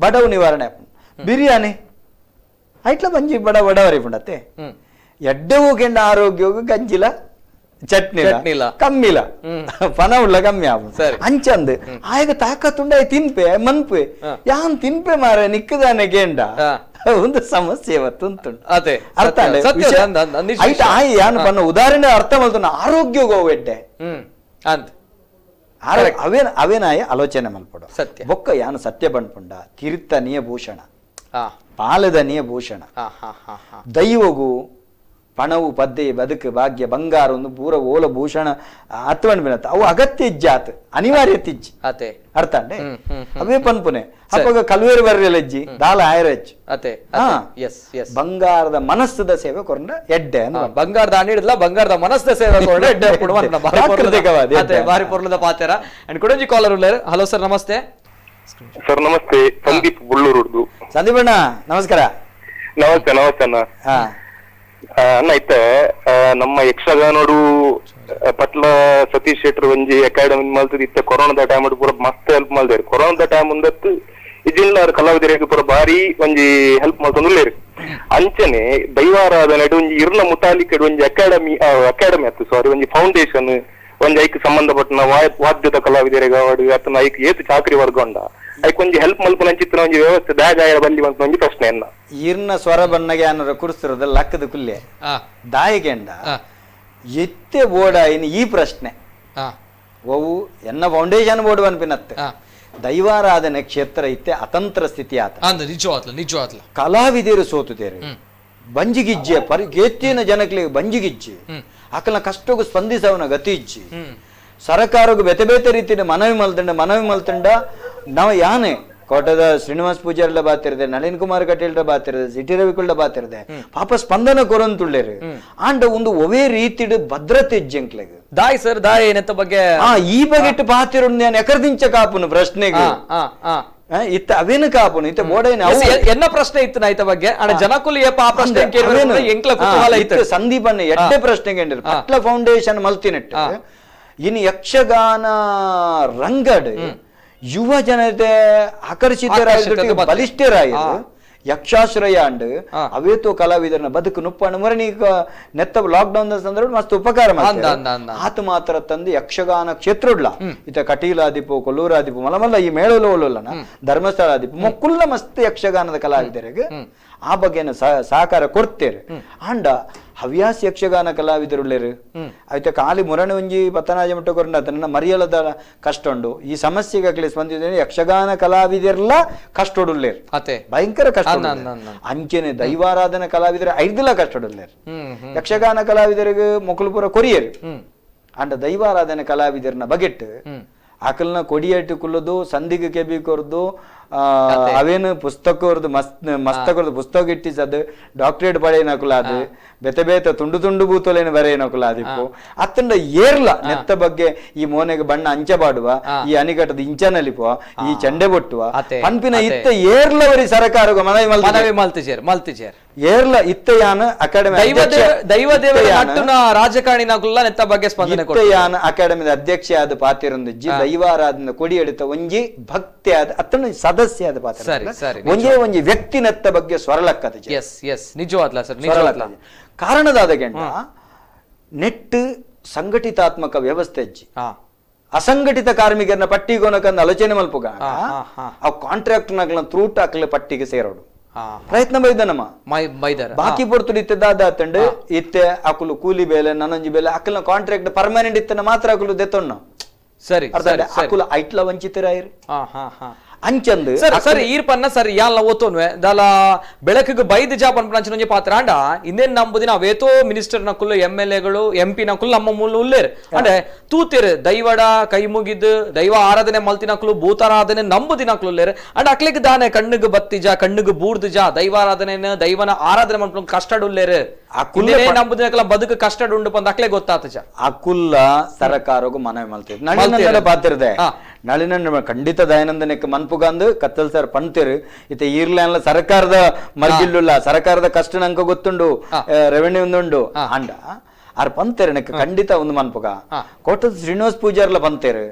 ಬಡವು ನಿವಾರಣೆ ಆಪುಂಡು. ಬಿರಿಯಾನಿ ಐಟ್ಲ ಬಂಜಿ ಬಡ ಬಡವರಿ ಪುಂಡತ್ತೆ ಎಡ್ಡೆವು ಕೆಂಡ ಆರೋಗ್ಯವು ಗಂಜಿಲ ಚಟ್ನಿಲ ಕಮ್ಮಿಲ ಪನ ಉಳ್ಳ ಕಮ್ಮಿ ಆಪುಂಡು. ಅಂಚಂದ್ ಆಯಗ ತಾಕತ್ತುಂಡ ತಿನ್ಪೆ ಮನ್ಪೆ ಯಾನ್ ತಿನ್ಪೆ ಮಾರ ನಿಕ್ಕದಾನೆ ಗೇಂಡ ಒಂದು ಸಮಸ್ಯೆ ತುಂತುಂಡು. ಅರ್ಥ ಆಯ್ ಯಾನ್ ಪನ್ನ ಉದಾಹರಣೆ ಅರ್ಥ ಮಲ್ತುಂಡು ಆರೋಗ್ಯಗೋ ಎಡ್ಡೆ ಅವೇನ ಅವೇನಾಯ ಆಲೋಚನೆ ಮಲ್ಪಡು. ಸತ್ಯ ಬೊಕ್ಕ ಯಾನು ಸತ್ಯ ಪನ್ಪುಂಡ ತೀರ್ಥನೀಯ ಭೂಷಣ ಪಾಲದನೀಯ ಭೂಷಣ ದೈವಗು ಪಣವು ಪದ್ದೆ ಬದುಕು ಭಾಗ್ಯ ಬಂಗಾರ ಒಂದು ಪೂರ ಓಲ ಭೂಷಣ ಅತ್ವಣ್ ಬಿನತ್ತ ಅವು ಅಗತ್ಯ ಇಜ್ಜಾತ್ ಅನಿವಾರ್ಯತೆ ಇಜ್ಜಿ. ಅರ್ಥ ಅಂಡೆ? ಅವೇ ಪನ್ಪುನೆ ಅಪ್ಪಗ ಕಲ್ವೇರು ಬರ್ರೆಲಜ್ಜಿ ದಾಲ ಆಯರಜ್ಜಿ ಬಂಗಾರದ ಮನಸ್ಸದ ಸೇವೆ ಕೊರಂಡ ಎಡ್ಡೆ ಬಂಗಾರದ ಅಣಿಡ್ಲ ಬಂಗಾರದ ಮನಸ್ಸದ ಸೇವೆ ಕೊರಂಡ ಎಡ್ಡೆ ಬಾರಿ ಪೊರ್ಲದ ಪಾತೆರ. ಅಂಡ್ ಕುಡಂಜಿ ಕಾಲರ್ ಉಳ್ಳೇರು. ಹಲೋ ಸರ್ ನಮಸ್ತೆ. ಸರ್ ನಮಸ್ತೆ, ಸಂದೀಪ್ ಬುಳ್ಳೂರು. ಸಂದೀಪ್ ಅಣ್ಣ ನಮಸ್ಕಾರ. ನಮಸ್ತೆ ನಮಸ್ತೆ ಅಣ್ಣ. ಅಣ್ಣ ಇತ್ತ ನಮ್ಮ ಯಕ್ಷಗಾನೋಡು ಪಟ್ಲ ಸತೀಶ್ ಶೆಟ್ಟರ್ ಒಂಜಿ ಅಕಾಡೆಮಿ ಮಲ್ತದ ಇತ್ತ ಕೊರೋನಾದ ಟೈಮ್ ಪೂರ ಮಸ್ತ್ ಹೆಲ್ಪ್ ಮಲ್ದೇರು. ಕೊರೋನಾದ ಟೈಮ್ ಉಂದತ್ತು ಇಜಿಲ್ಲ ಕಲಾವಿದರಿಗೆ ಪೂರ ಭಾರಿ ಒಂಜಿ ಹೆಲ್ಪ್ ಮಲ್ತೊಂದುಲ್ಲೇರು. ಅಂಚನೆ ದೈವಾರಾಧನೆ ಒಂಜಿ ಇರ್ನ ಮುತಾಲಿಕಡ್ ಒಂಜಿ ಅಕಾಡೆಮಿ ಅಕಾಡೆಮಿ ಅತ್ತು ಸಾರಿ ಒಂಜಿ ಫೌಂಡೇಶನ್ ಒಂಜಿ ಐಕ್ ಸಂಬಂಧಪಟ್ಟನ ವಾದ್ಯದ ಕಲಾವಿದರಿಗೆ ಅತನ ಐಕ್ ಏತು ಚಾಕ್ರಿ ವರ್ಗ ಉಂಡ ಐಕ್ ಒಂಜಿ ಹೆಲ್ಪ್ ಮಲ್ಪುನ ಅಂಚಿತ್ತಿನ ಒಂಜಿ ವ್ಯವಸ್ಥೆ ದಾಯ ಬಲ್ಲಿ ಅಂತ ಒಂಜಿ ಪ್ರಶ್ನೆ. ಇರ್ನ ಸ್ವರ ಬಣ್ಣಗೆ ಅನ್ನೋರ ಕುರ್ಸಿರೋದ ಲಕ್ಕದ ಕುಲ್ಲೆ ದಾಯಿಗೆಂಡ ಎತ್ತೆ ಬೋರ್ಡ್ ಇನ್ ಈ ಪ್ರಶ್ನೆ ಅವು ಎನ್ನ ಫೌಂಡೇಶನ್ ಬೋರ್ಡ್ ಅನ್ಪಿನತ್ತೆ ದೈವಾರಾಧನೆ ಕ್ಷೇತ್ರ ಇತ್ತೆ ಅತಂತ್ರ ಸ್ಥಿತಿ ಆತ ನಿಜವಾದ್ಲ ಕಲಾವಿದರು ಸೋತುತ್ತೇರೆ ಬಂಜಿಗಿಜ್ಜೆ ಪರಿ ಎತ್ತಿನ ಜನಕ್ಲಿಗೆ ಬಂಜಿಗಿಜ್ಜಿ ಆಕಲ್ನ ಕಷ್ಟಕ್ಕೂ ಸ್ಪಂದಿಸವನ ಗತಿ ಇಜ್ಜಿ ಸರಕಾರಕ್ಕೆ ಬೇತೆ ಬೇತೆ ರೀತಿಯ ಮನವಿ ಮಲ್ತಂಡ ಮನವಿ ಮಲ್ತಂಡ ನಾವು ಯಾನೆ ಕೋಟದ ಶ್ರೀನಿವಾಸ್ ಪೂಜಾರ್ಲ ಬಾತಿರದೆ, ನಳಿನ್ ಕುಮಾರ್ ಕಟೀಲ್ರ ಬಾತಿರದೆ, ಸಿಟಿ ರವಿಕುಲ್ಡ ಬಾತಿರದೆ, ಪಾಪ ಸ್ಪಂದನ ಕೊರಂತುಳ್ಳೇರು. ಆಂಡ ಒಂದು ಒವೇ ರೀತಿಡ್ ಭದ್ರತೆ ಇಜ್ಜಂಕ್ಲೆಗ್ ದಾಯ್ ಸರ್ ದಾಯ್ ಏನಂತ ಬಗ್ಗೆ ಈ ಬಗೆಟ್ ಪಾತಿರು ಎಕರ್ದಿಂಚ ಕಾಪುನು ಪ್ರಶ್ನೆಗೆ ಇತ್ತ ಅವೇನು ಕಾಪುನು ಇತ್ತ ಬೋಡೇನ ಎನ್ನ ಪ್ರಶ್ನೆ ಇತ್ತು ನಾ ಇತ್ತ ಬಗ್ಗೆ ಅಣ್ಣ ಜನಕುಲು ಏಪ ಆ ಪ್ರಶ್ನೆ ಎಂಕ್ಲ ಕುತೂಹಲ ಇತ್ತು. ಸಂದೀಪನ್ನ ಎಡ್ಡೆ ಪ್ರಶ್ನೆಗೆ ಪಟ್ಲ ಫೌಂಡೇಶನ್ ಮಲ್ತಿನೆಟ್ಟು ಇನ್ನು ಯಕ್ಷಗಾನ ರಂಗಡ್ ಯುವ ಜನತೆ ಆಕರ್ಷಿತರಾಗಿ ಬಲಿಷ್ಠರಾಯಿ ಯಕ್ಷಾಶ್ರಯ ಅಂಡ್ ಅವೇತೋ ಕಲಾವಿದರನ್ನ ಬದುಕು ನುಪ್ಪಣ್ಣು ಮರಣಿ ನೆತ್ತ ಲಾಕ್ ಡೌನ್ ಸಂದರ್ಭ ಮಸ್ತ್ ಉಪಕಾರ ಆತ ಮಾತ್ರ ತಂದು ಯಕ್ಷಗಾನ ಕ್ಷೇತ್ರಡ್ಲ ಇತ ಕಟೀಲಾದಿಪು ಕೊಲ್ಲೂರಾದಿಪು ಮಲಮಲ್ಲ ಈ ಮೇಳಲು ಒಲ್ಲನ ಧರ್ಮಸ್ಥಳ ಆದಿಪು ಮೊಕ್ಕುಲ್ಲ ಮಸ್ತ್ ಯಕ್ಷಗಾನದ ಕಲಾವಿದರಿಗೆ ಆ ಬಗ್ಗೆನ ಸಹಕಾರ ಕೊಡ್ತೇರೆ. ಅಂಡ ಹವ್ಯಾಸ ಯಕ್ಷಗಾನ ಕಲಾವಿದರುಳ್ಳೇರು ಆಯ್ತಾ ಖಾಲಿ ಮುರಣಿ ಒಂಜಿ ಪತ್ತನಾಜ ಮುಟ್ಟ ಕೊರಂಡ ತನ್ನ ಮರಿಯಲದ ಕಷ್ಟ ಉಂಡು. ಈ ಸಮಸ್ಯೆಗೆ ಸ್ಪಂದಿಸಿದ ಯಕ್ಷಗಾನ ಕಲಾವಿದರೆಲ್ಲ ಕಷ್ಟೊಡುಳ್ಳೇರು, ಭಯಂಕರ ಕಷ್ಟ. ಅಂಚೆನೆ ದೈವಾರಾಧನೆ ಕಲಾವಿದರ ಐದಲ ಕಷ್ಟೊಡುಳ್ಳೇರು. ಯಕ್ಷಗಾನ ಕಲಾವಿದರಿಗೆ ಮೊಕಲುಪುರ ಕೊರಿಯರು. ಅಂಡ ದೈವಾರಾಧನೆ ಕಲಾವಿದರನ್ನ ಬಗೆಟ್ ಅಕಲ್ನ ಕೊಡಿಯಟ್ಟು ಕುಲ್ಲದು ಸಂದಿಗೆ ಕೆಬಿ ಕೊರ್ದು ಅವೇನು ಪುಸ್ತಕ ಮಸ್ತಕರ್ದು ಪುಸ್ತಕ ಇಟ್ಟಿಸದು ಡಾಕ್ಟರೇಟ್ ಪಡೆಯನಕುಲ ಅದು ಬೆತೆ ಬೇತ ತುಂಡು ತುಂಡು ಬೂತೋಲೇನು ಬರೆಯನಕುಲ ಅದಿಪ್ಪು ಅತ್ತಂಡ ಏರ್ಲ ನೆತ್ತ ಬಗ್ಗೆ ಈ ಮೋನೆಗೆ ಬಣ್ಣ ಅಂಚ ಬಾಡುವ ಈ ಅನಿಕಟ್ಟದ ಇಂಚನಲಿಪುವ ಈ ಚಂಡೆ ಬೊಟ್ಟುವ ಪನ್ಪಿನ ಇತ್ತ ಏರ್ಲವರಿ ಸರಕಾರ ಮನವಿ ಮನವಿ ಮಲ್ತಿಜೇರ್ ಮಲ್ತಿಜೇರ್ ಏರ್ಲ ಇತ್ತ ಯಾನ ಅಕಾಡೆಮಿ ದೈವ ದೇವರ ರಾಜಕಾರಣಿನಕುಲ್ಲ ನೆತ್ತ ಬಗ್ಗೆ ಸ್ಪಂದನೆ ಯಾನ ಅಕಾಡೆಮಿದ ಅಧ್ಯಕ್ಷ ಆದ ಪಾತಿರೊಂದಿಜ್ಜಿ ದೈವಾರಾಧನ ಕೊಡಿ ಎಡುತ್ತ ಒಂಜಿ ಭಕ್ತಿ ಆದ ಅತ್ತನ ಸದಸ್ಯ ಆದ ಪಾತ್ರ ಒಂಜೇ ಒಂಜಿ ವ್ಯಕ್ತಿ ನೆತ್ತ ಬಗ್ಗೆ ಸ್ವರಲಕ್ಕದ. ಎಸ್ ಎಸ್ ನಿಜವಾದ್ಲ ಸರ್ ನಿಜವಾದ್ಲ. ಕಾರಣದಾದ ಗಂಡ ನೆಟ್ ಸಂಘಟಿತಾತ್ಮಕ ವ್ಯವಸ್ಥೆ ಅಜ್ಜಿ ಅಸಂಘಟಿತ ಕಾರ್ಮಿಕರನ್ನ ಪಟ್ಟಿಗೋನಕಂದ ಆಲೋಚನೆ ಮಲ್ಪುಗ ಆ ಕಾಂಟ್ರಾಕ್ಟ್ ನಗಲ ತ್ರೂಟ್ ಹಾಕಲ ಪಟ್ಟಿಗೆ ಸೇರೋಡು ಪ್ರಯತ್ನ ಬೈದ ನಮ್ಮ ಬಾಕಿ ಪೊರ್ತುಡು ಇತ್ತೆ ದಾದ ಇತ್ತೆ ಅಕುಲು ಕೂಲಿ ಬೇಲೆ ನನೊಂಜಿ ಬೇಲೆ ಅಕಲ್ನ ಕಾಂಟ್ರಾಕ್ಟ್ ಪರ್ಮನೆಂಟ್ ಇತ್ತನ ಮಾತ್ರ ಅಕುಲು ದೆತ್ತೊಣ್ಣ ಸರಿ ಅಕುಲು ಐಟ್ಲ ವಂಚಿತರಾಯಿರು ಅಂಚಂದು ಸರ್ ಸರ್ ಈರ್ಪನ್ನ ಸರ್ ಯಾಲ್ಲ ಓತೋನ್ವೆ ದಾಲ ಬೆಳಕಿಗೆ ಬೈದ್ ಜಾಬ್ ಅನ್ಪಂಚನೊಂಜಿ ಪಾತ್ರ ಅಂಡ ಇನ್ನೇನ್ ನಂಬುದಿನ ಅವೇತೋ ಮಿನಿಸ್ಟರ್ ನಕುಲು ಎಂ ಎಲ್ ಎಗಳು ಎಂ ಪಿ ನಕುಲು ನಮ್ಮ ಮೂಲ ಉಲ್ಲೇರ್ ಅಂದ್ರೆ ತೂತಿರ್ ದೈವಡ ಕೈ ಮುಗಿದು ದೈವ ಆರಾಧನೆ ಮಲ್ತಿನಕ್ಲು ಭೂತಾರಾಧನೆ ನಂಬುದಿನಕ್ಲು ಉಲ್ಲೇರ್ ಅಂಡ್ ಅಕ್ಲಿಗೆ ದಾನೆ ಕಣ್ಣಿಗೆ ಬತ್ತಿಜ ಕಣ್ಣಿಗೆ ಬೂರ್ದುಜ ದೈವಾರಾಧನೆ ದೈವನ ಆರಾಧನೆ ಮಲ್ಪು ಕಷ್ಟಡ್ ಉಲ್ಲೇರ್ ನಂಬುದಿನಕ್ಲ ಬದುಕು ಕಷ್ಟಡ್ ಉಂಡು ಪಂದ ಅಕ್ಲೆ ಗೊತ್ತಾತಜ ಅಕುಲ್ಲ ಸರಕಾರಗೂ ಮನವಿ ಮಲ್ತಿದ್ ನಳಿನ ಪಾತಿರದೆ ನಳಿನ ಖಂಡಿತ ದಯಾನಂದನಕ್ಕೆ ಮನ್ಪುಗಂದು ಕತ್ತಲ್ ಸರ್ ಪಂತೇರು ಇತ್ತ ಈರ್ಲ್ಯಾಂಡ್ಲ ಸರ್ಕಾರದ ಮರ್ಗಿಲ್ಲುಲ್ಲ ಸರ್ಕಾರದ ಕಷ್ಟ ನಂಕ ಗೊತ್ತುಂಡು ರೆವೆನ್ಯೂ ಒಂದುಂಡು ಅಂಡ ಆರ್ ಪಂತೇರು ನಕ್ಕ ಖಂಡಿತ ಒಂದು ಮನ್ಪುಗ ಕೋಟದ ಶ್ರೀನಿವಾಸ್ ಪೂಜಾರ್ಲ ಪಂತೇರು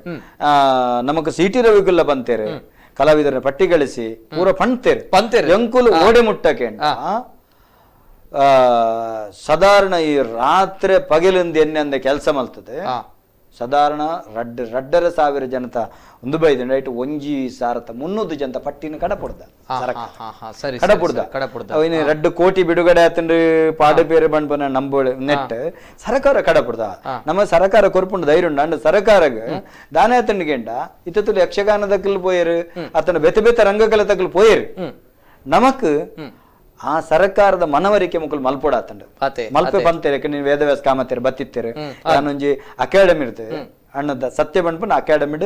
ನಮಕ್ ಸಿಟಿ ರವಿಗುಲ್ಲ ಪಂತೇರು ಕಲಾವಿದರ ಪಟ್ಟಿ ಗಳಿಸಿ ಪೂರ ಪಂತೇರು ಪಂತೇರು ಎಂಕುಲು ಓಡೆ ಮುಟ್ಟಕ್ಕೆ ಸಾಧಾರಣ ಈ ರಾತ್ರಿ ಪಗಲಿಂದ ಎಣ್ಣೆ ಅಂದ ಕೆಲಸ ಮಲ್ತದೆ ಸಾಧಾರಣ ರಡ್ಡರ ಸಾವಿರ ಜನತ ಒಂದು ಬೈದ ರೈಟ್ ಒಂಜಿ ಸಾರತ 300 ಜನತ ಪಟ್ಟಿನ ಕಡಪುಡ್ದ ಕಡಪುಡ್ದ ಅವನ 2 ಕೋಟಿ ಬಿಡುಗಡೆ ಆತಂದ್ರೆ ಪಾಡು ಪೇರು ಬಂಡ್ಪನ ನಂಬೋಳೆ ನೆಟ್ ಸರಕಾರ ಕಡಪುಡ್ದ ನಮ್ಮ ಸರಕಾರ ಕೊರ್ಪುಂಡು ಧೈರ್ಯ ಉಂಡು ಅಂಡ್ ಸರಕಾರಗ ದಾನೆ ಆತಂಡಿಗೆಂಡ ಇತ್ತುಲು ಯಕ್ಷಗಾನದ ಕಲ್ ಪೋಯರು ಆತನ ಬೆತೆ ಬೆತೆ ರಂಗಕಲೆ ತಕಲ್ ಪೋಯರು ನಮಕ್ ಆ ಸರ್ಕಾರದ ಮನವರಿಕೆ ಮುಕುಲ್ ಮಲ್ಪೋಡ ಆತಂಡು ಮಲ್ಪೆ ಬಂತೇರೆ ನೀನು ವೇದವ್ಯಾಸ ಕಾಮತ್ತೇರು ಬತ್ತಿತ್ತೇರು ನಾನೊಂಜಿ ಅಕಾಡೆಮಿ ಇರ್ತದೆ ಅಣ್ಣದ ಸತ್ಯ ಬಂಡ್ಪುನ academy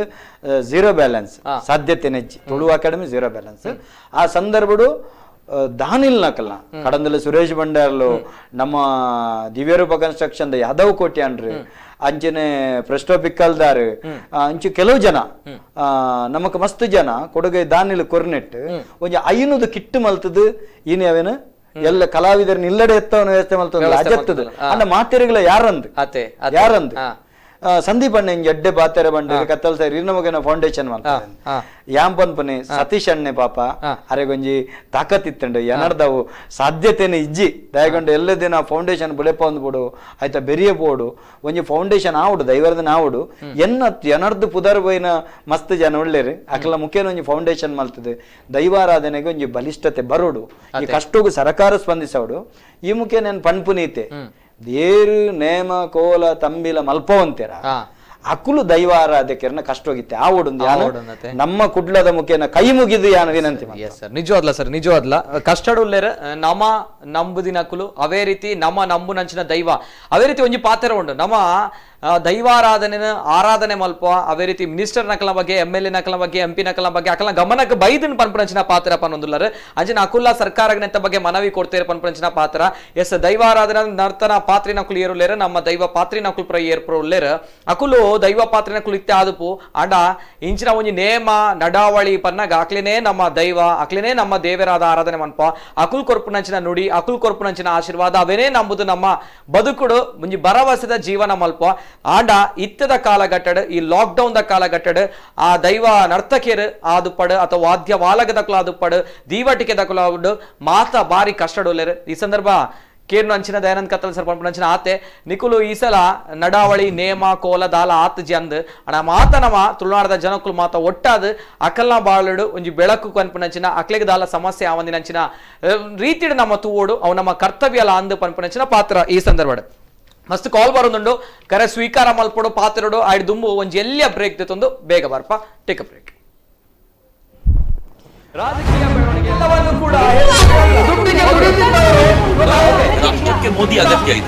zero balance ಸಾಧ್ಯತೆ ನೆಜ್ಜಿ ತುಳು academy zero balance ಆ ಸಂದರ್ಭಡು ದಾನಿಲ್ ನಕಲ್ನ ಕಡಂದಲ ಸುರೇಶ್ ಭಂಡಾರ್ಲು ನಮ್ಮ ದಿವ್ಯರೂಪ ಕನ್ಸ್ಟ್ರಕ್ಷನ್ ಯಾದವ್ ಕೋಟಿ ಅನ್ರಿ ಅಂಚನೆ ಪ್ರೆಸ್ಟೋ ಪಿಕ್ಕಲ್ದಾರ್ ಅಂಚು ಕೆಲವು ಜನ ನಮಕ್ ಮಸ್ತ್ ಜನ ಕೊಡುಗೆ ದಾನಿಲ್ ಕೊರ್ನೆಟ್ ಒಂಜಿ 500 ಕಿಟ್ಟು ಮಲ್ತದು ಇನ್ ಅವೇನು ಎಲ್ಲ ಕಲಾವಿದರನ್ನ ಇಲ್ಲಡೆ ಎತ್ತವನ ವ್ಯವಸ್ಥೆ ಮಲ್ತದ ಅಜತ್ತದ ಅಂಡ ಮಾತೆರೆಗಳ ಯಾರಂದು ಯಾರಂದು ಸಂದೀಪ್ ಅಣ್ಣ ಇಂಜ ಎಡ್ಡೆ ಬಾತೆರೆ ಬಂಡ ಕತ್ತಲ್ ಸರ್ ಇರ್ನಮಗನ ಫೌಂಡೇಶನ್ ಮಾಡ್ತಾರೆ ಯಾಂ ಪನ್ಪನೆ ಸತೀಶ್ ಅಣ್ಣೆ ಪಾಪ ಅರೆಗೊಂಜಿ ತಾಕತ್ ಇತ್ತಂಡು ಎನರ್ದವು ಸಾಧ್ಯತೆನೆ ಇಜ್ಜಿ ದಯಗೊಂಡು ಎಲ್ಲ ದಿನ ಫೌಂಡೇಶನ್ ಬುಲೆಪ ಒಂದು ಬೋಡು ಆಯ್ತಾ ಬೆರಿಯ ಬೋಡು ಒಂಜಿ ಫೌಂಡೇಶನ್ ಆವುಡು ದೈವರ್ದನ ಆವುಡು ಎನ್ನ ಎನರ್ದು ಪುದರ್ ಬೋಯಿನ ಮಸ್ತ್ ಜನ ಒಳ್ಳೇರು ಅಕಲ ಮುಖೇನ ಒಂಜಿ ಫೌಂಡೇಶನ್ ಮಲ್ತದೆ ದೈವಾರಾಧನೆಗೆ ಒಂಜಿ ಬಲಿಷ್ಠತೆ ಬರೋಡು ಈ ಕಷ್ಟಗೂ ಸರಕಾರ ಸ್ಪಂದಿಸೋಡು ಈ ಮುಖೇನ ನಾನು ಪನ್ಪುನೀತೆ ದೇರು ನೇಮ ಕೋಲ ತಂಬಿಲ ಮಲ್ಪವಂತೀರ ಅಕುಲು ದೈವಾರಾಧಕರನ್ನ ಕಷ್ಟೋಗಿತ್ತೆ ಆ ಓಡೊಂದು ನಮ್ಮ ಕುಡ್ಲದ ಮುಖೇನ ಕೈ ಮುಗಿದು ಯಾನ ವಿನಂತಿ. ಎಸ್ ಸರ್, ನಿಜವಾದ್ಲ ಸರ್, ನಿಜವಾದ್ಲ ಕಷ್ಟಡುಲ್ಲೇರ ನಮ ನಂಬುದಿನಕುಲು ಅವೇ ರೀತಿ ನಮ್ಮ ನಂಬುನಂಚಿನ ದೈವ ಅವೇ ರೀತಿ ಒಂಜಿ ಪಾತ್ರ ಉಂಡು. ನಮ್ಮ ದೈವಾರಾಧನೆನ ಆರಾಧನೆ ಮಲ್ಪ ಅದೇ ರೀತಿ ಮಿನಿಸ್ಟರ್ ನಕಲ ಬಗ್ಗೆ M L A ನಕಲ ಬಗ್ಗೆ ಎಂ ಪಿ ನಕಲ ಬಗ್ಗೆ ಅಕಲ ಗಮನಕ್ಕೆ ಬೈದನ್ ಪನ್ಪುನಂಚಿನ ಪಾತ್ರ ಪನ್ನೊಂದುಲ್ಲರು ಅಂಚಿನ ಅಕುಲ್ಲ ಸರ್ಕಾರಗ್ನೆತ್ತ ಬಗ್ಗೆ ಮನವಿ ಕೊಡ್ತೇರೆ ಪನ್ಪುನಂಚಿನ ಪಾತ್ರ ಎಸ್ ದೈವಾರಾಧನೆ ನರ್ತನ ಪಾತ್ರಿನ ಕುಲು ಏರುಲ್ಲೇರು ನಮ್ಮ ದೈವ ಪಾತ್ರಿನ ಕುಲು ಪ್ರ ಏರ್ಪುಲ್ಲೇರು ಅಕುಲು ದೈವ ಪಾತ್ರಿನ ಕುಲು ಇತ್ತೆ ಆದುಪು ಅಂಡ ಇಂಚಿನ ಒಂಜಿ ನೇಮ ನಡಾವಳಿ ಪನ್ನಾಗ ಅಕ್ಲೇನೆ ನಮ್ಮ ದೈವ ಅಕ್ಲೇನೆ ನಮ್ಮ ದೇವರಾದ ಆರಾಧನೆ ಮನ್ಪ ಅಕುಲ್ ಕೊರ್ಪುನಂಚಿನ ನುಡಿ ಅಕುಲ್ ಕೊರ್ಪುನಂಚಿನ ಆಶೀರ್ವಾದ ಅವೇನೇ ನಂಬುದು ನಮ್ಮ ಬದುಕುಡು ಮುಂಜಿ ಭರವಸೆದ ಜೀವನ ಮಲ್ಪ ಆಂಡ ಇತ್ತದ ಕಾಲಘಟ್ಟಡ್ ಈ lock down the ಕಾಲಘಟ್ಟಡ್ ಆ ದೈವ ನರ್ತಕಿಯರು ಆದುಪಡು ಅಥವಾ ವಾದ್ಯ ವಾಲಗದ ಆದುಪಡು ದೀವಟಿಕೆ ದಕುಲಾಡು ಮಾತ ಬಾರಿ ಕಷ್ಟಡೋಲೇರು ಈ ಸಂದರ್ಭ ಕೇರ್ನು ಅಂಚಿನ ದಯಾನಂದ್ ಕತ್ತಲ್ ಸರ್ ಪಂಪನಂಚಿನ ಆತೆ ನಿಕುಲು ಈ ಸಲ ನಡಾವಳಿ ನೇಮ ಕೋಲ ದಾಲ ಆತ ಜಂದ್ ಅಣ ಮಾತ ನಮ್ಮ ತುಳುನಾಡದ ಜನಕ್ಕಲು ಮಾತ ಒಟ್ಟಾದ ಅಕಲ್ನ ಬಾಳುಡು ಒಂಜಿ ಬೆಳಕು ಕನ್ಪನಂಚಿನ ಅಕ್ಲೆಗ್ ದಾಲ ಸಮಸ್ಯೆ ಆವಂದಿನಂಚಿನ ರೀತಿಡ್ ನಮ್ಮ ತೂವೋಡು ಅವು ನಮ್ಮ ಕರ್ತವ್ಯ ಅಲ್ಲ ಅಂದ್ ಪನ್ಪನಂಚಿನ ಪಾತ್ರ ಈ ಸಂದರ್ಭಡ್ ಮಸ್ತ್ ಕಾಲ್ ಬರೋದುಂಡು ಕರೆ ಸ್ವೀಕಾರ ಮಲ್ಪಡು ಪಾತ್ರಡು ಆಯ್ಡು ದುಂಬು ಒಂಜಿ ಎಲ್ಲಿಯ ಬ್ರೇಕ್ ತಂದು ಬೇಗ ಬರ್ಪ take a break. ರಾಜಕೀಯ ಬೆಳವಣಿಗೆ ಎಲ್ಲವನ್ನು ಕೂಡ ರಾಷ್ಟ್ರಕ್ಕೆ ಮೋದಿ ಅಗತ್ಯ ಇದೆ.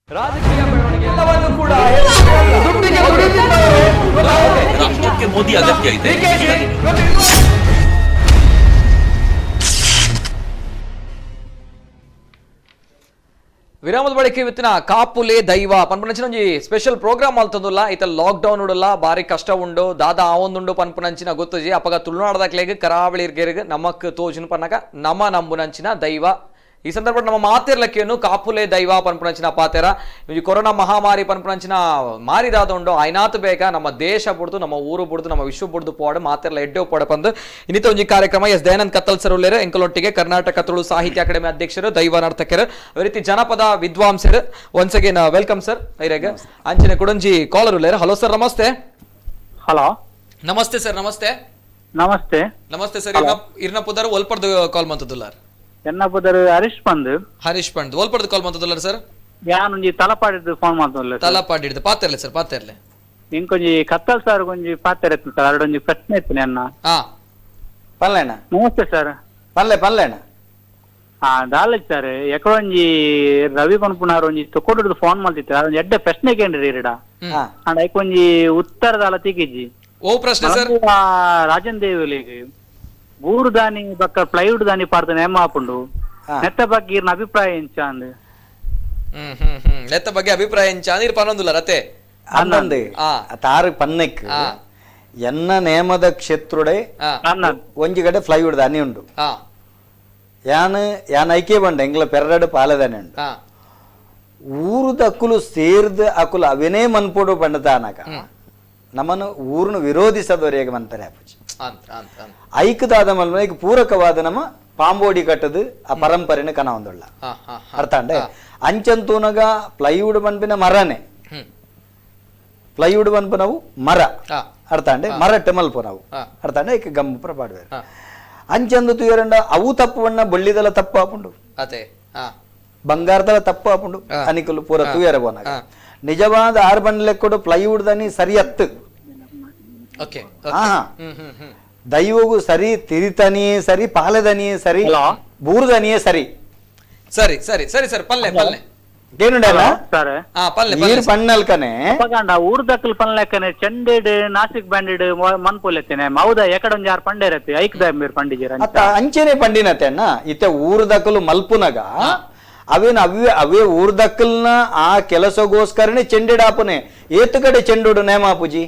ರಾಜಕೀಯ ಬೆಳವಣಿಗೆ ಎಲ್ಲವನ್ನು ಕೂಡ ರಾಷ್ಟ್ರಕ್ಕೆ ಮೋದಿ ಅಗತ್ಯ ಇದೆ. ವಿರಾಮದ ಬಳಿಕ ಇವತ್ತಿನ ಕಾಪುಲೆ ದೈವ ಪನ್ಪುನಂಚಿನ ಒಂಜಿ ಸ್ಪೆಷಲ್ ಪ್ರೋಗ್ರಾಮ್ ಅಲ್ತಂದುಲ್ಲ ಈತ ಲಾಕ್ ಡೌನ್ ಉಡಲ್ಲ ಬಾರಿ ಕಷ್ಟ ಉಂಡು ದಾದಾ ಆವೊಂದುಂಡು ಪನ್ಪುನಂಚಿನ ಗೊತ್ತುಜಿ ಅಪಗ ತುಳುನಾಡದಕ್ಲೆಗ್ ಕರಾವಳಿರ್ಗೆರ್ಗ್ ನಮಕ್ ತೋಜುನು ಪನ್ನಗ ನಮ ನಂಬುನಂಚಿನ ದೈವ ಈ ಸಂದರ್ಭ ನಮ್ಮ ಮಾತಿರ್ಲಕ್ಕಿಯನ್ನು ಕಾಪುಲೆ ದೈವ ಪನ್ಪುಣಂಚಿನ ಪಾತೆರ ಈ ಕೊರೋನಾ ಮಹಾಮಾರಿ ಪನ್ಪುಣಂಚಿನ ಮಾರಿದಾದ ಉಂಡು ಐನಾತ್ ಬೇಗ ನಮ್ಮ ದೇಶ ಬುಡ್ದು ನಮ್ಮ ಊರು ಬುಡ್ದು ನಮ್ಮ ವಿಶ್ವ ಬುಡ್ದು ಪೋಡು ಮಾತಿರ್ಲ ಎಡ್ಡೆ ಪೋಡ ಪಂದು ಇನ್ನಿತ ಒಂಜಿ ಕಾರ್ಯಕ್ರಮ. ಎಸ್ ದಯಾನಂದ್ ಕತ್ತಲ್ ಸರ್ ಉಲ್ಲೇರು ಎಂಕಲೊಟ್ಟಿಗೆ ಕರ್ನಾಟಕ ತುಳು ಸಾಹಿತ್ಯ ಅಕಾಡೆಮಿ ಅಧ್ಯಕ್ಷರು, ದೈವ ನರ್ತಕರು, ಅದೇ ರೀತಿ ಜನಪದ ವಿದ್ವಾಂಸರು. Once again welcome sir. ಐರಾಗ ಅಂಚಿನ ಕುಡಂಜಿ ಕಾಲರ್ ಉಲ್ಲೇರು. ಹಲೋ ಸರ್, ನಮಸ್ತೆ. ಹಲೋ, ನಮಸ್ತೆ ಸರ್. ನಮಸ್ತೆ. ನಮಸ್ತೆ. ನಮಸ್ತೆ ಸರ್. ಇರ್ನ ಪುದರ್ ಒಲ್ಪರ್ದು ಕಾಲ್ ಮಂತದುಲ್ಲಾರ್? ಎನ್ನ ಪುದರ್ ಹರೀಶ್ ಪಂದ್. ಹರೀಶ್ ಪಂದ್ ಒಲ್ಪರ್ದು ಕಾಲ್ ಮಂತದುಲ್ಲಾರ್ ಸರ್? ಯಾನೊಂಜಿ ತಲಪಾಡಿದ್ದು ಫೋನ್ ಮಾಡ್ತಲ್ಲ. ತಲಪಾಡಿದ್ದು ಪಾತೆರ್ಲೆ ಸರ್, ಪಾತೆರ್ಲೆ. ಇಂಕೊಂಜಿ ಕತ್ತಲ್ ಸರ್ ಒಂಜಿ ಪಾತೆರ್ ಇತ್ತು ಸರ್, ಅರಡೊಂಜಿ ಪ್ರಶ್ನೆ ಇತ್ತು ನನ್ನ. ಪಲ್ಲೆಣ್ಣ. ನಮಸ್ತೆ ಸರ್. ಪಲ್ಲೆ ಪಲ್ಲೆಣ್ಣ. ಹಾ ದಾಲ ಸರ್, ಎಕಡೊಂಜಿ ರವಿ ಪನ್ಪುನಾರ್ ಒಂಜಿ ತೊಕೊಡು ಫೋನ್ ಮಾಡ್ತಿತ್ತು, ಅದೊಂಜಿ ಎಡ್ಡೆ ಪ್ರಶ್ನೆ ಕೇಂದ್ರಿ ಇರಡ ಅಂಡ್ ಐಕೊಂಜಿ ಉತ್ತರದಾಲ ತಿಗಿಜಿ. ಓ ಪ್ರಶ್ನೆ ಸರ್? ರಾಜನ್ ದೇವಲಿಗೆ ಬೂರು ದಾನಿ ಬಕ್ಕ ಪ್ಲೈವುಡ್ ದಾನಿ ಪಾಡ್ದ ನೇಮ ಆಪುಂಡು, ನೆತ್ತ ಬಗ್ಗೆ ಇರ್ನ ಅಭಿಪ್ರಾಯ ಎಂಚ ಅಂದ್? ನೆತ್ತ ಬಗ್ಗೆ ಅಭಿಪ್ರಾಯ ಎಂಚ ಅಂದ್ ಪನ್ನೊಂದುಲ್ಲ ರತೆ ಅಂದಂದು ತಾರು ಪನ್ನಕ್ ಎನ್ನ ನೇಮದ ಕ್ಷೇತ್ರುಡೆ ಒಂಜಿ ಕಡೆ ಪ್ಲೈವುಡ್ ದಾನಿ ಉಂಡು. ಯಾನ್ ಯಾನ್ ಐಕೆ ಬಂಡ ಎಂಗ್ಲ ಪೆರಡು ಪಾಲದಾನೆ ಉಂಡು. ಊರುದ ಅಕುಲು ಸೇರ್ದ ಅಕುಲು ಅವೇನೇ ಮನ್ಪೋಡು ಬಂಡದಾನಕ ನಮ್ಮನ್ನು ಊರನ್ನು ವಿರೋಧಿಸದವರಿಗೆ ಮಂತಾರೆ ಅಪ್ಪುಜಿ. ಐಕದಾದ ಮಲ್ಮೈಕ್ ಪೂರಕವಾದ ನಮ್ಮ ಪಾಂಬೋಡಿ ಕಟ್ಟದು ಆ ಪರಂಪರೆನ ಕನ ಒಂದುಳ್ಳ ಅರ್ಥ ಅಂಡೆ. ಅಂಚಂತೂನಗ ಪ್ಲೈವುಡ್ ಮನ್ಪಿನ ಮರನೇ, ಪ್ಲೈವುಡ್ ಮನ್ಪು ನಾವು ಮರ ಅರ್ಥ ಅಂಡೆ, ಮರಟ್ಟೆ ಮಲ್ಪು ನಾವು ಅರ್ಥ ಅಂಡೆ ಐಕ ಗಮ್ಮ ಪ್ರಪಾಡುವೆ. ಅಂಚಂದು ತುಯರಂಡ ಅವು ತಪ್ಪು ಬಣ್ಣ ಬಳ್ಳಿದೆಲ್ಲ ತಪ್ಪು ಆಪುಂಡು, ಬಂಗಾರದಲ್ಲ ತಪ್ಪು ಆಪುಂಡು ಅನಿಕಲು ಪೂರ ತುಯರ ಬೋನಾಗ. ನಿಜವಾದ ಆರು ಬಣ್ಣ ಲೆಕ್ಕಡು ಪ್ಲೈವುಡ್ ದನಿ ಸರಿಯತ್ತು ದೈವಗೂ ಸರಿ, ತಿರಿತನಿಯೇ ಸರಿ, ಪಾಲದನಿಯೇ ಸರಿ, ಬೂರ್ದನಿಯೇ ಸರಿ. ಸರಿ ಸರಿ ಸರಿ ಸರ್. ಪಲ್ಲೆ ಪಲ್ಲೆ ನೀರ್ ಪಣ್ಣಲ್ಕನೆ ಊರ್ದಕ್ಕಲ್ ಪನ್ಲೆಕ್ಕನೆ ಚೆಂಡೆಡ್ ನಾಸಿಕ್ ಬ್ಯಾಂಡೆಡ್ ಮನ್ಪುಲೆತ್ತೇನೆ ಮೌದ ಎಕಡೊಂಜಿ ಆರ್ ಪಂಡೇರತ್ತೆ ಐಕ್ದ ಮೇರ್ ಪಂಡಿಜರ ಅತ್ತ ಅಂಚೆನೆ ಪಂಡಿನತೆ ಅಣ್ಣ. ಇತ್ತೆ ಊರ್ದಕ್ಕಲು ಮಲ್ಪುನಗ ಅವೇನು ಅವೇ ಅವೇ ಊರ್ದಕ್ಕಲ್ನ ಆ ಕೆಲಸಗೋಸ್ಕರನೇ ಚೆಂಡೆಡ್ ಆಪುನೆ. ಏತು ಕಡೆ ಚೆಂಡುಡು ನೇಮ ಆಪುಜಿ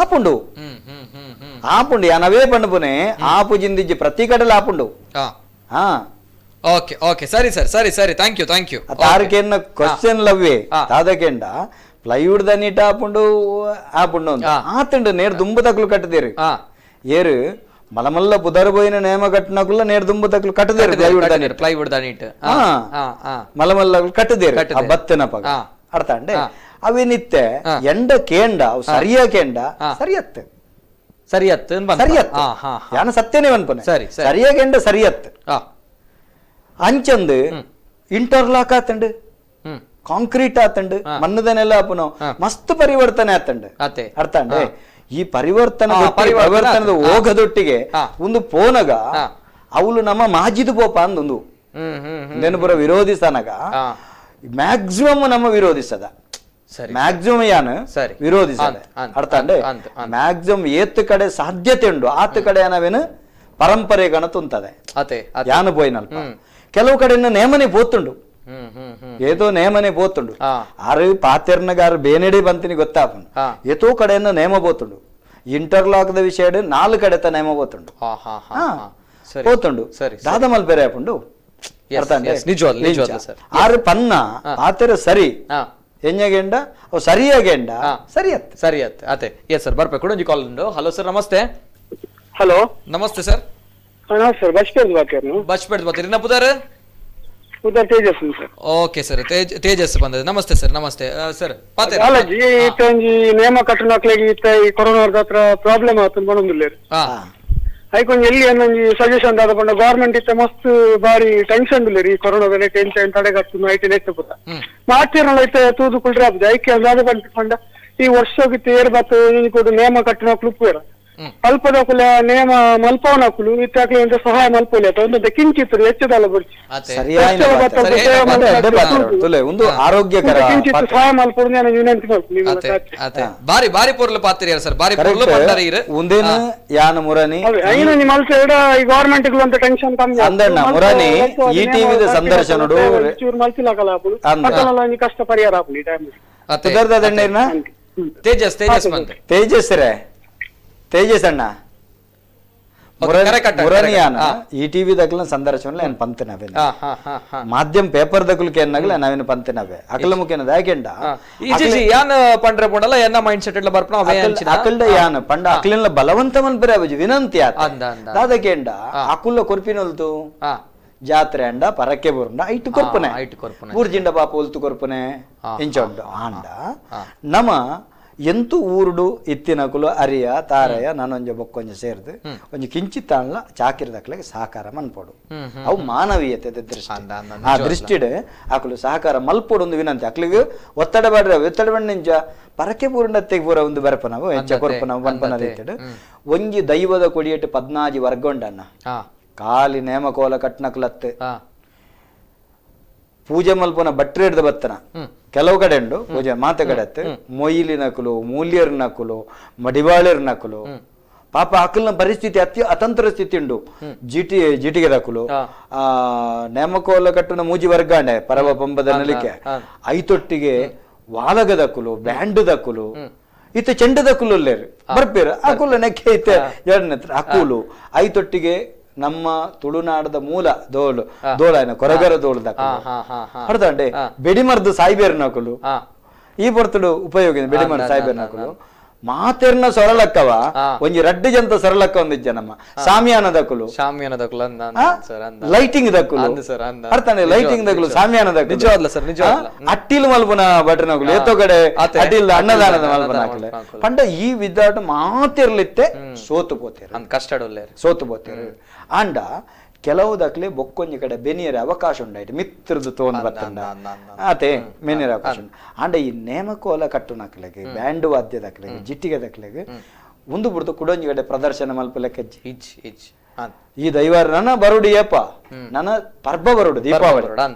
ಆಪುಂಡು ಆಪುಂಡು ಯಾನವೇ ಪಂಡುಪುನೆ ಆಪುಜಿಂದಿಜ್ಜಿ ಪ್ರತಿ ಕಡೆಲ ಆಪುಂಡು. ಹಾ ಓಕೆ ಓಕೆ ಸರಿ ಸರ್, ಸರಿ ಸರಿ, thank you thank you. ತಾರಕೇನ question ಲವ್ವೇ ತಾದಕೆಂಡ plywood ದನಿಟ ಆಪುಂಡು ಆಪುಂಡು ಆತಂಡು ನೇರ್ ದುಂಬು ತಕ್ಲು ಕಟ್ಟದೇರು ಏರು ಮಲಮಲ್ಲ ಬುಧರ್ ಬೋಯಿನ ನೇಮ ಕಟ್ಟನಕುಲ್ಲ ನೇರ್ ದುಂಬು ತಕ್ಲು ಕಟ್ಟದೇರು ಪ್ಲೈವುಡ್ ದನಿಟ್ ಪ್ಲೈವುಡ್ ದನಿಟ್ ಮಲಮಲ್ಲ ಕಟ್ಟದೇರು ಆ ಬತ್ತನ ಪಗ ಅರ್ಥ ಅಂಡೆ. ಅವೇನಿತ್ತೆ ಎಂಡ ಕೇಂಡ ಅವು ಸರಿಯ ಕೇಂಡ ಸರಿಯತ್ತು ಸರಿಯತ್ತು ಸರಿಯತ್ತು ಯಾನ ಸತ್ಯನೇ ಅನ್ಪನೆ ಸರಿ ಸರಿಯ ಕೇಂಡ ಸರಿಯತ್ತು. ಅಂಚಂದು ಇಂಟರ್ಲಾಕ್ ಆತಂಡು, ಕಾಂಕ್ರೀಟ್ ಆತಂಡು, ಮಣ್ಣದನೆಲ್ಲ ಆಪುನು ಮಸ್ತ್ ಪರಿವರ್ತನೆ ಆತಂಡು ಅರ್ಥ ಅಂಡೆ. ಈ ಪರಿವರ್ತನೆ ಪರಿವರ್ತನದ ಹೋಗದೊಟ್ಟಿಗೆ ಒಂದು ಪೋನಗ ಅವಳು ನಮ್ಮ ಮಾಜಿದು ಪೋಪ ಅಂದೊಂದು ನೆನಪುರ ವಿರೋಧಿಸನಗ ಮ್ಯಾಕ್ಸಿಮಮ್ ನಮ್ಮ ವಿರೋಧಿಸದ ಮ್ಯಾಕ್ಸಿಮಮ್ ಯಾನು ವಿರೋಧಿಸದ ಅರ್ಥ ಅಂಡೆ. ಮ್ಯಾಕ್ಸಿಮಮ್ ಏತ್ ಕಡೆ ಸಾಧ್ಯತೆ ಉಂಡು ಆತ ಕಡೆ ನಾವೇನು ಪರಂಪರೆ ಗಣ ತುಂತದೆ ಯಾನು ಪೋಯಿನಲ್ಪ. ಕೆಲವು ಕಡೆ ನೇಮನೆ ಪೋತುಂಡು, ಏತೋ ನೇಮನೆ ಪೋತುಂಡು ಆರು ಪಾತೆರ್ನಗಾರು ಬೇನೆಡೆ ಬಂತೀನಿ ಗೊತ್ತಾಪುಂಡು. ಏತೋ ಕಡೆಯನ್ನು ನೇಮ ಪೋತುಂಡು ಇಂಟರ್ಲಾಕ್ the ವಿಷಯ ನಾಲ್ಕು ಕಡೆ ತ ನೇಮ ಪೋತುಂಡು ಪೋತುಂಡು ದಾದ ಮಲ್ಪೆರೆ ಆಪುಂಡು ಆರು ಪನ್ನ ಪಾತೆರ ಸರಿ ಎಂಜಗೆಂಡ ಸರಿಯಾಗೆಂಡ ಸರಿಯತ್ ಸರಿಯತ್ ಅದೇ. ಎಸ್ ಸರ್, ಬರ್ಬೇಕು ಒಂಜಿ ಕಾಲ್ ಉಂಡು. ಹಲೋ ಸರ್, ನಮಸ್ತೆ. ಹಲೋ, ನಮಸ್ತೆ ಸರ್. ಸರ್ ಬಚ್ಪೇಡ್ ಬಾಕೇರ್ನು ಬಚ್ಪೇಡ್ ಬಾಕೇರ್ ಇನ್ನ ಪುದರ್ ಪುದರ್ Tejas sir. Okay sir, Tejas ಬಂದದೆ. ನಮಸ್ತೆ ಸರ್. ನಮಸ್ತೆ ಸರ್. ಪಾತೆ ಕಾಲೇಜಿ ಇತ್ತೆ ಒಂಜಿ ನೇಮ ಕಟ್ಟುನಕ್ಲೆಗ್ ಇತ್ತೆ ಈ ಕೊರೋನಾದ ಹತ್ರ ಪ್ರಾಬ್ಲಮ್ ಆತಂದ್ ಬರೊಂದುಲ್ಲೆರ್. ಐಕೊಂಜಿ ಎಲ್ಲಿ ಒಂಜಿ ಸಜೆಷನ್ ದಾದ ಪಂಡ ಗವರ್ಮೆಂಟ್ ಇತ್ತೆ ಮಸ್ತ್ ಬಾರಿ ಟೆನ್ಷನ್ ಉಲ್ಲೆರ್ ಈ ಕೊರೋನಾದ ಟೆನ್ಷನ್ ತಡೆಗಟ್ಟು IT net ಪೂರ ಮಾತಿರ್ನಲ ಇತ್ತೆ ತೂದು ಕುಲ್ರೆ ಆಪುಜಿ. ಐಕೆ ದಾದ ಪಂಡ ಈ ವರ್ಷಕ್ಕೆ ಏರ್ ಬತ್ತ ಕೊಡು ನೇಮ ಕಟ್ಟುನಕ್ಲು ಉಪ್ಪುವೆರ್ ಅಲ್ಪದಕುಲ ನೇಮ ಮಲ್ಪವನಕುಲು ಇತ್ತಾಕ್ಲೆ ಅಂತ ಸಹಾಯ ಮಲ್ಪೊಲಿ ಅತ್ತ ಒಂದೊಂದು ಕಿಂಚಿತ್ ಹೆಚ್ಚದಲ್ಲ ಬೊಡ್ಚಿ ಒಂದು ಆರೋಗ್ಯಕರ ಕಿಂಚಿತ್ ಸಹಾಯ ಮಲ್ಪೊಡು ನಾನು ವಿನಂತಿ ಮಲ್ಪುನಿ. ಬಾರಿ ಬಾರಿ ಪೊರ್ಲು ಪಾತ್ರಿಯರ್ ಸರ್, ಬಾರಿ ಪೊರ್ಲು ಪಂಡರಿ ಇರು ಉಂದೇನು ಯಾನ ಮುರನಿ ಐನ ನಿಮ್ಮ ಮಲ್ಸ ಎಡ ಈ ಗವರ್ಮೆಂಟ್ ಗಳು ಅಂತ ಟೆನ್ಷನ್ ಕಮ್ಮಿ ಅಂದಣ್ಣ ಮುರನಿ ಈ ಟಿವಿದ ಸಂದರ್ಶನಡು ಚೂರು ಮಲ್ತಿಲಕಲ ಆಪುಡು ಅಕಲಲ ಒಂಜಿ ಕಷ್ಟ ಪರಿಹಾರ ಆಪುಂಡು ಈ ಟೈಮ್. ಪುದರ್ದ ತೇಜಸ್ ತೇಜಸ್ ಬಂತು ತೇಜಸ್ ರೇ ತೇಜಸ್ ಅಣ್ಣ ಮುರನಿಯಾನ ಈ ಟಿವಿ ದಕ್ಕಲ ಸಂದರ್ಶನ ಏನ್ ಪಂತನವೇ ಮಾಧ್ಯಮ ಪೇಪರ್ ದಕ್ಕಲು ಕೇನಾಗಲ ನಾವೇನು ಪಂತನವೇ ಅಕಲ ಮುಖೇನ ದಾಕೆಂಡ ಯಾನ್ ಪಂಡ್ರೆ ಪೋಂಡಲ ಎನ್ನ ಮೈಂಡ್ ಸೆಟ್ ಎಲ್ಲ ಬರ್ಪನ ಅವೇ ಅಕಲ್ಡ ಯಾನ್ ಪಂಡ ಅಕಲಿನ ಬಲವಂತ ಮನ್ಪರೆ ಅವಜಿ ವಿನಂತಿ ಆತ ದಾದಕೇಂಡ ಅಕುಲ್ಲ ಕೊರ್ಪಿನೊಲ್ತು ಜಾತ್ರೆ ಅಂಡ ಪರಕ್ಕೆ ಬರುಂಡ ಐಟು ಕೊರ್ಪನೆ ಊರ್ಜಿಂಡ ಪಾಪ ಒಲ್ತು ಕೊರ್ಪನೆ ಇಂಚ ಉಂಡು ಆಂಡ ನಮ ಎಂತು ಊರುಡು ಇತ್ತಿನಕುಲು ಅರಿಯ ತಾರಯ ನಾನೊಂಜ ಬೊಕ್ಕೊಂಜ ಸೇರ್ದು ಒಂಜಿ ಕಿಂಚಿತ್ತಾಣ್ಲ ಚಾಕಿರದಕ್ಲೆಗ್ ಸಹಕಾರ ಮನ್ಪೋಡು ಅವು ಮಾನವೀಯತೆ ದೃಷ್ಟಿ ಆ ದೃಷ್ಟಿಡ್ ಅಕುಲು ಸಹಕಾರ ಮಲ್ಪೋಡು ಒಂದು ವಿನಂತಿ ಅಕ್ಲಿಗೆ ಒತ್ತಡ ಬೇಡ್ರ ಒತ್ತಡ ನಿಂಚ ಪರಕೆ ಪೂರ್ಣತ್ತೆಗೆ ಪೂರ ಒಂದು ಬರಪನವು ಹೆಚ್ಚ ಕೊರ್ಪನವು ಬನ್ಪನ ರೀತಿಡ್ ಒಂಜಿ ದೈವದ ಕೊಡಿಯಟ್ಟು 14 ವರ್ಗ ಉಂಡಣ್ಣ ಖಾಲಿ ನೇಮಕೋಲ ಕಟ್ನಕ್ಲತ್ತೆ ಪೂಜೆ ಮಲ್ಪನ ಬಟ್ರೆ ಹಿಡ್ದು ಬತ್ತನ ಕೆಲವು ಕಡೆ ಉಂಡು ಪೂಜೆ ಮಾತೆ ಕಡೆ ಅತ್ತೆ ಮೊಯ್ಲಿ ನಕಲು ಮೂಲ್ಯರ್ ನಕಲು ಮಡಿವಾಳರ್ ನಕಲು ಪಾಪ ಅಕಲ್ನ ಪರಿಸ್ಥಿತಿ ಅತಿ ಅತಂತ್ರ ಸ್ಥಿತಿ ಉಂಡು ಜಿಟಿ ಜಿಟಿಗೆ ದಕಲು ಆ ನೇಮಕೋಲ ಕಟ್ಟುನ ಮೂಜಿ ವರ್ಗಾಂಡೆ ಪರವ ಪಂಬದ ನಲಿಕೆ ಐತೊಟ್ಟಿಗೆ ವಾಲಗದಕುಲು ಬ್ಯಾಂಡ್ ದಕುಲು ಇತ್ತ ಚೆಂಡದ ಕುಲು ಬರ್ಪೇರು ಅಕುಲು ನೆಕ್ಕೆ ಐತೆ ಎರಡನೇ ಅಕುಲು ಐತೊಟ್ಟಿಗೆ ನಮ್ಮ ತುಳುನಾಡದ ಮೂಲ ದೋಳು ದೋಳಾಯನ ಕೊರಗರ ದೋಳು ಅರ್ಧಂಡೆ ಬೆಡಿಮರ್ದು ಸಾಯ್ಬೇರು ನಕಲು ಈ ಬರ್ತಡು ಉಪಯೋಗ ಬೆಡಿಮರ್ದು ಸಾಯ್ಬೇರು ನಕಲು ಮಾತೆರ್ನ ಸೊರಲಕ್ಕವ ಒಂಜಿ ರಡ್ಡು ಜಂತ ಸೊರಲಕ್ಕ ಒಂದಿಜ್ಜ ನಮ್ಮ ಸಾಮಿಯಾನ ದಕುಲು ಶಾಮಿಯಾನ ದಕುಲು ಲೈಟಿಂಗ್ ದಕುಲು ಅರ್ಥಾನೆ ಲೈಟಿಂಗ್ ದಕುಲು ಸಾಮಿಯಾನ ದಕುಲು ಅಟ್ಟಿಲ್ ಮಲ್ಪುನ ಬಟನಕುಲು ಏತೋ ಕಡೆ ಅಟ್ಟಿಲ್ ಅನ್ನದಾನದ ಮಲ್ಪುನ ಹಾಕಲೆ ಪಂಡ ಈ ವಿದಾಟ ಮಾತೆರ್ಲಿತ್ತೆ ಸೋತು ಪೋತೇರು ಕಷ್ಟ ಸೋತು ಪೋತೇರು ಆಂಡ ಕೆಲವು ದಕ್ಲೆ ಬೊಕ್ಕೊಂಜಿ ಕಡೆ ಬೆನಿಯರ ಅವಕಾಶ ಉಂಡಾಯ್ತು ಮಿತ್ರದ್ದು ತೋಂದು ಬತ್ತಂಡ ಆತೆ ಮೆನಿಯರ ಅವಕಾಶ ಉಂಟು ಆಂಡ ಈ ನೇಮಕೋಲ ಕಟ್ಟುನಕ್ಲೆಗೆ ಬ್ಯಾಂಡ್ ವಾದ್ಯದಕ್ಲೆಗೆ ಜಿಟ್ಟಿಗೆ ದಕ್ಲೆಗೆ ಒಂದು ಬಿಡ್ದು ಕುಡೊಂಜಿ ಕಡೆ ಪ್ರದರ್ಶನ ಮಲ್ಪಲೆಕ್ಕೆ ಈ ದೈವಾರ ನನ್ನ ಬರುಡು ಏಪ ನನ್ನ ಪರ್ಬ ಬರುಡು ದೀಪಾವಳಿ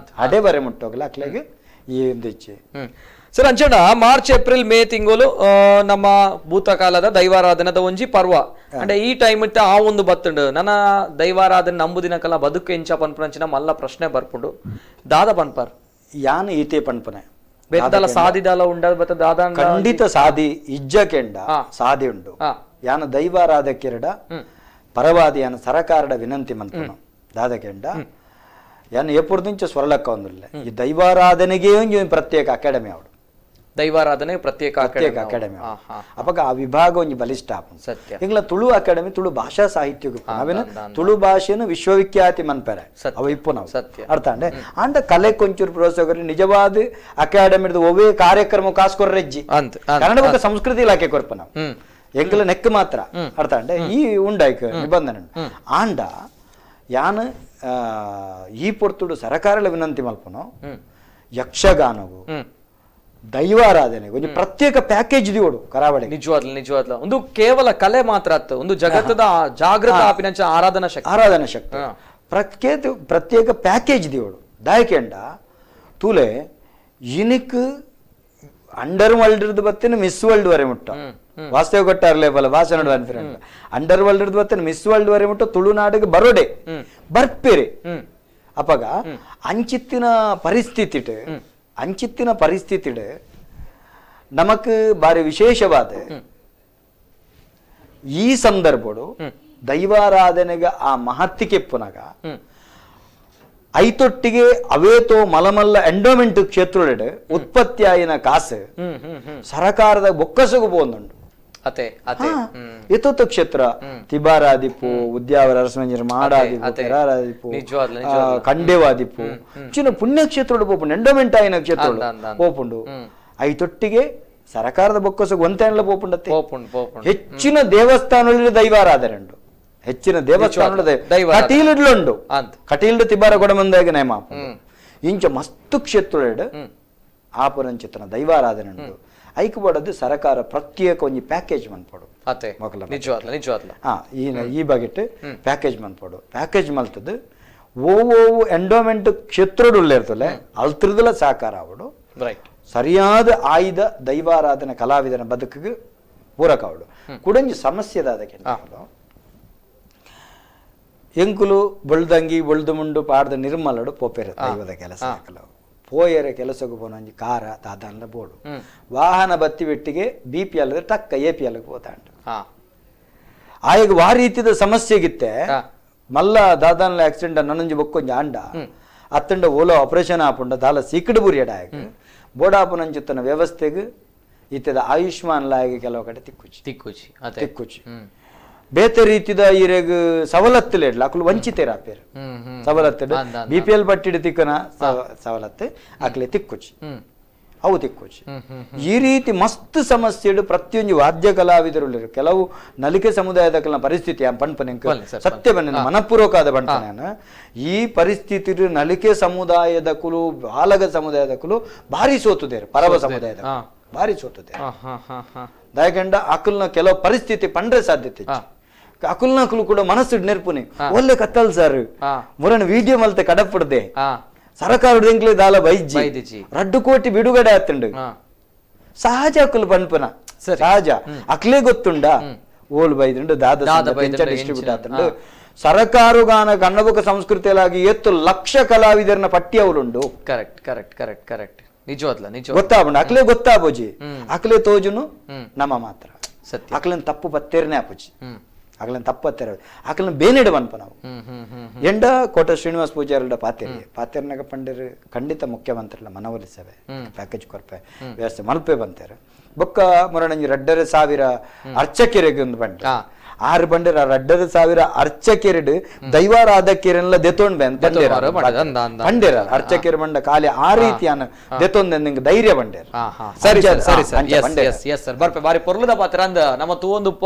ಅಡೆ ಬರೆ ಮುಟ್ಟೋಗಲ ಅಕ್ಲೆಗೆ ಈ ಒಂದು ಇಚ್ಛೆ. ಸರ್ ಅಂಚಣ March April May ತಿಂಗಳು ನಮ್ಮ ಭೂತಕಾಲದ ದೈವಾರಾಧನದ ಒಂಜಿ ಪರ್ವ ಅಂದ್ರೆ ಈ ಟೈಮ್ ಇತ್ತ ಆ ಒಂದು ಬತ್ತುಂಡು ನನ್ನ ದೈವಾರಾಧನೆ ನಂಬುದಿನಕಲ್ಲ ಬದುಕು ಎಂಚ ಪನ್ಪುನಂಚಿನ ಮಲ್ಲ ಪ್ರಶ್ನೆ ಬರ್ಪುಂಡು ದಾದ ಪನ್ಪರ್ ಯಾನ್ ಈತೆ ಪನ್ಪನೆ ಬೆತ್ತಲ ಸಾದಿದಾಲ ಉಂಡ ಬತ್ತ ದಾದ ಖಂಡಿತ ಸಾದಿ ಇಜ್ಜಕೆಂಡ ಸಾದಿ ಉಂಡು ಯಾನ ದೈವಾರಾಧಕಿರಡ ಪರವಾದಿ ಯಾನ ಸರಕಾರದ ವಿನಂತಿ ಮನ್ಪುನ ದಾದಕೆಂಡ ಯಾನ್ ಎಪ್ಪುರ್ದಿಂಚ ಸ್ವರಲಕ್ಕ ಒಂದುಲ್ಲೆ ಈ ದೈವಾರಾಧನೆಗೆ ಒಂಜಿ ಪ್ರತ್ಯೇಕ ಅಕಾಡೆಮಿ ಅವಡು ದೈವಾರಾಧನೆ ಪ್ರತ್ಯೇಕ ಪ್ರತ್ಯೇಕ ಅಕಾಡೆಮಿ ಅಪಗ ಆ ವಿಭಾಗ ಒಂಜಿ ಬಲಿಷ್ಠ ಸತ್ಯ ಇಂಗ್ಲ ತುಳು ಅಕಾಡೆಮಿ ತುಳು ಭಾಷಾ ಸಾಹಿತ್ಯ ನಾವೇನು ತುಳು ಭಾಷೆಯನ್ನು ವಿಶ್ವವಿಖ್ಯಾತಿ ಮನ್ಪೆರೆ ಅವ ಇಪ್ಪು ನಾವು ಸತ್ಯ ಅರ್ಥ ಅಂಡೆ ಅಂಡ ಕಲೆ ಕೊಂಚೂರು ಪ್ರೋತ್ಸಾಹ ನಿಜವಾದ ಅಕಾಡೆಮಿ ಒವೇ ಕಾರ್ಯಕ್ರಮ ಕಾಸ್ಕೊರ್ರೆಜ್ಜಿ ಕನ್ನಡ ಬೊಕ್ಕ ಸಂಸ್ಕೃತಿ ಇಲಾಖೆ ಕೊರ್ಪ ನಾವು ಎಂಗ್ಲ ನೆಕ್ ಮಾತ್ರ ಅರ್ಥ ಅಂಡೆ ಈ ಉಂಡಾಯ್ಕ ನಿಬಂಧನೆ ಆಂಡ ಯಾನ್ ಈ ಪೊರ್ತುಡು ಸರಕಾರಲ ವಿನಂತಿ ಮಲ್ಪನು ಯಕ್ಷಗಾನವು ದೈವಾರಾಧನೆ ಒಂದು ಪ್ರತ್ಯೇಕ ಪ್ಯಾಕೇಜ್ ದಿವಡು ಕರಾವಳಿ ನಿಜವಾದ್ಲ ನಿಜವಾದ್ಲ ಒಂದು ಕೇವಲ ಕಲೆ ಮಾತ್ರ ಅತ್ತ ಒಂದು ಜಗತ್ತದ ಜಾಗೃತ ಆಪಿನಂಚ ಆರಾಧನಾ ಶಕ್ತಿ ಆರಾಧನಾ ಶಕ್ತಿ ಪ್ರತ್ಯೇಕ ಪ್ರತ್ಯೇಕ ಪ್ಯಾಕೇಜ್ ದಿವಡು ದಾಯಕೆಂಡ ತೂಲೆ ಇನಿಕ್ ಅಂಡರ್ ವರ್ಲ್ಡ್ ಬತ್ತಿನ ಮಿಸ್ ವರ್ಲ್ಡ್ ವರೆ ಮುಟ್ಟ ವಾಸ್ತವ ಕೊಟ್ಟಾರ್ಲೇ ಬಲ ಭಾಷಣ ಅಂಡರ್ ವರ್ಲ್ಡ್ ಬತ್ತಿನ ಮಿಸ್ ವರ್ಲ್ಡ್ ವರೆ ಮುಟ್ಟ ತುಳುನಾಡಿಗೆ ಬರೋಡೆ ಬರ್ಪೇರೆ ಅಪಗ ಅಂಚಿತ್ತಿನ ಪರಿಸ್ಥಿತಿ ಅಂಚಿತ್ತಿನ ಪರಿಸ್ಥಿತಿಡ್ ನಮಕ್ ಬಾರಿ ವಿಶೇಷವಾದ ಈ ಸಂದರ್ಭಡು ದೈವಾರಾಧನೆಗೆ ಆ ಮಹತ್ತಿಗೆ ಪುನಗ ಐತೊಟ್ಟಿಗೆ ಅವೇತೋ ಮಲಮಲ್ಲ ಎಂಡೋಮೆಂಟ್ ಕ್ಷೇತ್ರಡ್ ಉತ್ಪತ್ತಿಯಾಯಿನ ಕಾಸು ಸರಕಾರದ ಬೊಕ್ಕಸಗು ಪೋಂದುಂಡು ಎತ್ತೊತ್ತ ಕ್ಷೇತ್ರ ತಿಬಾರಾದಿಪ್ಪು ಉದ್ಯಾವರ ಅರಸಮಂಜರ ಮಾಡಾದಿಪ್ಪು ಕೆರಾರಾದಿಪ್ಪು ಕಂಡೇವಾದಿಪ್ಪು ಚಿನ್ನ ಪುಣ್ಯಕ್ಷೇತ್ರ ಪೋಪುಂಡು ಎಂಡೋಮೆಂಟ್ ಆಯಿನ ಕ್ಷೇತ್ರ ಪೋಪುಂಡು ಐತೊಟ್ಟಿಗೆ ಸರಕಾರದ ಬೊಕ್ಕಸಗು ಒಂತೆಲ್ಲ ಪೋಪುಂಡತ್ತೆ ಹೆಚ್ಚಿನ ದೇವಸ್ಥಾನಗಳಲ್ಲಿ ದೈವಾರಾಧನೆ ಉಂಡು ಹೆಚ್ಚಿನ ದೇವಸ್ಥಾನ ಕಟೀಲ್ಡ್ಲುಂಡು ಕಟೀಲ್ಡ್ ತಿಬಾರ ಕೊಡಮಂದಾಗ ನೇಮ ಇಂಚ ಮಸ್ತು ಕ್ಷೇತ್ರ ಆಪುರಂಚಿತನ ದೈವಾರಾಧನೆ ಉಂಡು ಐಕ್ ಬೋಡದ್ದು ಸರಕಾರ ಪ್ರತ್ಯೇಕ ಒಂಜಿ ಪ್ಯಾಕೇಜ್ ಮನ್ಪೋಡು ಈ ಬಗೆಟ್ ಪ್ಯಾಕೇಜ್ ಮನ್ಪೋಡು ಪ್ಯಾಕೇಜ್ ಮಲ್ತದ್ದು ಓವು ಎಂಡೋಮೆಂಟ್ ಕ್ಷೇತ್ರಡು ಇರ್ತಲ್ಲ ಅಲ್ತ್ರದಲ್ಲ ಸಹಕಾರ ಅವಡು ಸರಿಯಾದ ಆಯ್ದ ದೈವಾರಾಧನೆ ಕಲಾವಿದನ ಬದುಕಿಗೆ ಪೂರಕ ಅವಡು ಕುಡಂಜಿ ಸಮಸ್ಯೆದ ಅದಕ್ಕೆ ಎಂಕುಲು ಬೊಳ್ದಂಗಿ ಬೊಳ್ದು ಮುಂಡು ಪಾಡ್ದ ನಿರ್ಮಲಡು ಪೋಪೆರ ದೈವದ ಕೆಲಸ ಪೋಯರ ಕೆಲಸಕ್ಕೆ ಪೋನೊಂಜಿ ಕಾರ ದಾದಾನ್ಲ ಬೋಡು ವಾಹನ ಬತ್ತಿ ಬಿಟ್ಟಿಗೆ B P L ಟಕ್ಕ A P L ಪೋತಾಂಡು ಆಯಗ್ ವಾ ರೀತಿದ ಸಮಸ್ಯೆಗಿತ್ತೆ ಮಲ್ಲ ದಾದಾನ್ಲ ಆಕ್ಸಿಡೆಂಟ್ ನನ್ನೊಂಜಿ ಬೊಕ್ಕೊಂಜಿ ಆಂಡ ಅತ್ತಂಡ ಓಲೋ ಆಪರೇಷನ್ ಆಪುಂಡ ದಾಲ ಸೀಕಡ್ ಬುರಿಯಡ ಆಯಗ್ ಬೋಡಾಪುನಂಚಿತ್ತನ ವ್ಯವಸ್ಥೆಗ್ ಇತ್ತದ ಆಯುಷ್ಮಾನ್ ಲಾಯಗ್ ಕೆಲವು ಕಡೆ ತಿಕ್ಕುಚಿ ತಿಕ್ಕುಚಿ ತಿಕ್ಕುಚಿ ಬೇತೆ ರೀತಿದ ಇರೆಗ್ ಸವಲತ್ತುಲೇಡ್ಲ ಅಕುಲು ವಂಚಿತೇರ ಆಪೇರು ಸವಲತ್ತು ಬಿಪಿಎಲ್ ಪಟ್ಟಿಡ್ ತಿಕ್ಕನ ಸವಲತ್ತು ಅಕ್ಲೆ ತಿಕ್ಕುಚಿ ಅವು ತಿಕ್ಕುಚಿ. ಈ ರೀತಿ ಮಸ್ತ್ ಸಮಸ್ಯೆ ಪ್ರತಿಯೊಂದು ವಾದ್ಯ ಕಲಾವಿದರು ಕೆಲವು ನಲಿಕೆ ಸಮುದಾಯದ ಕೆಲವು ಪರಿಸ್ಥಿತಿ ಪಣ್ಪನೆ ಸತ್ಯ ಬಣ್ಣ ಮನಪೂರ್ವಕವಾದ ಪಣ್ಪನೆ ಈ ಪರಿಸ್ಥಿತಿ ನಲಿಕೆ ಸಮುದಾಯದ ಕುಲು ಬಾಲಗ ಸಮುದಾಯದ ಕುಲು ಭಾರಿ ಸೋತುದೇರು ಪರವ ಸಮುದಾಯದ ಭಾರಿ ಸೋತುದೇರು ದಯಗಂಡ ಅಕುಲ್ನ ಕೆಲವು ಪರಿಸ್ಥಿತಿ ಪಂಡ್ರೆ ಸಾಧ್ಯತೆ ಅಕುಲ್ನ ಅಕುಲು ಕೂಡ ಮನಸ್ಸು ನೆರ್ಪುನಿ ಒಳ್ಳೆ ಕತ್ತಲ್ ಸರ್ ಮುರಣ ವಿಡಿಯೋ ಮಲ್ತೆ ಕಡಪಡ್ದೆ ಸರಕಾರದ ಎಂಕ್ಲೆ ದಾಲ ಬೈಜಿ 2 ಕೋಟಿ ಬಿಡುಗಡೆ ಆತುಂಡು ಸಹಜ ಅಕುಲು ಪನ್ಪುನ ಸಹಜ ಅಕ್ಲೇ ಗೊತ್ತುಂಡ ಓಲ್ ಬೈದುಂಡು ದಾದ ಡಿಸ್ಟ್ರಿಬ್ಯೂಟ್ ಆತುಂಡು ಸರಕಾರುಗಾನ ಕನ್ನಬಕ ಸಂಸ್ಕೃತಿಯಲಾಗಿ 8 ಲಕ್ಷ ಕಲಾವಿದರನ್ನ ಪಟ್ಟಿ ಅವಲುಂಡು. Correct correct correct correct ನಿಜವಾದ್ಲ ನಿಜ ಗೊತ್ತಾಪುಂಡು ಅಕ್ಲೇ ಗೊತ್ತಾಪುಜಿ ಅಕ್ಲೇ ತೋಜುನು ನಮ್ಮ ಮಾತ್ರ ಸತ್ಯ ಅಕ್ಲನ್ ತಪ್ಪು ಪತ್ತೇರನೆ ಆಪುಜಿ ಅಕ್ಲನ್ ತಪ್ಪು ಪತ್ತೇರ ಅಕ್ಲನ್ ಬೇನಿಡ ಪನ್ಪ ನಾವು ಎಂಡ ಕೋಟ ಶ್ರೀನಿವಾಸ ಪೂಜಾರಿಡ ಪಾತೇರಿ ಪಾತೇರ್ನಾಗ ಪಂಡಿರು ಖಂಡಿತ ಮುಖ್ಯಮಂತ್ರಿಲ ಮನವೊಲಿಸವೆ ಪ್ಯಾಕೇಜ್ ಕೊರ್ಪೆ ವ್ಯವಸ್ಥೆ ಮಲ್ಪೆ ಬಂತೇರು ಬೊಕ್ಕ ಮುರಣಂಜಿ 2,500 ಅರ್ಚಕೆರೆಗೆ ಒಂದು ಬಂಡ ಆರು ಬಂಡಿರ 2,500 ಅರ್ಚಕೆರಡು ದೈವಾರಾಧಕರೆಲ್ಲ ದೆತೊಂಡ್ ಬಂದೇರ ಬಂಡೇರ ಅರ್ಚಕೆರು ಬಂಡ ಖಾಲಿ ಆ ರೀತಿಯ ದೆತೊಂದ ನಿಂಗೆ ಧೈರ್ಯ ಬಂಡೇರ. ಸರಿ ಸರಿ ಸರ್ ಸರ್ ಬರ್ಪೆ ಬಾರಿ ಪೊರ್ಲದ ಪಾತ್ರ ಅಂದ ನಮ್ಮ ತೂವೊಂದುಪ್ಪ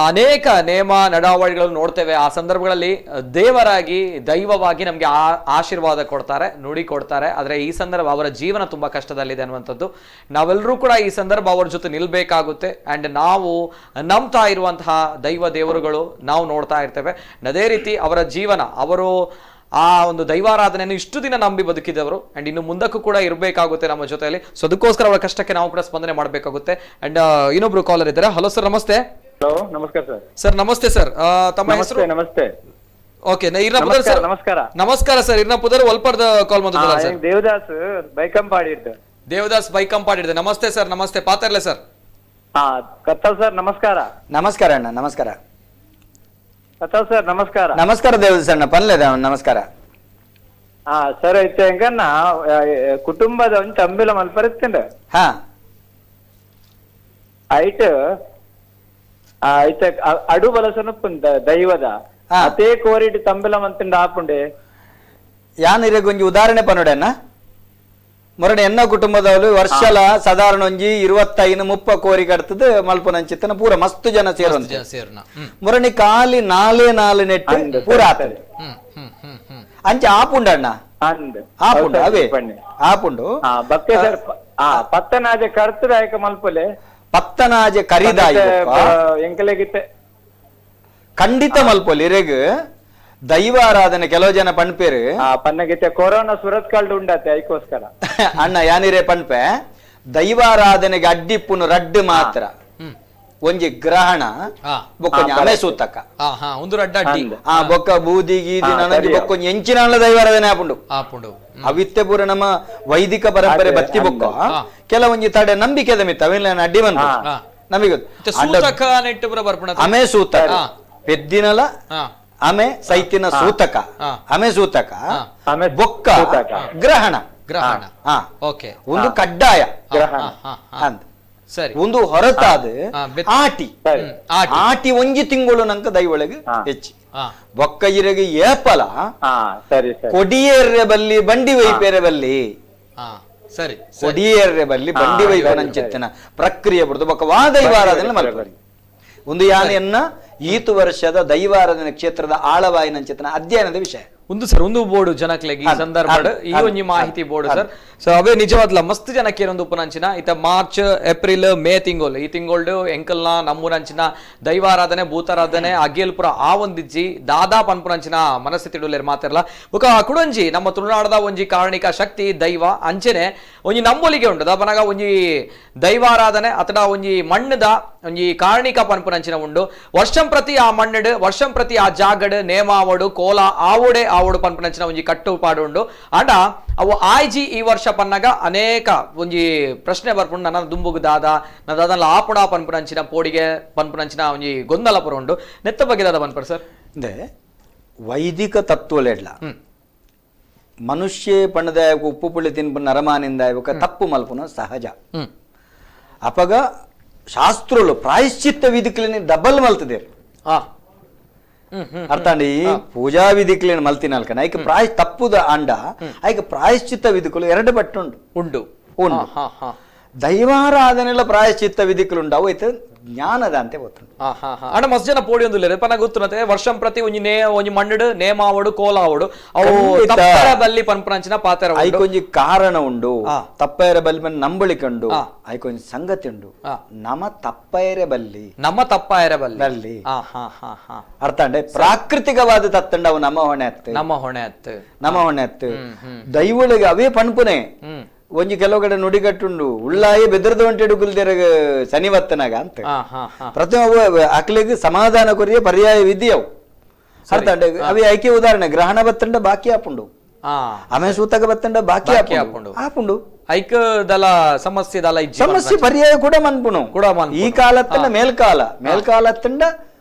ಅನೇಕ ನೇಮ ನಡಾವಳಿಗಳನ್ನು ನೋಡ್ತೇವೆ. ಆ ಸಂದರ್ಭಗಳಲ್ಲಿ ದೇವರಾಗಿ ದೈವವಾಗಿ ನಮಗೆ ಆಶೀರ್ವಾದ ಕೊಡ್ತಾರೆ, ನುಡಿ ಕೊಡ್ತಾರೆ. ಆದರೆ ಈ ಸಂದರ್ಭ ಅವರ ಜೀವನ ತುಂಬಾ ಕಷ್ಟದಲ್ಲಿದೆ ಅನ್ನುವಂಥದ್ದು ನಾವೆಲ್ಲರೂ ಕೂಡ ಈ ಸಂದರ್ಭ ಅವರ ಜೊತೆ ನಿಲ್ಬೇಕಾಗುತ್ತೆ. ಆ್ಯಂಡ್ ನಾವು ನಂಬ್ತಾ ಇರುವಂತಹ ದೈವ ದೇವರುಗಳು ನಾವು ನೋಡ್ತಾ ಇರ್ತೇವೆ. ಅದೇ ರೀತಿ ಅವರ ಜೀವನ, ಅವರು ಆ ಒಂದು ದೈವಾರಾಧನೆಯನ್ನು ಇಷ್ಟು ದಿನ ನಂಬಿ ಬದುಕಿದವರು ಅಂಡ್ ಇನ್ನು ಮುಂದಕ್ಕೂ ಕೂಡ ಇರಬೇಕಾಗುತ್ತೆ ನಮ್ಮ ಜೊತೆಯಲ್ಲಿ. ಸೊ ಅದಕ್ಕೋಸ್ಕರ ಅವರ ಕಷ್ಟಕ್ಕೆ ನಾವು ಕೂಡ ಸ್ಪಂದನೆ ಮಾಡಬೇಕಾಗುತ್ತೆ. ಅಂಡ್ ಇನ್ನೊಬ್ರು ಕಾಲರ್ ಇದ್ದಾರೆ. ಹಲೋ ಸರ್, ನಮಸ್ತೆ. ಹಲೋ, ನಮಸ್ಕಾರ ಸರ್. ಸರ್ ನಮಸ್ತೆ ಸರ್, ತಮ್ಮ ಹೆಸರು? ನಮಸ್ತೆ. ಓಕೆ, ಇರ್ನಪುದರ್ ಸರ್. ನಮಸ್ಕಾರ. ನಮಸ್ಕಾರ ಸರ್, ಇರ್ನಪುದರ್ ಒಲ್ಪರ್ದ ಕಾಲ್ ಮಾಡಿದ್ರಲ್ಲ ಸರ್? ದೇವದಾಸ್ ಬೈಕಂಪಾಡಿ ಇದ್ದೆ. ದೇವದಾಸ್ ಬೈಕಂಪಾಡಿ ಇದ್ದೆ. ನಮಸ್ತೆ ಸರ್. ನಮಸ್ತೆ ಪಾತರ್ಲೆ ಸರ್. ಹಾ ಕತ್ತಲ್ ಸರ್ ನಮಸ್ಕಾರ. ನಮಸ್ಕಾರ ಅಣ್ಣ, ನಮಸ್ಕಾರ. ಕತ್ತಲ್ ಸರ್ ನಮಸ್ಕಾರ. ನಮಸ್ಕಾರ ದೇವದಾಸ್ ಅಣ್ಣ, ಪನ್ಲೆ ನಮಸ್ಕಾರ. ಹಾ ಸರ್, ಇತ್ತೆ ಹೆಂಗನ್ನ ಕುಟುಂಬದ ಒಂದು ತಂಬಿಲ ಮಲ್ಪರಿತ್ತಂಡ. ಹಾ ಐಟ್ ಐತ ಅಡು ಬಲಸನು ದೈವದ ಅತೇ ಕೋರಿಟ್ ತಂಬಿಲ ಮಂತಿಂಡ ಆಪುಂಡೆ. ಯಾನ್ ಇರಗೊಂಜಿ ಉದಾಹರಣೆ ಪನ್ನೊಡೆನ್ನ ಮೊರಡೆ ಎನ್ನ ಕುಟುಂಬದವರು ವರ್ಷಲ ಸಾಧಾರಣ ಒಂಜಿ 25-30 ಕೋರಿ ಕಡ್ತದ ಮಲ್ಪುನಂಚಿತ್ತನ ಪೂರ ಮಸ್ತ್ ಜನ ಸೇರುವಂತ ಮೊರಣಿ ಖಾಲಿ 4-4 ನೆಟ್ ಪೂರ ಆತದೆ ಅಂಚೆ ಆಪುಂಡ ಅಣ್ಣ ಆಪುಂಡು ಅವೇ ಆಪುಂಡು. ಪತ್ತನಾಜೆ ಕರ್ತದ ಆಯ್ಕ ಮಲ್ಪುಲೆ ಪತ್ತನಾಜೆ ಕರಿದಾಯ ಖಂಡಿತ ಮಲ್ಪೊಲಿ ಇರೆಗ್ ದೈವಾರಾಧನೆ. ಕೆಲವು ಜನ ಪಣ್ಪೇರು ಪನ್ನಗಿತ್ತೆ ಕೊರೋನಾ ಸುರತ್ ಕಲ್ಡ್ ಉಂಡತೆ ಐಕೋಸ್ಕರ ಅಣ್ಣ ಯಾನಿರೇ ಪಣ್ಪೆ ದೈವಾರಾಧನೆಗೆ ಅಡ್ಡಿಪ್ಪುನು ರಡ್ಡು ಮಾತ್ರ ಒಂಜಿ ಗ್ರಹಣ ಬೊಕ್ಕೊಂಜಿ ಅಮೆ ಸೂತಕ ಆ ಬೊಕ್ಕ ಬೂದಿ ಗೀದಿ ನನಂಜಿ ಬೊಕ್ಕೊಂಜಿ ಎಂಚಿನ ದೈವಾರಾಧನೆ ಆಪುಂಡು ಆಪುಂಡು. ಅವಿತ್ತೆ ಪೂರ ನಮ್ಮ ವೈದಿಕ ಪರಂಪರೆ ಬತ್ತಿ ಬೊಕ್ಕ ಕೆಲವೊಂಜಿ ತಡೆ ನಂಬಿಕೆದ ಮಿತ್ತ ಅವೆಲ್ಲ ಅಡ್ಡಿ ಬಂತು ನಮಗೆ ಅಮೆ ಸೂತಕ ಪೆದ್ದಿನಲ ಅಮೆ ಸೈತಿನ ಸೂತಕ ಅಮೆ ಸೂತಕ ಬೊಕ್ಕ ಗ್ರಹಣ ಗ್ರಹಣ ಒಂದು ಕಡ್ಡಾಯ ಅಂತ ಸರಿ. ಒಂದು ಹೊರತಾದ ಆಟಿ ಆಟಿ ಒಂಜಿ ತಿಂಗಳು ನಂಕ ದೈವೊಳಗೆ ಹೆಚ್ಚಿ ಬೊಕ್ಕ ಇರೆಗೆ ಏಪಲ ಕೊಡಿಯೇರ್ರೆ ಬಲ್ಲಿ ಬಂಡಿ ವೈಪೇರೆ ಬಲ್ಲಿ ಸರಿ ಕೊಡಿಯೇರ್ರೆ ಬಲ್ಲಿ ಬಂಡಿ ವೈಪನಂಚಿತ್ತಿನ ಪ್ರಕ್ರಿಯೆ ಬರುದು ಬೊಕ್ಕ ವಾ ದೈವಾರಾಧನೆ ಮಲ್ಪರಿ. ಒಂದು ಯಾನೆಯನ್ನ ಈತು ವರ್ಷದ ದೈವಾರಾಧನೆ ಕ್ಷೇತ್ರದ ಆಳವಾಯಿನಂಚಿತನ ಅಧ್ಯಯನದ ವಿಷಯ. ಒಂದು ಸರ್ ಒಂದು ಬೋರ್ಡ್ ಜನಕ್ಲೆಗ್ ಈ ಸಂದರ್ಭ ಈ ಒಂಜಿ ಮಾಹಿತಿ board sir. So ಅವೇ ನಿಜವಾದ್ಲ ಮಸ್ತ್ ಜನಕ್ಕೆ ಏನೊಂದು ಉಪನಂಚಿನ ಇತ March April May ತಿಂಗಳು ಈ ತಿಂಗಳು ಎಂಕಲ್ನ ನಮ್ಮೂರಂಚಿನ ದೈವಾರಾಧನೆ ಭೂತಾರಾಧನೆ ಅಗೇಲ್ಪುರ ಆ ಒಂದಿಜ್ಜಿ ದಾದಾ ಪನ್ಪುರಂಚಿನ ಮನಸ್ಥಿತಿ ಡುಲ್ಲೇರ್ ಮಾತಿರಲ್ಲ. ಬೊಕ ಕುಡಂಜಿ ನಮ್ಮ ತುಳುನಾಡದ ಒಂಜಿ ಕಾರಣಿಕ ಶಕ್ತಿ ದೈವ ಅಂಚನೆ ಒಂಜಿ ನಂಬೊಲಿಗೆ ಉಂಟು ದಾಪನಾಗ ಒಂಜಿ ದೈವಾರಾಧನೆ ಅಥವಾ ಒಂಜಿ ಮಣ್ಣದ ಒಂಜಿ ಕಾರ್ಣಿಕ ಪನ್ಪುನಂಚಿನ ಉಂಡು. ವರ್ಷಂ ಪ್ರತಿ ಆ ಮಣ್ಣಡು, ವರ್ಷಂ ಪ್ರತಿ ಆ ಜಾಗಡ್ ನೇಮಾವಡು ಕೋಲ ಆವಡೆ ಆವಡು ಪನ್ಪುನಂಚಿನ ಒಂಜಿ ಕಟ್ಟುಪಾಡು ಉಂಡು. ಆಂಡ ಅವು ಆಯ್ಜಿ ಈ ವರ್ಷ ಪನ್ನಗ ಅನೇಕ ಒಂಜಿ ಪ್ರಶ್ನೆ ಬರ್ಪುಂಡು, ನನ್ನ ದುಂಬುಗು ದಾದ ನನ್ನ ದಾದಲ್ಲ ಆಪುಣ ಪನ್ಪುನಂಚಿನ ಪೋಡಿಗೆ ಪನ್ಪುನಂಚಿನ ಒಂಜಿ ಗೊಂದಲ ಪುರ ಉಂಡು. ನೆತ್ತ ಬಗ್ಗೆ ದಾದ ಪನ್ಪರ್ ಸರ್? ವೈದಿಕ ತತ್ವಲೆಡ್ಲ ಮನುಷ್ಯ ಪಣ್ಣದ ಉಪ್ಪು ಪುಳ್ಳಿ ತಿನ್ಪು ನರಮಾನಿಂದ ತಪ್ಪು ಮಲ್ಪುನ ಸಹಜ. ಅಪಗ ಶಾಸ್ತ್ರಲು ಪ್ರಾಯಶ್ಚಿತ್ತ ವಿಧಿಕ್ಲೇನೆ ಡಬಲ್ ಮಲ್ತದೇರು. ಅರ್ಥ ಈ ಪೂಜಾ ವಿಧಿಕ್ಲೇನು ಮಲ್ತಿನಲ್ಕನ ಐಕ ಪ್ರಾಯ ತಪ್ಪುದ ಅಂಡ ಐಕ ಪ್ರಾಯಶ್ಚಿತ್ತ ವಿಧಿಕಲು ಎರಡು ಪಟ್ಟುಂಡು ಉಂಡು ಉಂಡು. ದೈವಾರಾಧನೆಲ್ಲ ಪ್ರಾಯಶ್ಚಿತ್ತ ವಿಧಿಕಲು ಅವು ಐತೆ ಜ್ಞಾನದ ಅಂತೆ ಗೊತ್ತುಂಡು. ಅಣ್ಣ ಮಸ್ತ್ ಜನ ಪೋಡಿ ಒಂದು ಪನ ಗೊತ್ತುನತೆ ವರ್ಷಂ ಪ್ರತಿ ಒಂಜಿ ನೇ ಒಂಜಿ ಮಣ್ಣಡು ನೇಮಾವಡು ಕೋಲಾವಡು ಅವು ತಪ್ಪರ ಬಲ್ಲಿ ಪನ್ಪುನಂಚಿನ ಪಾತ್ರ ಐಕೊಂಜಿ ಕಾರಣ ಉಂಡು. ತಪ್ಪೈರ ಬಲ್ಲಿ ಮನ್ ನಂಬಳಿಕೆ ಉಂಡು, ಐಕೊಂಜಿ ಸಂಗತಿ ಉಂಡು. ನಮ ತಪ್ಪೈರೆ ಬಲ್ಲಿ, ನಮ್ಮ ತಪ್ಪಾಯರ ಬಲ್ಲಿ ಬಲ್ಲಿ. ಅರ್ಥ ಅಂಡೆ ಪ್ರಾಕೃತಿಕವಾದ ತತ್ತಂಡ ಅವು ನಮ್ಮ ಹೊಣೆ ಅತ್ತೆ, ನಮ್ಮ ಹೊಣೆ ಅತ್ತೆ, ನಮ್ಮ ಹೊಣೆ ಅತ್ತೆ. ದೈವಳಿಗೆ ಅವೇ ಪಣ್ಪುನೆ ಒಂಜಿ ಕೆಲವು ಕಡೆ ನುಡಿಗಟ್ಟುಂಡು ಉಳ್ಳಾಯಿ ಬೆದರದ ಒಂಟೆಡು ಕುಲ್ದೆರಗ ಶನಿವತ್ತನಾಗ ಅಂತ ಪ್ರತಿ ಅಕ್ಲಿಗೆ ಸಮಾಧಾನ ಕೊರಿಯ ಪರ್ಯಾಯ ವಿಧಿ ಅವು. ಅರ್ಥ ಅವಿ ಐಕೆ ಉದಾಹರಣೆ ಗ್ರಹಣ ಬತ್ತಂಡ ಬಾಕಿ ಆಪುಂಡು, ಆಮೇಲೆ ಸೂತಕ ಬತ್ತಂಡ ಬಾಕಿ ಆಪುಂಡು ಆಪುಂಡು. ಐಕ ದಲ ಸಮಸ್ಯೆ ದಲ ಸಮಸ್ಯೆ ಪರ್ಯಾಯ ಕೂಡ ಮನ್ಪುನು ಕೂಡ. ಈ ಕಾಲತ್ತಂಡ ಮೇಲ್ಕಾಲ, ಮೇಲ್ಕಾಲತ್ತಂಡ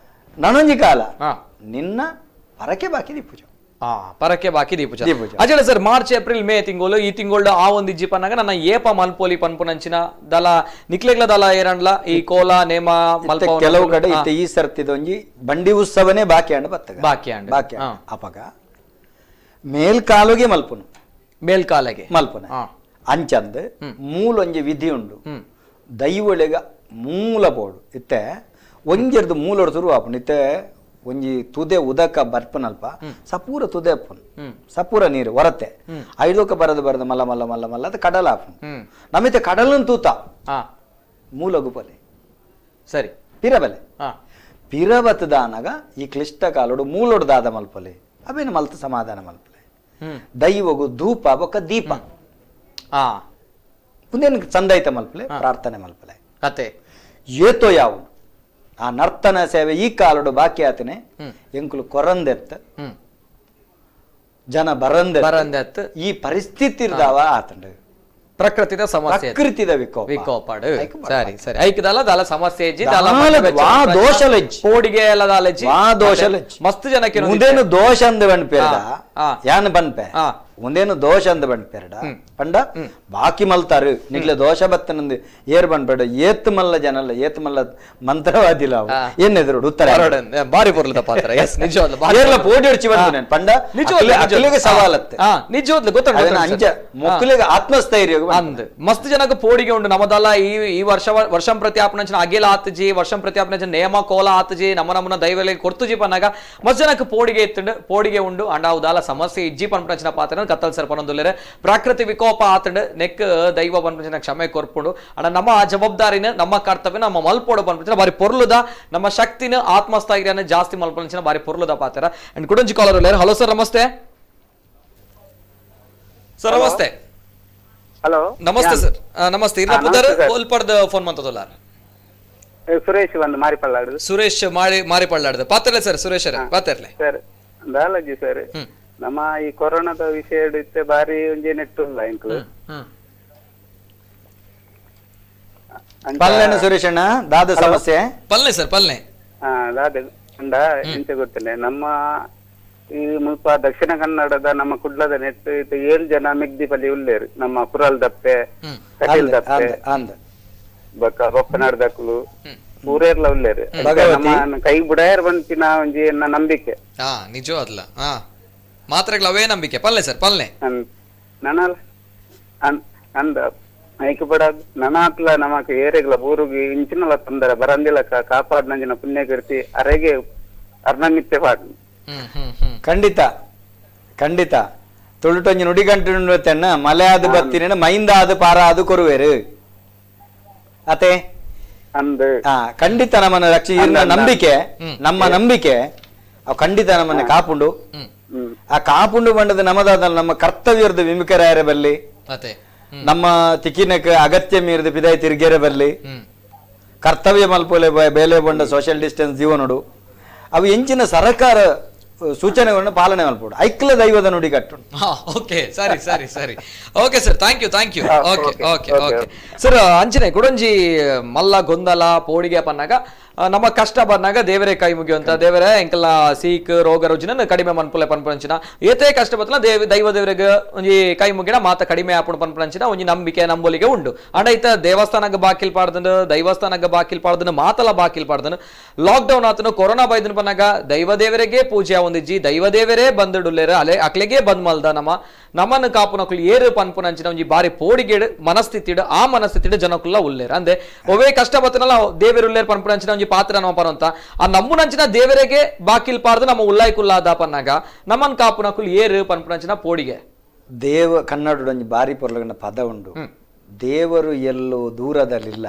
ನನೊಂಜಿ ಕಾಲ ನಿನ್ನ ಪರಕೆ ಬಾಕಿ ದೀಪುಜ ಪರಕೆ ಬಾಕಿ ದೀಪುಜ. ಅಜಲ sir March April May ತಿಂಗಳು ಈ ತಿಂಗಳು ಆ ಒಂದು ಇಜ್ಜಿ ಪನ್ನಾಗ ನನ್ನ ಏಪ ಮಲ್ಪೋಲಿ ಪನ್ಪುನಂಚಿನ ದಲ ನಿಕ್ಲೆಗ್ಲ ದಲ ಏರಂಡ್ಲ ಈ ಕೋಲ ನೇಮ ಮಲ್ಪ ಕೆಲವು ಕಡೆ ಇತ್ತೆ ಈ ಸರ್ತಿದೊಂಜಿ ಬಂಡಿ ಉತ್ಸವನೇ ಬಾಕಿ ಅಂಡ್ ಬತ್ತಗ ಬಾಕಿ ಅಂಡ್ ಬಾಕಿ. ಅಪಗ ಮೇಲ್ಕಾಲುಗೆ ಮಲ್ಪುನು, ಮೇಲ್ಕಾಲಗೆ ಮಲ್ಪುನ ಅಂಚಂದ್ ಮೂಲೊಂಜಿ ವಿಧಿ ಉಂಡು. ದೈವಳಿಗ ಮೂಲ ಬೋಡು ಇತ್ತೆ ಒಂಜಿರ್ದು ಮೂಲೊಡು ಶುರು ಆಪುಂಡು. ಇತ್ತೆ ಒಂಜಿ ತುದೆ ಉದಕ ಬರ್ಪನಲ್ಪ ಸಪೂರ ತುದೆ ಅಪ್ಪನು ಸಪೂರ ನೀರು ಹೊರತೆ ಐದೋಕ ಬರದು ಬರದು ಮಲ್ಲ ಮಲ್ಲ ಮಲ್ಲ ಮಲ್ಲ ಅದು ಕಡಲ ಆಪುಂಡು. ನಮಿತೆ ಕಡಲನ್ ತೂತ ಮೂಲಗು ಬಲೆ ಸರಿ ಪಿರಬಲೆ ಪಿರಬತ್ತದಾನಗ ಈ ಕ್ಲಿಷ್ಟ ಕಾಲೋಡು ಮೂಲೊಡು ದಾದ ಮಲ್ಪಲೆ ಅವೇನು ಮಲ್ತ ಸಮಾಧಾನ ಮಲ್ಪಲೆ ದೈವಗು ಧೂಪ ಬೊಕ್ಕ ದೀಪ ಮುಂದೇನು ಚಂದಾಯ್ತ ಮಲ್ಪಲೆ ಪ್ರಾರ್ಥನೆ ಮಲ್ಪಲೆ ಕತೆ ಏತೋ ಯಾವು ಆ ನರ್ತನ ಸೇವೆ ಈ ಕಾಲಡು ಬಾಕಿ ಆತನೆ ಎಂಕುಲು ಕೊರಂದೆತ್ತ ಜನ ಬರಂದೆ ಬರಂದೆತ್ತ ಈ ಪರಿಸ್ಥಿತಿ ಇರ್ದಾವ ಆತಂಡ ಪ್ರಕೃತಿದ ಸಮಸ್ಯೆ ಪ್ರಕೃತಿದ ವಿಕೋಪ ವಿಕೋಪಾಡು. ಸರಿ ಸರಿ ಐಕದಲ್ಲ ದಲ ಸಮಸ್ಯೆ ಇಜ್ಜಿ ದಲ ವಾ ದೋಷಲಜ್ಜಿ ಪೋಡಿಗೆ ಎಲ್ಲ ದಾಲಜ್ಜಿ ವಾ ದೋಷಲಜ್ಜಿ ಮಸ್ತ್ ಜನಕ್ಕೆ ಮುಂದೇನು ದೋಷ ಅಂದ ಬಣ್ಪೇರ್ಡ ಯಾನ್ ಬನ್ಪೆ ಮುಂದೇನು ದೋಷ ಅಂದ ಬಣ್ಪೇರ್ಡ ಪಂಡ ಬಾಕಿ ಮಲ್ತಾರು ನಿಗ್ಲೆ ದೋಷ ಬತ್ತನಂದು ಏರ್ ಬಣ್ಪೇಡ ಏತ್ ಮಲ್ಲ ಜನಲ್ಲ ಏತ್ ಮಲ್ಲ ಮಂತ್ರವಾದಿಲ್ಲ ಏನ್ ಎದುರು ಉತ್ತರ ಬಾರಿ ಪೊರ್ಲದ ಪಾತ್ರ. ಎಸ್ ನಿಜವಾಗ್ಲೂ ಏರ್ಲ ಪೋಡಿ ಹೊಡ್ಚಿ ಬಂದು ಪಂಡ ನಿಜವಾಗ್ಲೂ ಸವಾಲತ್ತೆ ನಿಜವಾಗ್ಲೂ ಗೊತ್ತಾಗ ಅಂಚ ಮಕ್ಕಳಿಗೆ ಆತ್ಮಸ್ಥೈರ್ಯ ಅಂದ್ ಮಸ್ತ್ ಜನಕ್ಕೆ ಪೋಡಿಗೆ ಉಂಡು. ನಮ್ಮದಲ್ಲ ಈ ಈ ವರ್ಷ ವರ್ಷಂ ಪ್ರತಿ ಆಪನಂಚಿನ ಅಗಿಲ ಆತಜಿ ವರ್ಷಂ ಪ್ರತಿ ಆಪನಂಚಿನ ನೇಮ ಕೋಲ ಆತಜಿ ನಮ್ಮ ನಮ್ಮನ ದೈವಲೆ ಕೊರ್ತುಜಿ ಪನ್ನಾಗ ಮಸ್ತ್ ಜನಕ್ಕೆ ಪೋಡಿಗೆ ಇತ್ತುಂಡು ಪೋಡಿಗೆ ಉಂಡು. ಅಂಡ ಉದಾಲ ಸಮಸ್ಯೆ ಇಜ್ಜಿ ಪನ್ಪನಂಚಿನ ಪಾತ್ರ ಕತ್ತಲ್ ಸರ್ ಪನೊಂದುಲ್ಲೇರೆ ಪ್ರಾಕೃತಿ ವಿಕೋಪ ಆತಂಡು ನೆಕ್ ದೈವ ಪನ್ಪಂಚಿನ ಕ್ಷಮೆ ಕೊರ್ಪುಂಡು. ಅಂಡ ನಮ್ಮ ಜವಾಬ್ದಾರಿನ ನಮ್ಮ ಕರ್ತವ್ಯ ನಮ್ಮ ಮಲ್ಪೋಡು ಪನ್ಪಂಚಿನ ಬಾರಿ ಪೊರ್ಲುದ ನಮ್ಮ ಶಕ್ತಿನ ಆತ್ಮಸ್ಥೈರ್ಯನ ಜಾಸ್ತಿ ಮಲ್ಪಂಚಿನ ಬಾರಿ ಪೊರ್ಲುದ ಪಾತ್ರ. ಅಂಡ್ ಕುಡಂಜಿ ಕಾಲರ್ ಉಲ್ಲೇರು. ಹಲೋ ಸರ್ ನಮಸ್ತೆ. ಸರ್ ನಮಸ್ತೆ. ಹಲೋ ನಮಸ್ತೆ ಸರ್. ನಮಸ್ತೆ ಇರ್ನ ಪುದರ್ ಕೋಲ್ಪಡ್ದ ಫೋನ್ ಮಂತದಲ್ಲ ಸುರೇಶ್ ಬಂದು ಮಾರಿಪಳ್ಳಾಡು. ಸುರೇಶ್ ಮಾರಿಪಳ್ಳಾಡ್ದು ಪಾತ್ರಲೆ ಸರ್. ಸುರೇಶ್ ಪಾತ್ರಲೆ ಸರ್ ದಾಲಜಿ ಸರ್ ನಮ್ಮ ಈ ಕೊರೋನಾದ ವಿಷಯ ಇತ್ತೆ ಬಾರಿ ಒಂಜಿ ನೆಟ್ಟುಲ್ಲ ಎಂಕ್ಲು ಪಲ್ಲೆನ ಸುರೇಶ್ ಅಣ್ಣ ದಾದ ಸಮಸ್ಯೆ ಪಲ್ಲೆ ಸರ್ ಪಲ್ಲೆ ದಾದ ಅಂಡ ಎಂತ ಗೊತ್ತಿಲ್ಲ ನಮ್ಮ ಈ ಮುಲ್ಪ ದಕ್ಷಿಣ ಕನ್ನಡದ ನಮ್ಮ ಕುಡ್ಲದ ನೆಟ್ 7 ಜನ ಮೆಗ್ದಿಪಲ್ಲಿ ಉಲ್ಲೇರು ನಮ್ಮ ಕುರಲ್ ದಪ್ಪೆ ಕಟೀಲ್ ದಪ್ಪೆ ಬೊಕ್ಕ ಬೊಪ್ಪನಾಡ್ ದಕ್ಕಲು ಪೂರೇರ್ಲ ಉಲ್ಲೇರು ನಮ್ಮ ಕೈ ಬುಡಾಯರ್ ಬಂತಿನ ಒಂಜಿ ನಂಬಿಕೆ. ನಿಜ ಅಲ್ಲ ಮಾತ್ರೆಗಳು ಅವೇ ನಂಬಿಕೆ. ಪಲ್ಲೆ ಸರ್ ಪಲ್ಲೆ ನನಲ್ ಅಂದ ಐಕ್ ಬಡ ನನಾತ್ಲ ನಮಕ್ ಏರೆಗ್ಲ ಊರುಗಿ ಇಂಚಿನಲ ತೊಂದರೆ ಬರಂದಿಲ್ಲ ಕಾಪಾಡ್ ನಂಜಿನ ಪುಣ್ಯ ಕೀರ್ತಿ ಅರೆಗೆ ಅರ್ಣಮಿತ್ತೆ ಪಾಡ್. ಖಂಡಿತ ಖಂಡಿತ ತುಳುಟೊಂಜಿ ನುಡಿಗಂಟು ತೆನ್ನ ಮಲೆ ಆದ ಬತ್ತಿನ ಮೈಂದ ಆದ ಪಾರ ಆದ ಕೊರುವೇರು ಅತೆ ಖಂಡಿತ ನಮ್ಮನ್ನ ರಕ್ಷಿ ನಂಬಿಕೆ ನಮ್ಮ ನಂಬಿಕೆ ಅವು ಖಂಡಿತ ನಮ್ಮನ್ನ ಕಾಪುಂಡು. ಆ ಕಾಪುಂಡು ಬಂಡದ ನಮ್ಮದಾದ ನಮ್ಮ ಕರ್ತವ್ಯದ ವಿಮುಖರಾಯರ ಬಲ್ಲಿ ನಮ್ಮ ತಿಕ್ಕಿನಕ್ಕೆ ಅಗತ್ಯ ಮೀರಿದ ಪಿದಾಯಿ ತಿರುಗೇರೆ ಬಲ್ಲಿ ಕರ್ತವ್ಯ ಮಲ್ಪೊಲೆ ಬೇಲೆ ಬಂಡ ಸೋಷಿಯಲ್ ಡಿಸ್ಟೆನ್ಸ್ ಜೀವನೋಡು ಅವು ಎಂಚಿನ ಸರ್ಕಾರ ಸೂಚನೆಗಳನ್ನು ಪಾಲನೆ ಮಲ್ಪೋಡು ಐಕ್ಲ ದೈವದ ನುಡಿ ಕಟ್ಟು. ಓಕೆ ಸರಿ ಸರಿ ಸರಿ okay sir, thank you thank you. Okay okay okay sir. ಅಂಚನೆ ಕುಡೊಂಜಿ ಮಲ್ಲ ಗೊಂದಲ ಪೋಡಿಗೆ ಪನ್ನಾಗ ನಮ್ಮ ಕಷ್ಟ ಬಂದಾಗ ದೇವರೇ ಕೈ ಮುಗಿಯುವಂತ ದೇವರೇ ಎಂಕಲ್ನ ಸೀಕ್ ರೋಗ ರುಜಿನ ಕಡಿಮೆ ಮನ್ಪುಲೆ ಪನ್ಪುನಂಚಿನ ಏತೇ ಕಷ್ಟ ಬತ್ತಲ ದೈವ ದೇವರಿಗೆ ಒಂಜಿ ಕೈ ಮುಗಿನ ಮಾತ ಕಡಿಮೆ ಆಪುಣ ಪನ್ಪುನಂಚಿನ ಒಂಜಿ ನಂಬಿಕೆ ನಂಬೊಲಿಗೆ ಉಂಡು. ಅಂಡ ಐತ ದೇವಸ್ಥಾನಕ್ಕೆ ಬಾಕಿಲ್ ಪಾಡ್ದನು, ದೈವಸ್ಥಾನಕ್ಕೆ ಬಾಕಿಲ್ ಪಾಡ್ದನು, ಮಾತಲ ಬಾಕಿಲ್ ಪಾಡ್ದನು. ಲಾಕ್ಡೌನ್ ಆತನು ಕೊರೋನಾ ಬೈದನು ಪನ್ನಾಗ ದೈವ ದೇವರಿಗೆ ಪೂಜೆ ಒಂದಿಜ್ಜಿ, ದೈವ ದೇವರೇ ಬಂದುಡುಲ್ಲೇರು ಅಲೆ ಅಕ್ಲೆಗೆ ಬಂದ್ ಮಲ್ದ ನಮ್ಮ ನಮ್ಮನ್ನು ಕಾಪುನಕುಲು ಏರು ಪನ್ಪುನಂಚಿನ ಒಂಜಿ ಬಾರಿ ಪೋಡಿಗೇಡು ಮನಸ್ಥಿತಿಡು, ಆ ಮನಸ್ಥಿತಿಡು ಜನಕುಲ್ಲ ಉಲ್ಲೇರು. ಅಂದೆ ಒವೇ ಕಷ್ಟ ಬತ್ತನಲ್ಲ ದೇವರು ಉಲ್ಲೇರು ಪನ್ಪುನಂಚಿನ ಒಂಜಿ ಪಾತ್ರ ನಮ್ಮ ಪರಂತ ಆ ನಮ್ಮುನಂಚಿನ ದೇವರಿಗೆ ಬಾಕಿಲ್ ಪಾರ್ದು ನಮ್ಮ ಉಲ್ಲಾಯ್ಕುಲ್ಲಾದ ಪನ್ನಾಗ ನಮ್ಮನ್ ಕಾಪುನಕುಲು ಏರು ಪನ್ಪುನಂಚಿನ ಪೋಡಿಗೆ. ದೇವ ಕನ್ನಡದೊಂಜಿ ಬಾರಿ ಪೊರ್ಲಗನ ಪದ ಉಂಡು, ದೇವರು ಎಲ್ಲೋ ದೂರದಲ್ಲಿಲ್ಲ,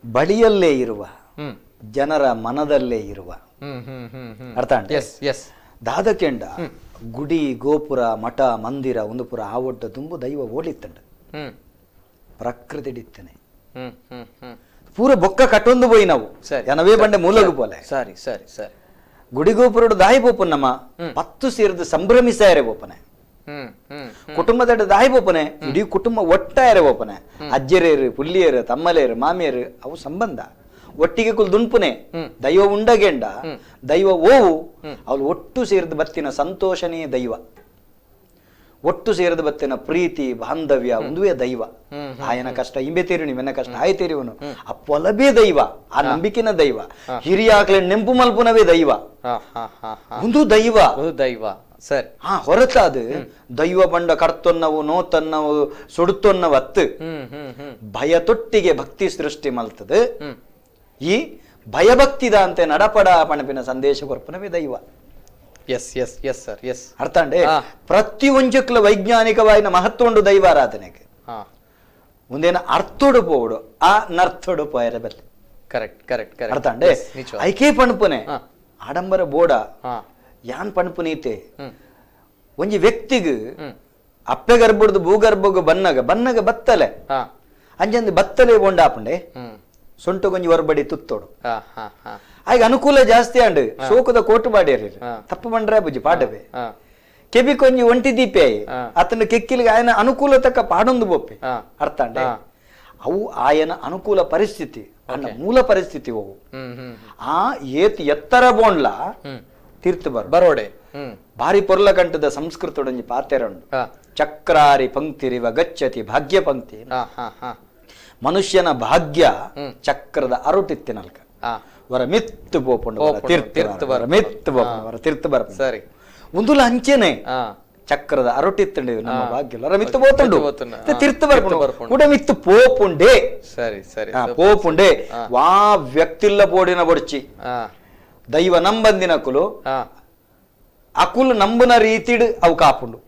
ಬಳಿಯಲ್ಲೇ ಇರುವ, ಜನರ ಮನದಲ್ಲೇ ಇರುವ. ಅರ್ಥ? ದಾದಕೆಂಡ ಗುಡಿ ಗೋಪುರ ಮಠ ಮಂದಿರ ಒಂದು ಪುರ ಆವೊಡ್ಡ ತುಂಬು ದೈವ ಓಲಿತ್ತಂಡ ಪ್ರಕೃತಿ ಡಿತ್ತನೆ ಪೂರ ಬೊಕ್ಕ ಕಟ್ಟೊಂದು ಪೋಯಿ ನಾವು ಜನವೇ ಬಂಡೆ ಮೂಲಗು ಪೋಲೆ. ಸರಿ ಸರಿ ಸರಿ. ಗುಡಿ ಗೋಪುರಡು ದಾಯಿ ಪೋಪನ್ ನಮ್ಮ 10 ಸೇರಿದ ಸಂಭ್ರಮಿಸಾಯರೆ ಪೋಪನೆ, ಕುಟುಂಬದ ದಾಯಿ ಪೋಪನೆ, ಇಡೀ ಕುಟುಂಬ ಒಟ್ಟಾಯರೆ ಪೋಪನೆ, ಅಜ್ಜರೇರು ಪುಲ್ಲಿಯರು ತಮ್ಮಲೇರು ಮಾಮಿಯರು ಅವು ಸಂಬಂಧ ಒಟ್ಟಿಗೆ ಕುಲ್ ದುಂಪುನೆ. ದೈವ ಉಂಡಗೆಂಡ ದೈವ ಓವು ಅವಳು ಒಟ್ಟು ಸೇರಿದ ಬತ್ತಿನ ಸಂತೋಷನೇ ದೈವ, ಒಟ್ಟು ಸೇರಿದ ಬತ್ತಿನ ಪ್ರೀತಿ ಬಾಂಧವ್ಯ ಒಂದುವೇ ದೈವ. ಆಯನ ಕಷ್ಟ ಇಂಬೆ ತೇರಿವನು, ಇವೆನ ಕಷ್ಟ ಆಯ ತೇರಿವನು, ಆ ಪೊಲಬೇ ದೈವ, ಆ ನಂಬಿಕೆನ ದೈವ, ಹಿರಿಯಾಕ್ಲೆ ನೆಂಪು ಮಲ್ಪುನವೇ ದೈವ, ಒಂದು ದೈವ ದೈವ ಸರಿ. ಹಾ ಹೊರತಾದ ದೈವ ಬಂಡ ಕರ್ತೊನ್ನವು ನೋತನ್ನವು ಸುಡುತ್ತೊನ್ನವು ಅತ್ತು ಭಯ ತೊಟ್ಟಿಗೆ ಭಕ್ತಿ ಸೃಷ್ಟಿ ಮಲ್ತದೆ. ಈ ಭಯಭಕ್ತಿದ ಅಂತೆ ನಡಪಡ ಪಣಪಿನ ಸಂದೇಶ ಕೊರ್ಪನವೇ ದೈವ. Yes yes yes sir yes. ಅರ್ಥಂಡೆ ಪ್ರತಿ ಒಂಜಕ್ಲ ವೈಜ್ಞಾನಿಕವಾಯಿನ ಮಹತ್ವ ಉಂಡು ದೈವಾರಾಧನೆಗೆ. ಒಂದೇನ ಅರ್ಥೋಡು ಪೋಡು ಆ ನರ್ಥೋಡು ಪೋಯರೆ ಬಲ್ಲೆ. Correct correct correct. ಅರ್ಥಂಡೆ ಐಕೆ ಪಣಪುನೆ ಆಡಂಬರ ಬೋಡ ಯಾನ್ ಪಣಪುನೀತೆ ಒಂಜಿ ವ್ಯಕ್ತಿಗ್ ಅಪ್ಪೆ ಗರ್ಭದ ಭೂಗರ್ಭಗ ಬನ್ನಗ ಬನ್ನಗ ಬತ್ತಲೆ ಅಂಜಂದು ಬತ್ತಲೆ ಬೋಂಡಾಪಂಡೆ ಸೊಂಟು ಕೊಂಜಿ ಹೊರಬಡಿ ತುತ್ತೋಡು ಆಗ ಅನುಕೂಲ ಜಾಸ್ತಿ ಅಂಡು ಸೋಕದ ಕೋಟು ಬಾಡಿಯರಿ ತಪ್ಪು ಬಂಡ್ರೆ ಬುಜ್ಜಿ ಪಾಡವೆ ಕೆಬಿ ಕೊಂಜಿ ಒಂಟಿ ದೀಪೆ ಆತನ ಕೆಕ್ಕಿಲಿಗೆ ಆಯನ ಅನುಕೂಲ ತಕ್ಕ ಪಾಡೊಂದು ಬೋಪೆ. ಅರ್ಥ ಅಂಡೆ ಅವು ಆಯನ ಅನುಕೂಲ ಪರಿಸ್ಥಿತಿ ಅನ್ನ ಮೂಲ ಪರಿಸ್ಥಿತಿ ಅವು ಆ ಏತ್ ಎತ್ತರ ಬೋಂಡ್ಲ ತೀರ್ಥ ಬರ ಬರೋಡೆ ಭಾರಿ ಪೊರ್ಲ ಕಂಠದ ಸಂಸ್ಕೃತದೊಂಜಿ ಪಾತೆರಂಡು ಚಕ್ರಾರಿ ಪಂಕ್ತಿರಿವ ಗಚ್ಚತಿ ಭಾಗ್ಯ ಪಂಕ್ತಿ. ಮನುಷ್ಯನ ಭಾಗ್ಯ ಚಕ್ರದ ಅರುಟಿತ್ತಿನಲ್ಕ ವರ ಮಿತ್ತು ಬೋಪುಂಡು ತೀರ್ಥ ಬರ ಮಿತ್ತು ಬೋಪುಂಡು ವರ ತೀರ್ಥ ಬರ ಸರಿ ಒಂದುಲ ಅಂಚೆನೆ ಚಕ್ರದ ಅರೊಟ್ಟಿತ್ತಂಡು ನಮ್ಮ ಭಾಗ್ಯ ವರ ಮಿತ್ತು ಬೋತುಂಡು ತೀರ್ಥ ಬರ್ಪುಂಡು ಕೂಡ ಮಿತ್ತು ಪೋಪುಂಡೆ. ಸರಿ ಸರಿ ಪೋಪುಂಡೆ ವಾ ವ್ಯಕ್ತಿಲ್ಲ ಬೋಡಿನ ಬೊಡ್ಚಿ ದೈವ ನಂಬಂದಿನ ಕುಲು ಅಕುಲು ನಂಬುನ ರೀತಿಡ್ ಅವು ಕಾಪುಂಡು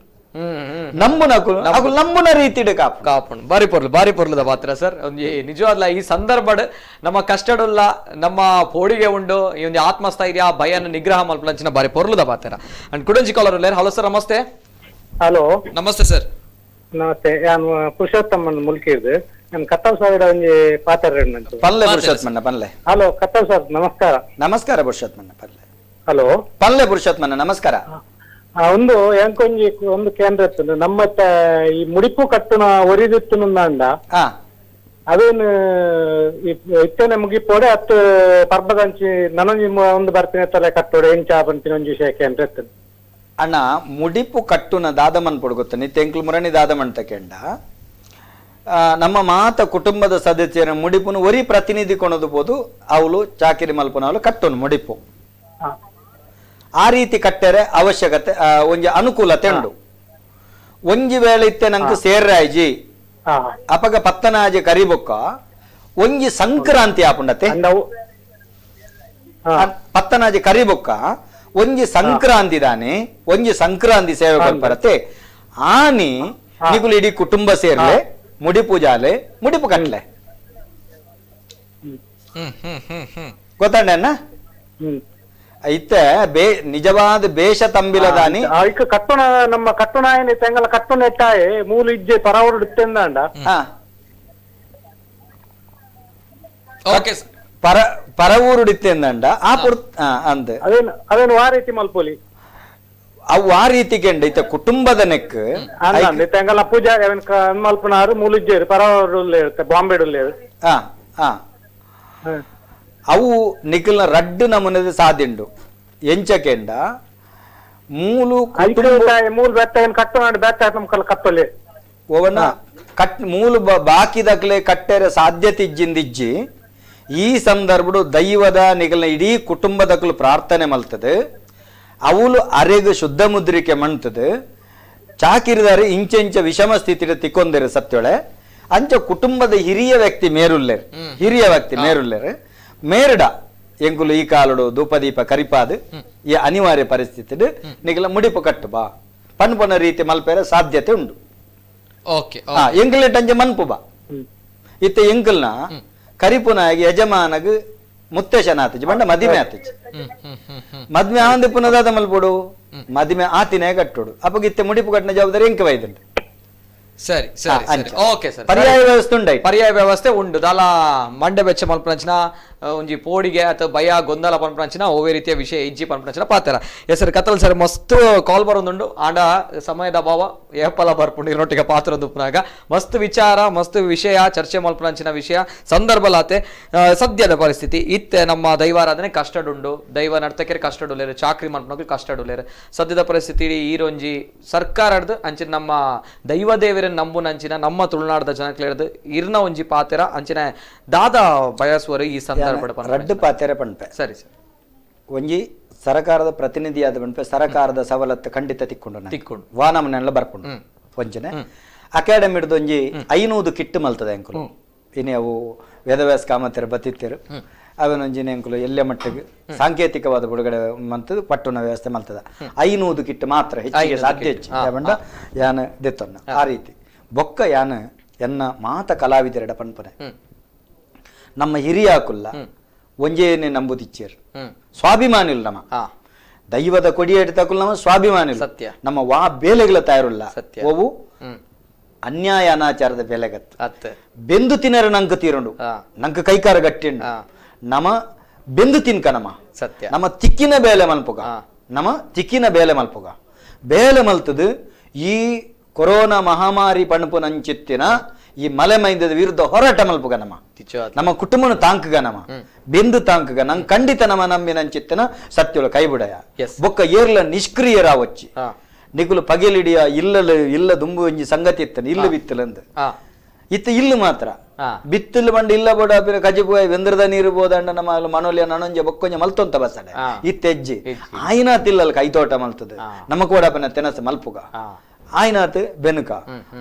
ನಂಬುನ ಅಕುಲು ನಂಬುನ ರೀತಿಡ್ ಕಾಪು ಕಾಪುಂಡು. ಬಾರಿ ಪೊರ್ಲು ಬಾರಿ ಪೊರ್ಲುದ ಪಾತ್ರ ಸರ್. ಒಂಜಿ ನಿಜವಾದ್ಲ ಈ ಸಂದರ್ಭಡ್ ನಮ್ಮ ಕಷ್ಟಡುಲ್ಲ ನಮ್ಮ ಪೋಡಿಗೆ ಉಂಡು ಈ ಒಂದು ಆತ್ಮಸ್ಥೈರ್ಯ ಭಯನ ನಿಗ್ರಹ ಮಲ್ಪಲಂಚಿನ ಬಾರಿ ಪೊರ್ಲುದ ಪಾತ್ರ. ಅಂಡ್ ಕುಡಂಜಿ ಕಾಲರ್ ಉಲ್ಲೇರ್. ಹಲೋ ಸರ್ ನಮಸ್ತೆ. ಹಲೋ ನಮಸ್ತೆ ಸರ್. ನಮಸ್ತೆ, ನಾನು ಪುರುಷೋತ್ತಮನ್ ಮುಲ್ಕಿರ್ದು. ನಾನು ಕತ್ತಲ್ ಸಾವಿರ ಒಂಜಿ ಪಾತ್ರ ಪಲ್ಲೆ ಪುರುಷೋತ್ತಮಣ್ಣ ಪಲ್ಲೆ. ಹಲೋ ಕತ್ತಲ್ ಸರ್ ನಮಸ್ಕಾರ. ನಮಸ್ಕಾರ ಪುರುಷೋತ್ತಮಣ್ಣ ಪಲ್ಲೆ. ಹಲೋ ಪಲ್ಲೆ ಪುರುಷೋತ್ತಮಣ್ಣ ನಮಸ್ಕಾರ. ಒಂದು ಎಂಕೊಂಜಿ ಒಂದು ಕೇಂದ್ರ ಇತ್ತು ನಮ್ಮ ಈ ಮುಡಿಪು ಕಟ್ಟುನ ಒರಿದಿತ್ತು ನಂದ ಅದೇನು ಇತ್ತನೆ ಮುಗಿಪೋಡೆ ಅತ್ತು ಪರ್ಬದಂಚಿ ನನೊಂಜಿ ಒಂದು ಬರ್ತೀನಿ ತಲೆ ಕಟ್ಟೋಡೆ ಎಂಚ ಬಂತೀನಿ ಒಂಜಿ ವಿಷಯ ಕೇಂದ್ರ ಇತ್ತು ಅಣ್ಣ. ಮುಡಿಪು ಕಟ್ಟುನ ದಾದಮನ್ ಪೊಡು ಗೊತ್ತ ನಿತ್ಯ ಮುರಣಿ ದಾದಮನ್ ತಕೆಂಡ ನಮ್ಮ ಮಾತ ಕುಟುಂಬದ ಸದಸ್ಯರ ಮುಡಿಪುನು ಒರಿ ಪ್ರತಿನಿಧಿ ಕೊಣದು ಬೋದು ಅವಳು ಚಾಕಿರಿ ಮಲ್ಪನವಳು ಕಟ್ಟುನು ಮುಡಿಪು ಆ ರೀತಿ ಕಟ್ಟರೆ ಅವಶ್ಯಕತೆ ಒಂಜಿ ಅನುಕೂಲತೆ ಉಂಡು. ಒಂಜಿ ವೇಳೆ ಇತ್ತೆ ನಂಗೆ ಸೇರ್ರಾಯ್ಜಿ ಅಪಗ ಪತ್ತನಾಜಿ ಕರಿಬೊಕ್ಕ ಒಂಜಿ ಸಂಕ್ರಾಂತಿ ಆಪುಂಡತೆ ಪತ್ತನಾಜಿ ಕರಿಬೊಕ್ಕ ಒಂಜಿ ಸಂಕ್ರಾಂತಿ ದಾನೆ ಒಂಜಿ ಸಂಕ್ರಾಂತಿ ಸೇವೆ ಕೊಲ್ಪರತೆ ಆನಿ ನಿಗುಲು ಇಡೀ ಕುಟುಂಬ ಸೇರ್ಲೆ ಮುಡಿ ಪೂಜಾಲೆ ಮುಡಿಪು ಕಟ್ಲೆ ಗೊತ್ತಣ್ಣ. ಇತ್ತೆ ಬೇ ನಿಜವಾದ ಬೇಷ ತಂಬಿಲದಾನಿ ಕಟ್ಟುಣ ನಮ್ಮ ಕಟ್ಟುಣ ತೆಂಗಲ ಕಟ್ಟುಣ ಎಟ್ಟಾಯೆ ಮೂಲು ಇಜ್ಜೆ ಪರವರು ಇತ್ತೆಂದಾಂಡ. ಪರ ಪರವೂರುಡಿತ್ತೆ ಅಂದಂಡ ಆ ಪುರ್ ಅಂದ್ ಅವೇನು ಅವೇನು ಆ ರೀತಿ ಮಲ್ಪೊಲಿ ಅವು ಆ ರೀತಿ ಕೆಂಡ ಇತ್ತ ಕುಟುಂಬದ ನೆಕ್ ಇತ್ತೆ ಪೂಜಾರಿ ಅವನ್ ಮಲ್ಪನಾರು ಮೂಲುಜ್ಜೇರು ಪರವೂರುಲ್ಲೇ ಬಾಂಬೆ ಅವು ನಿಖಲ್ನ ರಡ್ಡು ನಮೂನೆದ ಸಾದಿಂಡು ಎಂಚಕೆಂಡ ಮೂಲು ಮೂಲು ಬೆತ್ತ ಕಟ್ಟು ಮಾಡಿ ಬೆತ್ತ ನಮ್ಕಲ್ಲ ಕತ್ತೊಲಿ ಓವನ್ನ ಕಟ್ ಮೂಲು ಬಾಕಿದಕ್ಲೆ ಕಟ್ಟೆರೆ ಸಾಧ್ಯತೆ ಇಜ್ಜಿಂದಿಜ್ಜಿ. ಈ ಸಂದರ್ಭಡು ದೈವದ ನಿಗಲ್ನ ಇಡೀ ಕುಟುಂಬದಕ್ಲು ಪ್ರಾರ್ಥನೆ ಮಲ್ತದೆ, ಅವಳು ಅರೆಗು ಶುದ್ಧ ಮುದ್ರಿಕೆ ಮಣ್ತದೆ. ಚಾಕಿರಿದಾರೆ ಇಂಚೆಂಚ ವಿಷಮ ಸ್ಥಿತಿ ತಿಕ್ಕೊಂದಿರ ಸತ್ಯೊಳೆ ಅಂಚ ಕುಟುಂಬದ ಹಿರಿಯ ವ್ಯಕ್ತಿ ಮೇರುಲ್ಲೇರು, ಹಿರಿಯ ವ್ಯಕ್ತಿ ಮೇರುಲ್ಲೇರು ಮೇರಡ ಎಂಕುಲು ಈ ಕಾಲಡು ಧೂಪದೀಪ ಕರಿಪಾದು ಈ ಅನಿವಾರ್ಯ ಪರಿಸ್ಥಿತಿ ನಿಗಲ ಮುಡಿಪು ಕಟ್ಟು ಬಾ ಪನ್ಪನ ರೀತಿ ಮಲ್ಪೇರ ಸಾಧ್ಯತೆ ಉಂಟು. ಎಂಕುಲೆಟ್ ಅಂಚೆ ಮನ್ಪು ಬಾ ಇತ್ತ ಎಂಕಲ್ನ ಕರಿಪುನಾಗಿ ಯಜಮಾನಗ್ ಮುತ್ತೇಶನ ಆತಿಜಿ ಬಂಡ ಮದಿಮೆ ಆತಿಜಿ. ಮದ್ಮೆ ಆವಂದಿ ಪುನದಾದ ಮಲ್ಪೊಡು ಮದಿಮೆ ಆತಿನೇ ಕಟ್ಟೋಡು ಅಪ್ಪಗ ಇತ್ತೆ ಮುಡಿಪು ಕಟ್ಟಿನ ಜವಾಬ್ದಾರಿ ಎಂಕ ವೈದುಂಡು. ಸರಿ ಸರಿ ಓಕೆ ಸರ್, ಪರ್ಯಾಯ ವ್ಯವಸ್ಥೆ ಉಂಟು, ಪರ್ಯಾಯ ವ್ಯವಸ್ಥೆ ಉಂಟು. ದಾಲ ಮಂಡೆ ಬೆಚ್ಚ ಮಲ್ಪನಂಚಿನ ಒಂಜಿ ಪೋಡಿಗೆ ಅಥವಾ ಭಯ ಗೊಂದಲ ಪನ್ಪನಂಚಿನ ಒವ್ವೇ ರೀತಿಯ ವಿಷಯ ಇಜ್ಜಿ ಪನ್ಪನಂಚಿನ ಪಾತ್ರ. ಎಸ್ ಸರ್ ಕತ್ತಲ್ ಸರ್ ಮಸ್ತ್ ಕಾಲ್ ಬರೋದುಂಡು, ಆಂಡ ಸಮಯದ ಅಭಾವ ಏಪಲ ಬರ್ಪುಂಡು ಇರೊಟ್ಟಿಗೆ ಪಾತ್ರ ದುಪ್ಪನಾಗ ಮಸ್ತ್ ವಿಚಾರ ಮಸ್ತ್ ವಿಷಯ ಚರ್ಚೆ ಮಲ್ಪನಂಚಿನ ವಿಷಯ ಸಂದರ್ಭಲಾತೆ. ಸದ್ಯದ ಪರಿಸ್ಥಿತಿ ಇತ್ತೆ ನಮ್ಮ ದೈವಾರಾಧನೆ ಕಷ್ಟಡುಂಡು, ದೈವ ನರ್ತಕರು ಕಷ್ಟಡುಲ್ಲೇರು, ಚಾಕ್ರಿ ಮಲ್ಪನಕ್ಲು ಕಷ್ಟಡುಲ್ಲೇರು. ಸದ್ಯದ ಪರಿಸ್ಥಿತಿ ಈರೊಂಜಿ ಸರ್ಕಾರಡ್ದು ಅಂಚಿನ ನಮ್ಮ ದೈವ ದೇವರ ನಂಬುನಂಚಿನ ನಮ್ಮ ತುಳುನಾಡದ ಜನಕ್ಲೇರ್ದು ಇರ್ನ ಒಂಜಿ ಪಾತೆರ ಅಂಚಿನ ದಾದ ಬಯಸುವರು ಈ ಸಂದರ್ಭ ರಡ್ಡು ಪಾತೆರ ಪನ್ಪೆ. ಸರಿ ಸರ್, ಒಂಜಿ ಸರ್ಕಾರದ ಪ್ರತಿನಿಧಿಯಾದ ಪನ್ಪೆ ಸರ್ಕಾರದ ಸವಲತ್ತು ಖಂಡಿತ ತಿಕ್ಕೊಂಡು ತಿಕ್ಕೊಂಡು ವಾನಮನೆಲ್ಲ ಬರ್ಪುಂಡು. ಒಂಜನೆ ಅಕಾಡೆಮಿ ಹಿಡ್ದು ಒಂಜಿ 500 ಕಿಟ್ಟು ಮಲ್ತದೆ ಅಂಕುಲು ಇನಿ ಅವು ವೇದವ್ಯಾಸ ಕಾಮತ್ತರ ಬತ್ತಿತ್ತರು ಅವನೊಂಜಿನ ಅಂಕುಲು ಎಲ್ಲೆ ಮಟ್ಟಿಗೆ ಸಾಂಕೇತಿಕವಾದ ಬಿಡುಗಡೆ ಮಂತದ್ದು ಪಟ್ಟುನ ವ್ಯವಸ್ಥೆ ಮಲ್ತದ 500 ಕಿಟ್ಟು ಮಾತ್ರ ಹೆಚ್ಚಿಗೆ ಸಾಧ್ಯ ಹೆಚ್ಚು ಬಂಡ ಯಾನ ದೆತ್ತೊನ್ನ ಆ ರೀತಿ ಬೊಕ್ಕ ಯಾನ ಎನ್ನ ಮಾತ ಕಲಾವಿದರೆಡ ಪನ್ಪನೆ ನಮ್ಮ ಹಿರಿಯಾಕುಲ್ಲ ಒಂಜೇನೆ ನಂಬುದಿಚ್ಚೇರು ಸ್ವಾಭಿಮಾನಿಲ್ಲ ನಮ್ಮ ದೈವದ ಕೊಡಿಯೇಟ ತಕುಲ್ ನಮ್ಮ ಸ್ವಾಭಿಮಾನಿ ಸತ್ಯ ನಮ್ಮ ವಾ ಬೇಲೆಗಳ ತಯಾರುಲ್ಲ ಅವು ಅನ್ಯಾಯ ಅನಾಚಾರದ ಬೆಲೆಗತ್ತು ಬೆಂದು ತಿನ್ನರ ನಂಕ ತೀರುಂಡು ನಂಕ ಕೈಕಾರ ಗಟ್ಟಿಂಡು ನಮ ಬೆಂದು ತಿನ್ಕ ನಮ ಸತ್ಯ ನಮ್ಮ ತಿಕ್ಕಿನ ಬೇಲೆ ಮಲ್ಪುಗ ನಮ ತಿಕ್ಕಿನ ಬೇಲೆ ಮಲ್ಪುಗ ಬೇಲೆ ಮಲ್ತದು ಈ ಕೊರೋನಾ ಮಹಾಮಾರಿ ಪಣಪು ನಂಚಿತ್ತಿನ ಈ ಮಲೆ ಮೈಂದದ ವಿರುದ್ಧ ಹೋರಾಟ ಮಲ್ಪುಗ ನಮ ನಮ್ಮ ಕುಟುಂಬನ ತಾಂಕುಗ ನಮ ಬೆಂದು ತಾಂಕುಗ ನಂಗೆ ಖಂಡಿತ ನಮ ನಂಬಿನ ಅಂಚಿತ್ತಿನ ಸತ್ಯೊಳ ಕೈಬಿಡಯ ಬೊಕ್ಕ ಏರ್ಲ ನಿಷ್ಕ್ರಿಯರಾವಚ್ಚಿ ನಿಗುಲು ಪಗೆಲಿಡಿಯ ಇಲ್ಲ ಇಲ್ಲ ದುಂಬು ಒಂಜಿ ಸಂಗತಿ ಇತ್ತನ ಇಲ್ಲು ಬಿತ್ತಲಂದು ಇತ್ತ ಇಲ್ಲು ಮಾತ್ರ ಬಿತ್ತಲು ಬಂಡ ಇಲ್ಲ ಬೋಡ ಕಜಿಪು ಬೆಂದ್ರದ ನೀರು ಬೋದಂಡ ನಮ್ಮ ಮನೋಲಿಯ ನನೊಂಜೆ ಬೊಕ್ಕೊಂಜೆ ಮಲ್ತೊಂತ ಬಸಡೆ ಇತ್ತೆಜ್ಜಿ ಆಯ್ನಾತ್ ಇಲ್ಲಲ್ಲ ಕೈತೋಟ ಮಲ್ತದೆ ನಮ್ಮ ಕೋಡಪ್ಪನ ತೆನಸ ಮಲ್ಪುಗ ಆಯ್ನಾತ್ ಬೆನುಕ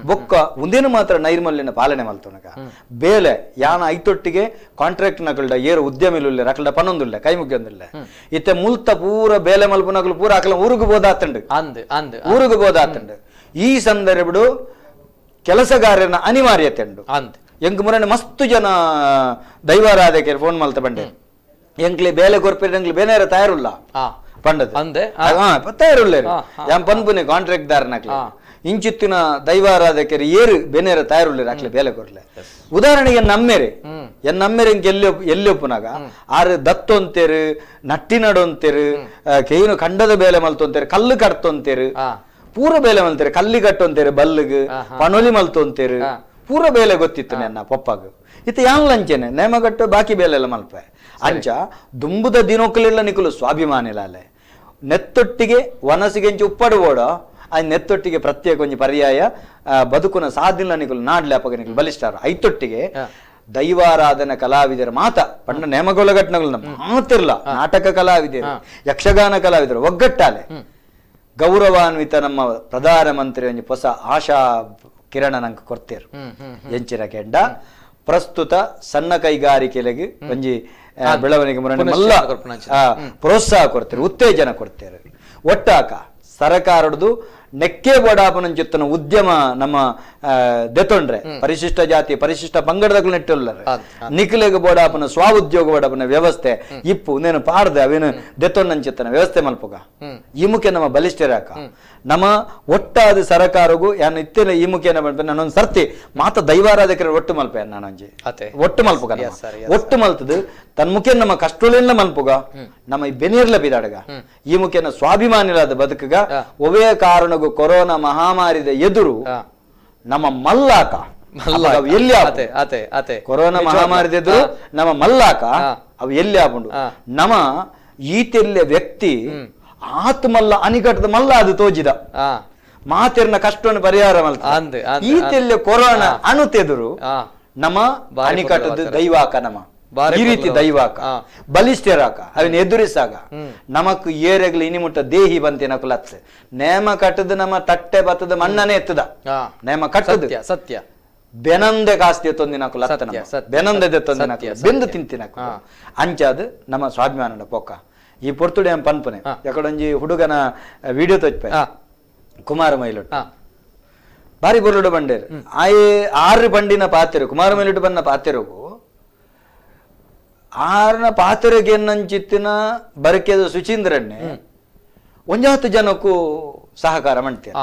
ಬೊಕ್ಕ ಒಂದೇನು ಮಾತ್ರ ನೈರ್ಮಲ್ಯನ ಪಾಲನೆ ಮಲ್ತೊನಕ ಬೇಲೆ ಯಾನ ಐತೊಟ್ಟಿಗೆ ಕಾಂಟ್ರಾಕ್ಟ್ ನಕಲ್ಡ ಏರು ಉದ್ಯಮಿಲುಲ್ಲೆ ರಕಲ್ಡ ಪನ್ನೊಂದುಲ್ಲೆ ಕೈ ಮುಗಿಯೊಂದುಲ್ಲೆ ಇತ್ತೆ ಮುಲ್ತ ಪೂರ ಬೇಲೆ ಮಲ್ಪುನಕಲು ಪೂರ ಅಕಲ ಊರುಗು ಬೋದಾತಂಡು ಊರುಗು ಬೋದಾತಂಡು. ಈ ಸಂದರ್ಭಡು ಕೆಲಸಗಾರನ ಅನಿವಾರ್ಯತೆ ಉಂಡು. ಎಂಕ್ ಮುರನೆ ಮಸ್ತು ಜನ ದೈವಾರಾಧಕರು ಫೋನ್ ಮಲ್ತ ಬಂಡೆ ಎಂಕ್ಲೆ ಬೇಲೆ ಕೊರ್ಪಿರ ಎಂಕ್ಲೆ ಬೇನೇರ ತಯಾರುಲ್ಲ ಪಂಡದ ತಯಾರುಲ್ಲ ಯಾನ್ ಪನ್ಪುನೆ ಕಾಂಟ್ರಾಕ್ಟ್ ದಾರನಕ್ಲೆ ಇಂಚಿತ್ತಿನ ದೈವಾರಾಧಕರು ಏರು ಬೇನೇರ ತಯಾರುಲ್ಲ ಅಕ್ಲೆ ಬೇಲೆ ಕೊರ್ಲೆ. ಉದಾಹರಣೆಗೆ ನಮ್ಮೇರೆ ಎನ್ ನಮ್ಮೇರೆ ಇಂಕ ಎಲ್ಲಿ ಎಲ್ಲಿ ಒಪ್ಪುನಾಗ ಆರು ದತ್ತೊಂತೇರು ನಟ್ಟಿನಡೊಂತೇರು ಕೇನು ಖಂಡದ ಬೇಲೆ ಮಲ್ತೊಂತೇರು ಕಲ್ಲು ಕಟ್ತೊಂತೇರು ಪೂರ ಬೇಲೆ ಮಲ್ತೇರು ಕಲ್ಲಿ ಕಟ್ಟೊಂತೇರು ಬಲ್ಲಿಗೆ ಪಣೊಲಿ ಮಲ್ತೊಂತೇರು ಪೂರ ಬೇಲೆ ಗೊತ್ತಿತ್ತು ನನ್ನ ಪಪ್ಪಾಗ ಇತ್ತ ಯಾನ್ ಲಂಚೆನೆ ನೇಮಗಟ್ಟು ಬಾಕಿ ಬೇಲೆ ಎಲ್ಲ ಮಲ್ಪೆ ಅಂಚ ದುಂಬುದ ದಿನೋಕಲೆಲ್ಲ ನಿಕುಲು ಸ್ವಾಭಿಮಾನಿಲಾಲೆ ನೆತ್ತೊಟ್ಟಿಗೆ ವನಸಿಗೆಂಚು ಉಪ್ಪಡು ಓಡ ಆ ನೆತ್ತೊಟ್ಟಿಗೆ ಪ್ರತ್ಯೇಕ ಒಂಜಿ ಪರ್ಯಾಯ ಬದುಕುನ ಸಾಧಿನ ನಿಕುಲು ನಾಡ್ಲೆ ಅಪಗ ನಿಕುಲು ಬಲಿಷ್ಠಾರ ಐತೊಟ್ಟಿಗೆ ದೈವಾರಾಧನ ಕಲಾವಿದರ ಮಾತ ಪಂಡ ನೇಮಗೊಲಗಟ್ಟನಗಳು ಮಾತಿರ್ಲ ನಾಟಕ ಕಲಾವಿದರು ಯಕ್ಷಗಾನ ಕಲಾವಿದರು ಒಗ್ಗಟ್ಟಾಲೆ ಗೌರವಾನ್ವಿತ ನಮ್ಮ ಪ್ರಧಾನಮಂತ್ರಿ ಒಂಜಿ ಹೊಸ ಆಶಾ ಕಿರಣ ನಂಗೆ ಕೊಡ್ತೇರು ಎಂಚಿನ ಕೆಂಡ ಪ್ರಸ್ತುತ ಸಣ್ಣ ಕೈಗಾರಿಕೆಲೆಗೆ ಒಂಜಿ ಬೆಳವಣಿಗೆ ಮಲ್ಲ ಪ್ರೋತ್ಸಾಹ ಕೊಡ್ತೇರು ಉತ್ತೇಜನ ಕೊಡ್ತೇರು. ಒಟ್ಟಾಕ ಸರಕಾರದ್ದು ನೆಕ್ಕೆ ಬೋಡಾಪನಂಚಿತ್ತನ ಉದ್ಯಮ ನಮ್ಮ ದೆತೊಂಡ್ರೆ ಪರಿಶಿಷ್ಟ ಜಾತಿ ಪರಿಶಿಷ್ಟ ಪಂಗಡದಗಳು ನೆಟ್ಟುಲ್ಲರೆ ನಿಖಲೆಗೆ ಬೋಡಾಪನ ಸ್ವ ಉದ್ಯೋಗ ಬೋಡಾಪನ ವ್ಯವಸ್ಥೆ ಇಪ್ಪು ನೇನು ಪಾಡ್ದೆ ಅವೇನು ದೆತೊಂಡಂಚಿತ್ತನ ವ್ಯವಸ್ಥೆ ಮಲ್ಪುಗ ಈ ಮುಖ್ಯ ನಮ್ಮ ಬಲಿಷ್ಠರಾಕ ನಮ್ಮ ಒಟ್ಟಾದ ಸರಕಾರಗೂ ಯಾನು ಇತ್ತೇನೆ ಈ ಮುಖೇನ ನಾನೊಂದು ಸರ್ತಿ ಮಾತ ದೈವಾರಾಧಕರ ಒಟ್ಟು ಮಲ್ಪೆ ನಾನೊಂಜಿ ಒಟ್ಟು ಮಲ್ಪುಗ ಒಟ್ಟು ಮಲ್ತದು ತನ್ನ ಮುಖೇನ ನಮ್ಮ ಕಷ್ಟಗಳಿಂದ ಮಲ್ಪುಗ ನಮ್ಮ ಈ ಬೆನೀರ್ಲ ಬಿದಾಡಗ ಈ ಮುಖೇನ ಸ್ವಾಭಿಮಾನಿಲಾದ ಬದುಕುಗ ಒವೇ ಕಾರಣಗೂ ಕೊರೋನಾ ಮಹಾಮಾರಿದ ಎದುರು ನಮ್ಮ ಮಲ್ಲಾಕ ಎಲ್ಲಿ ಕೊರೋನಾ ಮಹಾಮಾರಿದ ಎದುರು ನಮ್ಮ ಮಲ್ಲಾಕ ಅವು ಎಲ್ಲಿ ಆಪುಂಡು ನಮ್ಮ ಈತೆಲ್ಲ ವ್ಯಕ್ತಿ ಆತ್ಮಲ್ಲ ಅನಿಕಟ್ಟದ ಮಲ್ಲ ಅದು ತೋಜಿದ ಮಾತಿರ್ನ ಕಷ್ಟವನ್ನು ಪರಿಹಾರ ಮಲ್ತ ಈತೆಲ್ಲ ಕೊರೋನಾ ಅಣುತೆದುರು ನಮ್ಮ ಅನಿಕಟ್ಟದ ದೈವಾಕ ನಮ್ಮ ಈ ರೀತಿ ದೈವಾಕ ಬಲಿಷ್ಠರಾಕ ಅವನ್ ಎದುರಿಸಾಗ ನಮಕ್ ಏರೆಗ್ಲು ಇನಿಮುಟ್ಟ ದೇಹಿ ಬಂತೇನಕು ಲತ್ಸೆ ನೇಮ ಕಟ್ಟದ ನಮ್ಮ ತಟ್ಟೆ ಬತ್ತದ ಮಣ್ಣನೇ ಎತ್ತದ ನೇಮ ಕಟ್ಟದ ಸತ್ಯ ಬೆನಂದೆ ಕಾಸ್ತಿ ತೊಂದಿನಕು ಲತ್ತನ ಬೆನಂದೆ ತೊಂದಿನಕು ಬೆಂದು ತಿಂತಿನಕು ಅಂಚಾದ ನಮ್ಮ ಸ್ವಾಭಿಮಾನ ಪೊಕ್ಕ ಈ ಪೊರ್ತುಡೆ ಪನ್ಪನೆ ಯಾಕಡೊಂಜಿ ಹುಡುಗನ ವಿಡಿಯೋ ತೋಚ್ಪೆ ಕುಮಾರ ಮೈಲೊಟ್ಟು ಬಾರಿ ಬೊರ್ಲುಡು ಬಂಡೇರು ಆಯೆ ಆರು ಬಂಡಿನ ಪಾತೆರು ಕುಮಾರ ಮೈಲೊಟ್ಟು ಬನ್ನ ಪಾತೆರುಗು ಆರನ ಪಾತೆರೆಗೆ ಎನ್ನಂಚಿತ್ತಿನ ಬರಕೆದ ಸುಚೀಂದ್ರನ್ನೇ ಒಂಜಾತು ಜನಕ್ಕೂ ಸಹಕಾರ ಮಾಡ್ತೇನೆ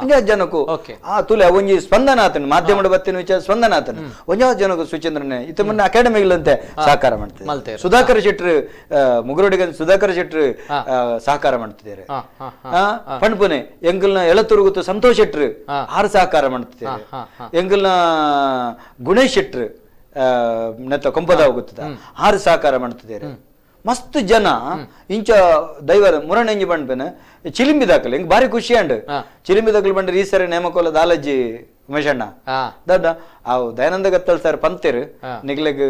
ಒಂಜಾತು ಜನಕ್ಕೂ ಆ ತುಲೆ ಒಂಜಿ ಸ್ಪಂದನಾಥನ್ ಮಾಧ್ಯಮದ ಬತ್ತಿನ ವಿಚಾರ ಸ್ಪಂದನಾಥನ್ ಒಂಜಾತು ಜನಕ್ಕೂ ಸುಚೀಂದ್ರನೇ ಇತ್ತ ಮೊನ್ನೆ ಅಕಾಡೆಮಿಗಳಂತೆ ಸಹಕಾರ ಮಾಡ್ತಾರೆ ಸುಧಾಕರ್ ಶೆಟ್ರು ಮುಗುರೋಡಿಗೆ ಸುಧಾಕರ್ ಶೆಟ್ರು ಸಹಕಾರ ಮಾಡ್ತಿದ್ದಾರೆ ಪಣ್ಪುನೆ ಎಂಗಲ್ನ ಎಳತುರುಗುತ್ತು ಸಂತೋಷ್ ಶೆಟ್ರು ಆರು ಸಹಕಾರ ಮಾಡ್ತಿದ್ದಾರೆ ಎಂಗಲ್ನ ಗುಣೇಶ್ ಶೆಟ್ರು ನೆತ್ತ ಕೊಂಪದ ಹೋಗುತ್ತದ ಆರು ಸಹಕಾರ ಮಾಡ್ತಿದ್ದಾರೆ ಮಸ್ತ್ ಜನ ಇಂಚ ದೈವರ ಮುರಣೆಂಜಿ ಬಂಡ್ಪೆನ ಚಿಲಿಂಬಿ ದಾಖಲೆ ಹಿಂಗ್ ಬಾರಿ ಖುಷಿ ಅಂಡ್ ಚಿಲಿಂಬಿ ದಾಖಲೆ ಬಂಡ್ರೆ ಈ ಸರಿ ನೇಮಕೋಲ ದಾಲಜ್ಜಿ ಉಮೇಶಣ್ಣ ದಾದ ಅವು ದಯಾನಂದ ಗತ್ತಲ್ ಸರ್ ಪಂತೇರು ನಿಗ್ಲೆಗ್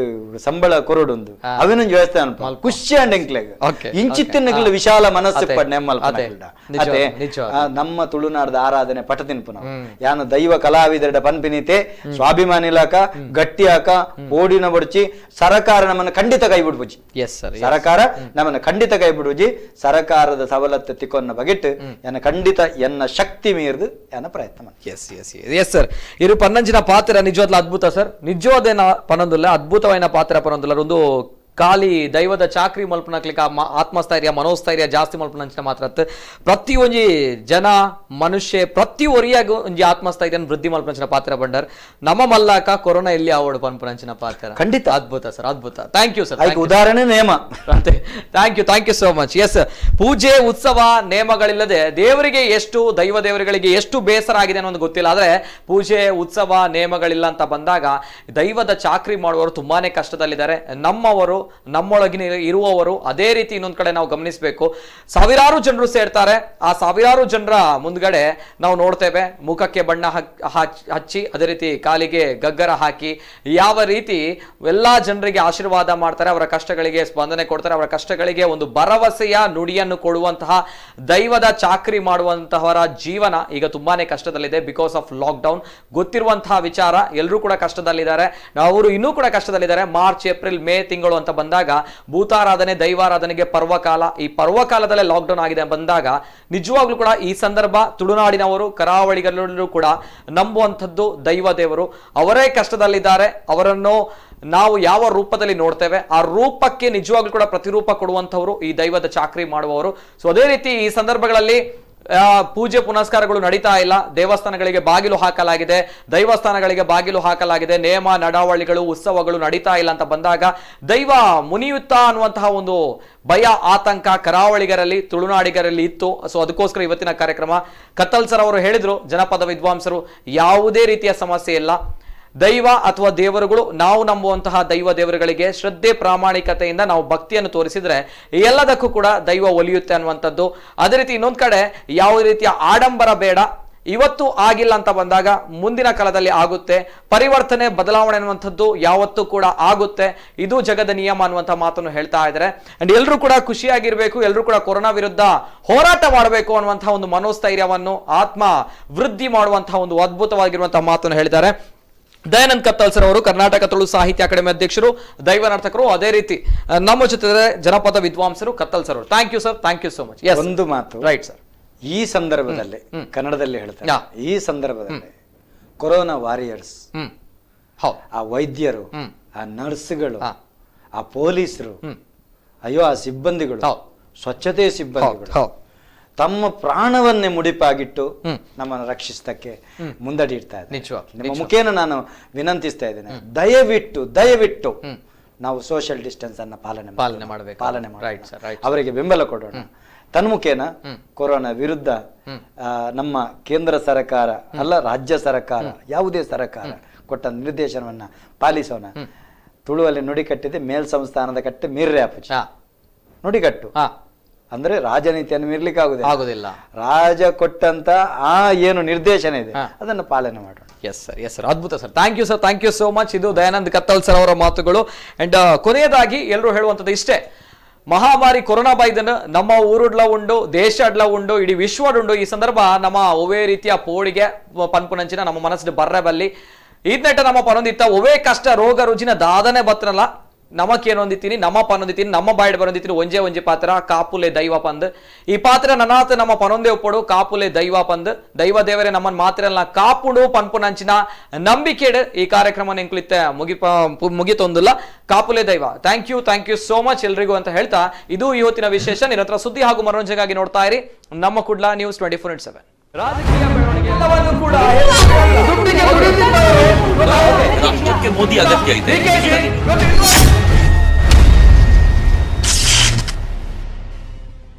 ಸಂಬಳ ಕೊರಡುಂದು ಅವಿನೊಂದು ವ್ಯವಸ್ಥೆ ಅನ್ಪ ಖುಷಿ ಅಂಡ್ ಎಂಕ್ಲೆಗ್ ಇಂಚಿತ್ತಿನ ನಿಗ್ಲ ವಿಶಾಲ ಮನಸ್ಸು ಅದೇ ನಮ್ಮ ತುಳುನಾಡದ ಆರಾಧನೆ ಪಟ ತಿನ್ಪು ನಾವು ಯಾನು ದೈವ ಕಲಾವಿದರ ಪನ್ಪಿನೀತೆ ಸ್ವಾಭಿಮಾನಿಲಾಕ ಗಟ್ಟಿಯಾಕ ಓಡಿನ ಬಡ್ಚಿ ಸರಕಾರ ನಮ್ಮನ್ನು ಖಂಡಿತ ಕೈ ಬಿಡ್ಬುಜಿ ಸರಕಾರ ನಮ್ಮನ್ನು ಖಂಡಿತ ಕೈ ಬಿಡುಜಿ ಸರಕಾರದ ಸವಲತ್ತು ತಿಕ್ಕೊನ್ನ ಬಗೆಟ್ಟು ಎನ್ನ ಖಂಡಿತ ಎನ್ನ ಶಕ್ತಿ ಮೀರಿದು ಎನ್ನ ಪ್ರಯತ್ನ ಮಾಡಿ S S yes sir ಇರು ಪನ್ನಂಜಿನ ಪಾತ್ರ ನಿಜವಾದ್ಲ ಅದ್ಭುತ ಸರ್ ನಿಜವಾದೇನ ಪನೊಂದುಲ್ಲ ಅದ್ಭುತವಾದ ಪಾತ್ರ ಪನೊಂದುಲ್ಲ ಒಂದು ಖಾಲಿ ದೈವದ ಚಾಕ್ರಿ ಮಲ್ಪನಕ್ಲಿಕ್ಕೆ ಆತ್ಮಸ್ಥೈರ್ಯ ಮನೋಸ್ಥೈರ್ಯ ಜಾಸ್ತಿ ಮಲ್ಪನಂಚಿನ ಮಾತ್ರ ಪ್ರತಿ ಒಂಜಿ ಜನ ಮನುಷ್ಯ ಪ್ರತಿ ಒರಿಯಾಗ ಒಂಜಿ ಆತ್ಮಸ್ಥೈರ್ಯ ವೃದ್ಧಿ ಮಲ್ಪನಂಚಿನ ಪಾತ್ರ ಬಂಡರ್ ನಮ್ಮ ಮಲ್ಲಾಕ ಕೊರೋನಾ ಎಲ್ಲಿ ಆವಡು ಪನ್ಪನಂಚಿನ ಪಾತ್ರ ಖಂಡಿತ ಅದ್ಭುತ ಸರ್ ಅದ್ಭುತ thank you sir ಉದಾಹರಣೆ ನೇಮ thank you thank you so much yes ಪೂಜೆ ಉತ್ಸವ ನೇಮಗಳಿಲ್ಲದೆ ದೇವರಿಗೆ ಎಷ್ಟು ದೈವ ದೇವರುಗಳಿಗೆ ಎಷ್ಟು ಬೇಸರ ಆಗಿದೆ ಅನ್ನೋದು ಗೊತ್ತಿಲ್ಲ ಆದ್ರೆ ಪೂಜೆ ಉತ್ಸವ ನೇಮಗಳಿಲ್ಲ ಅಂತ ಬಂದಾಗ ದೈವದ ಚಾಕ್ರಿ ಮಾಡುವವರು ತುಂಬಾನೇ ಕಷ್ಟದಲ್ಲಿದ್ದಾರೆ ನಮ್ಮವರು ನಮ್ಮೊಳಗಿನ ಇರುವವರು ಅದೇ ರೀತಿ ಇನ್ನೊಂದ್ ಕಡೆ ನಾವು ಗಮನಿಸಬೇಕು ಸಾವಿರಾರು ಜನರು ಸೇರ್ತಾರೆ ಆ ಸಾವಿರಾರು ಜನರ ಮುಂದ್ಗಡೆ ನಾವು ನೋಡ್ತೇವೆ ಮುಖಕ್ಕೆ ಬಣ್ಣ ಹಚ್ಚಿ ಅದೇ ರೀತಿ ಕಾಲಿಗೆ ಗಗ್ಗರ ಹಾಕಿ ಯಾವ ರೀತಿ ಎಲ್ಲಾ ಜನರಿಗೆ ಆಶೀರ್ವಾದ ಮಾಡ್ತಾರೆ ಅವರ ಕಷ್ಟಗಳಿಗೆ ಸ್ಪಂದನೆ ಕೊಡ್ತಾರೆ ಅವರ ಕಷ್ಟಗಳಿಗೆ ಒಂದು ಭರವಸೆಯ ನುಡಿಯನ್ನು ಕೊಡುವಂತಹ ದೈವದ ಚಾಕ್ರಿ ಮಾಡುವಂತಹವರ ಜೀವನ ಈಗ ತುಂಬಾನೇ ಕಷ್ಟದಲ್ಲಿದೆ because of lockdown ಗೊತ್ತಿರುವಂತಹ ವಿಚಾರ ಎಲ್ಲರೂ ಕೂಡ ಕಷ್ಟದಲ್ಲಿದ್ದಾರೆ ಅವರು ಇನ್ನೂ ಕೂಡ ಕಷ್ಟದಲ್ಲಿದ್ದಾರೆ March April May ತಿಂಗಳು ಅಂತ ಬಂದಾಗ ಭೂತಾರಾಧನೆ ದೈವಾರಾಧನೆಗೆ ಪರ್ವಕಾಲ ಈ ಪರ್ವಕಾಲದಲ್ಲೇ ಲಾಕ್ಡೌನ್ ಆಗಿದೆ ಬಂದಾಗ ನಿಜವಾಗ್ಲೂ ಕೂಡ ಈ ಸಂದರ್ಭ ತುಳುನಾಡಿನವರು ಕರಾವಳಿಗರಲ್ಲೂ ಕೂಡ ನಂಬುವಂಥದ್ದು ದೈವ ದೇವರು ಅವರೇ ಕಷ್ಟದಲ್ಲಿದ್ದಾರೆ ಅವರನ್ನು ನಾವು ಯಾವ ರೂಪದಲ್ಲಿ ನೋಡ್ತೇವೆ ಆ ರೂಪಕ್ಕೆ ನಿಜವಾಗ್ಲೂ ಕೂಡ ಪ್ರತಿರೂಪ ಕೊಡುವಂಥವ್ರು ಈ ದೈವದ ಚಾಕ್ರಿ ಮಾಡುವವರು ಸೊ ಅದೇ ರೀತಿ ಈ ಸಂದರ್ಭಗಳಲ್ಲಿ ಪೂಜೆ ಪುನಸ್ಕಾರಗಳು ನಡೀತಾ ಇಲ್ಲ ದೇವಸ್ಥಾನಗಳಿಗೆ ಬಾಗಿಲು ಹಾಕಲಾಗಿದೆ ದೈವಸ್ಥಾನಗಳಿಗೆ ಬಾಗಿಲು ಹಾಕಲಾಗಿದೆ ನೇಮ ನಡಾವಳಿಗಳು ಉತ್ಸವಗಳು ನಡೀತಾ ಇಲ್ಲ ಅಂತ ಬಂದಾಗ ದೈವ ಮುನಿಯುತ್ತಾ ಅನ್ನುವಂತಹ ಒಂದು ಭಯ ಆತಂಕ ಕರಾವಳಿಗರಲ್ಲಿ ತುಳುನಾಡಿಗರಲ್ಲಿ ಇತ್ತು ಸೊ ಅದಕ್ಕೋಸ್ಕರ ಇವತ್ತಿನ ಕಾರ್ಯಕ್ರಮ ಕತ್ತಲ್ ಸರ್ ಅವರು ಹೇಳಿದ್ರು ಜನಪದ ವಿದ್ವಾಂಸರು ಯಾವುದೇ ರೀತಿಯ ಸಮಸ್ಯೆ ಇಲ್ಲ ದೈವ ಅಥವಾ ದೇವರುಗಳು ನಾವು ನಂಬುವಂತಹ ದೈವ ದೇವರುಗಳಿಗೆ ಶ್ರದ್ಧೆ ಪ್ರಾಮಾಣಿಕತೆಯಿಂದ ನಾವು ಭಕ್ತಿಯನ್ನು ತೋರಿಸಿದ್ರೆ ಎಲ್ಲದಕ್ಕೂ ಕೂಡ ದೈವ ಒಲಿಯುತ್ತೆ ಅನ್ನುವಂಥದ್ದು ಅದೇ ರೀತಿ ಇನ್ನೊಂದು ಕಡೆ ಯಾವುದೇ ರೀತಿಯ ಆಡಂಬರ ಬೇಡ ಇವತ್ತು ಆಗಿಲ್ಲ ಅಂತ ಬಂದಾಗ ಮುಂದಿನ ಕಾಲದಲ್ಲಿ ಆಗುತ್ತೆ ಪರಿವರ್ತನೆ ಬದಲಾವಣೆ ಅನ್ನುವಂಥದ್ದು ಯಾವತ್ತೂ ಕೂಡ ಆಗುತ್ತೆ ಇದು ಜಗದ ನಿಯಮ ಅನ್ನುವಂಥ ಮಾತನ್ನು ಹೇಳ್ತಾ ಇದ್ದಾರೆ ಅಂಡ್ ಎಲ್ಲರೂ ಕೂಡ ಖುಷಿಯಾಗಿರ್ಬೇಕು ಎಲ್ಲರೂ ಕೂಡ ಕೊರೋನಾ ವಿರುದ್ಧ ಹೋರಾಟ ಮಾಡಬೇಕು ಅನ್ನುವಂತಹ ಒಂದು ಮನೋಸ್ಥೈರ್ಯವನ್ನು ಆತ್ಮ ವೃದ್ಧಿ ಮಾಡುವಂತಹ ಒಂದು ಅದ್ಭುತವಾಗಿರುವಂತಹ ಮಾತನ್ನು ಹೇಳಿದ್ದಾರೆ ದಯಾನಂದ್ ಕತ್ತಲ್ ಸರ್ ಅವರು ಕರ್ನಾಟಕ ತುಳು ಸಾಹಿತ್ಯ ಅಕಾಡೆಮಿ ಅಧ್ಯಕ್ಷರು ದೈವ ನರ್ತಕರು ಅದೇ ರೀತಿ ನಮ್ಮ ಜೊತೆ ಜನಪದ ವಿದ್ವಾಂಸರು ಕತ್ತಲ್ ಸರ್ ಅವರು thank you sir thank you so much ಒಂದು ಮಾತು ರೈಟ್ ಸರ್ ಈ ಸಂದರ್ಭದಲ್ಲಿ ಕನ್ನಡದಲ್ಲಿ ಹೇಳ್ತಾರೆ, ಈ ಸಂದರ್ಭದಲ್ಲಿ ಕೊರೋನಾ ವಾರಿಯರ್ಸ್, ಆ ವೈದ್ಯರು, ಆ ನರ್ಸ್ಗಳು, ಆ ಪೊಲೀಸರು, ಅಯ್ಯೋ ಆ ಸಿಬ್ಬಂದಿಗಳು, ಸ್ವಚ್ಛತೆ ಸಿಬ್ಬಂದಿಗಳು ತಮ್ಮ ಪ್ರಾಣವನ್ನೇ ಮುಡಿಪಾಗಿಟ್ಟು ನಮ್ಮನ್ನು ರಕ್ಷಿಸಕ್ಕೆ ಮುಂದಡಿ ಇಡ್ತಾ ಇದ್ದಾರೆ. ನಿಮ್ಮ ಮುಖೇನ ನಾನು ವಿನಂತಿಸ್ತಾ ಇದ್ದೇನೆ, ದಯವಿಟ್ಟು ದಯವಿಟ್ಟು ನಾವು ಸೋಷಿಯಲ್ ಡಿಸ್ಟೆನ್ಸ್ ಅನ್ನ ಪಾಲನೆ ಪಾಲನೆ ಮಾಡಬೇಕು, ಪಾಲನೆ ಮಾಡಿ ಅವರಿಗೆ ಬೆಂಬಲ ಕೊಡೋಣ. ತನ್ಮುಖೇನ ಕೊರೋನಾ ವಿರುದ್ಧ ನಮ್ಮ ಕೇಂದ್ರ ಸರ್ಕಾರ ಅಲ್ಲ, ರಾಜ್ಯ ಸರ್ಕಾರ, ಯಾವುದೇ ಸರ್ಕಾರ ಕೊಟ್ಟ ನಿರ್ದೇಶನವನ್ನ ಪಾಲಿಸೋಣ. ತುಳುವಲ್ಲಿ ನುಡಿಕಟ್ಟಿದೆ, ಮೇಲ್ ಸಂಸ್ಥಾನದ ಕಟ್ಟೆ ಮೀರ್ರೆ ಅಪ್ಪುಜಿ ನುಡಿಕಟ್ಟು ಅಂದ್ರೆ ರಾಜನೀತಿಯನ್ನು ಮೀರ್ಲಿಕ್ಕೆ ಆಗುದಿಲ್ಲ. ರಾಜ ಕೊಟ್ಟಂತ ಆ ಏನು ನಿರ್ದೇಶನ ಇದೆ ಅದನ್ನು ಪಾಲನೆ ಮಾಡೋಣ. ಎಸ್ ಸರ್, ಎಸ್ ಸರ್, ಅದ್ಭುತ sir. Thank you sir, thank you so much. ಇದು ದಯಾನಂದ್ ಕತ್ತಲ್ ಸರ್ ಅವರ ಮಾತುಗಳು. ಅಂಡ್ ಕೊನೆಯದಾಗಿ ಎಲ್ಲರೂ ಹೇಳುವಂಥದ್ದು ಇಷ್ಟೇ, ಮಹಾಮಾರಿ ಕೊರೋನಾ ಬಾಯ್ದನ್ನು ನಮ್ಮ ಊರುಡ್ಲ ಉಂಡು, ದೇಶಡ್ಲ ಉಂಡು, ಇಡೀ ವಿಶ್ವಡುಂಡು. ಈ ಸಂದರ್ಭ ನಮ್ಮ ಒವೇ ರೀತಿಯ ಪೋಳಿಗೆ ಪನ್ಪುನಂಚಿನ ನಮ್ಮ ಮನಸ್ಸು ಬರ್ರೆ ಬಲ್ಲಿ ಇದ್ನೆಟ್ಟ ನಮ್ಮ ಪನೊಂದಿತ್ತ ಒವೇ ಕಷ್ಟ ರೋಗ ರುಜಿನ ದಾದನೆ ಬತ್ತನಲ್ಲ ನಮಕೇನೊಂದಿತ್ತೀನಿ, ನಮ್ಮ ಪನೊಂದಿತ್ತೀನಿ, ನಮ್ಮ ಬಾಯಿಡ್ ಬರೊಂದಿತ್ತೀನಿ ಒಂಜೇ ಒಂಜಿ ಪಾತ್ರ ಕಾಪುಲೆ ದೈವ ಪಂದ್. ಈ ಪಾತ್ರ ನನಾತ ನಮ್ಮ ಪನೊಂದೇ ಒಪ್ಪಡು ಕಾಪುಲೆ ದೈವ ಪಂದ್. ದೈವ ದೇವರೇ ನಮ್ಮನ್ ಮಾತ್ರ ಕಾಪುಡು ಪನ್ಪುನಂಚಿನ ನಂಬಿಕೆಡ್ ಈ ಕಾರ್ಯಕ್ರಮ ಎಂಕುಲಿತ್ತೆ ಮುಗಿತೊಂದಿಲ್ಲ. ಕಾಪುಲೆ ದೈವ. Thank you, thank you so much ಎಲ್ರಿಗೂ ಅಂತ ಹೇಳ್ತಾ ಇದು ಇವತ್ತಿನ ವಿಶೇಷ. ನಿರಂತರ ಸುದ್ದಿ ಹಾಗೂ ಮನೋರಂಜನೆಗಾಗಿ ನೋಡ್ತಾ ಇರಿ ನಮ್ಮ ಕುಡ್ಲ ನ್ಯೂಸ್ 24/7. ರಾಜಕೀಯ ಬೆಳವಣಿಗೆ ಎಲ್ಲವನ್ನೂ ಕೂಡ ರಾಷ್ಟ್ರಕ್ಕೆ ಮೋದಿ ಅಗತ್ಯ ಇದೆ.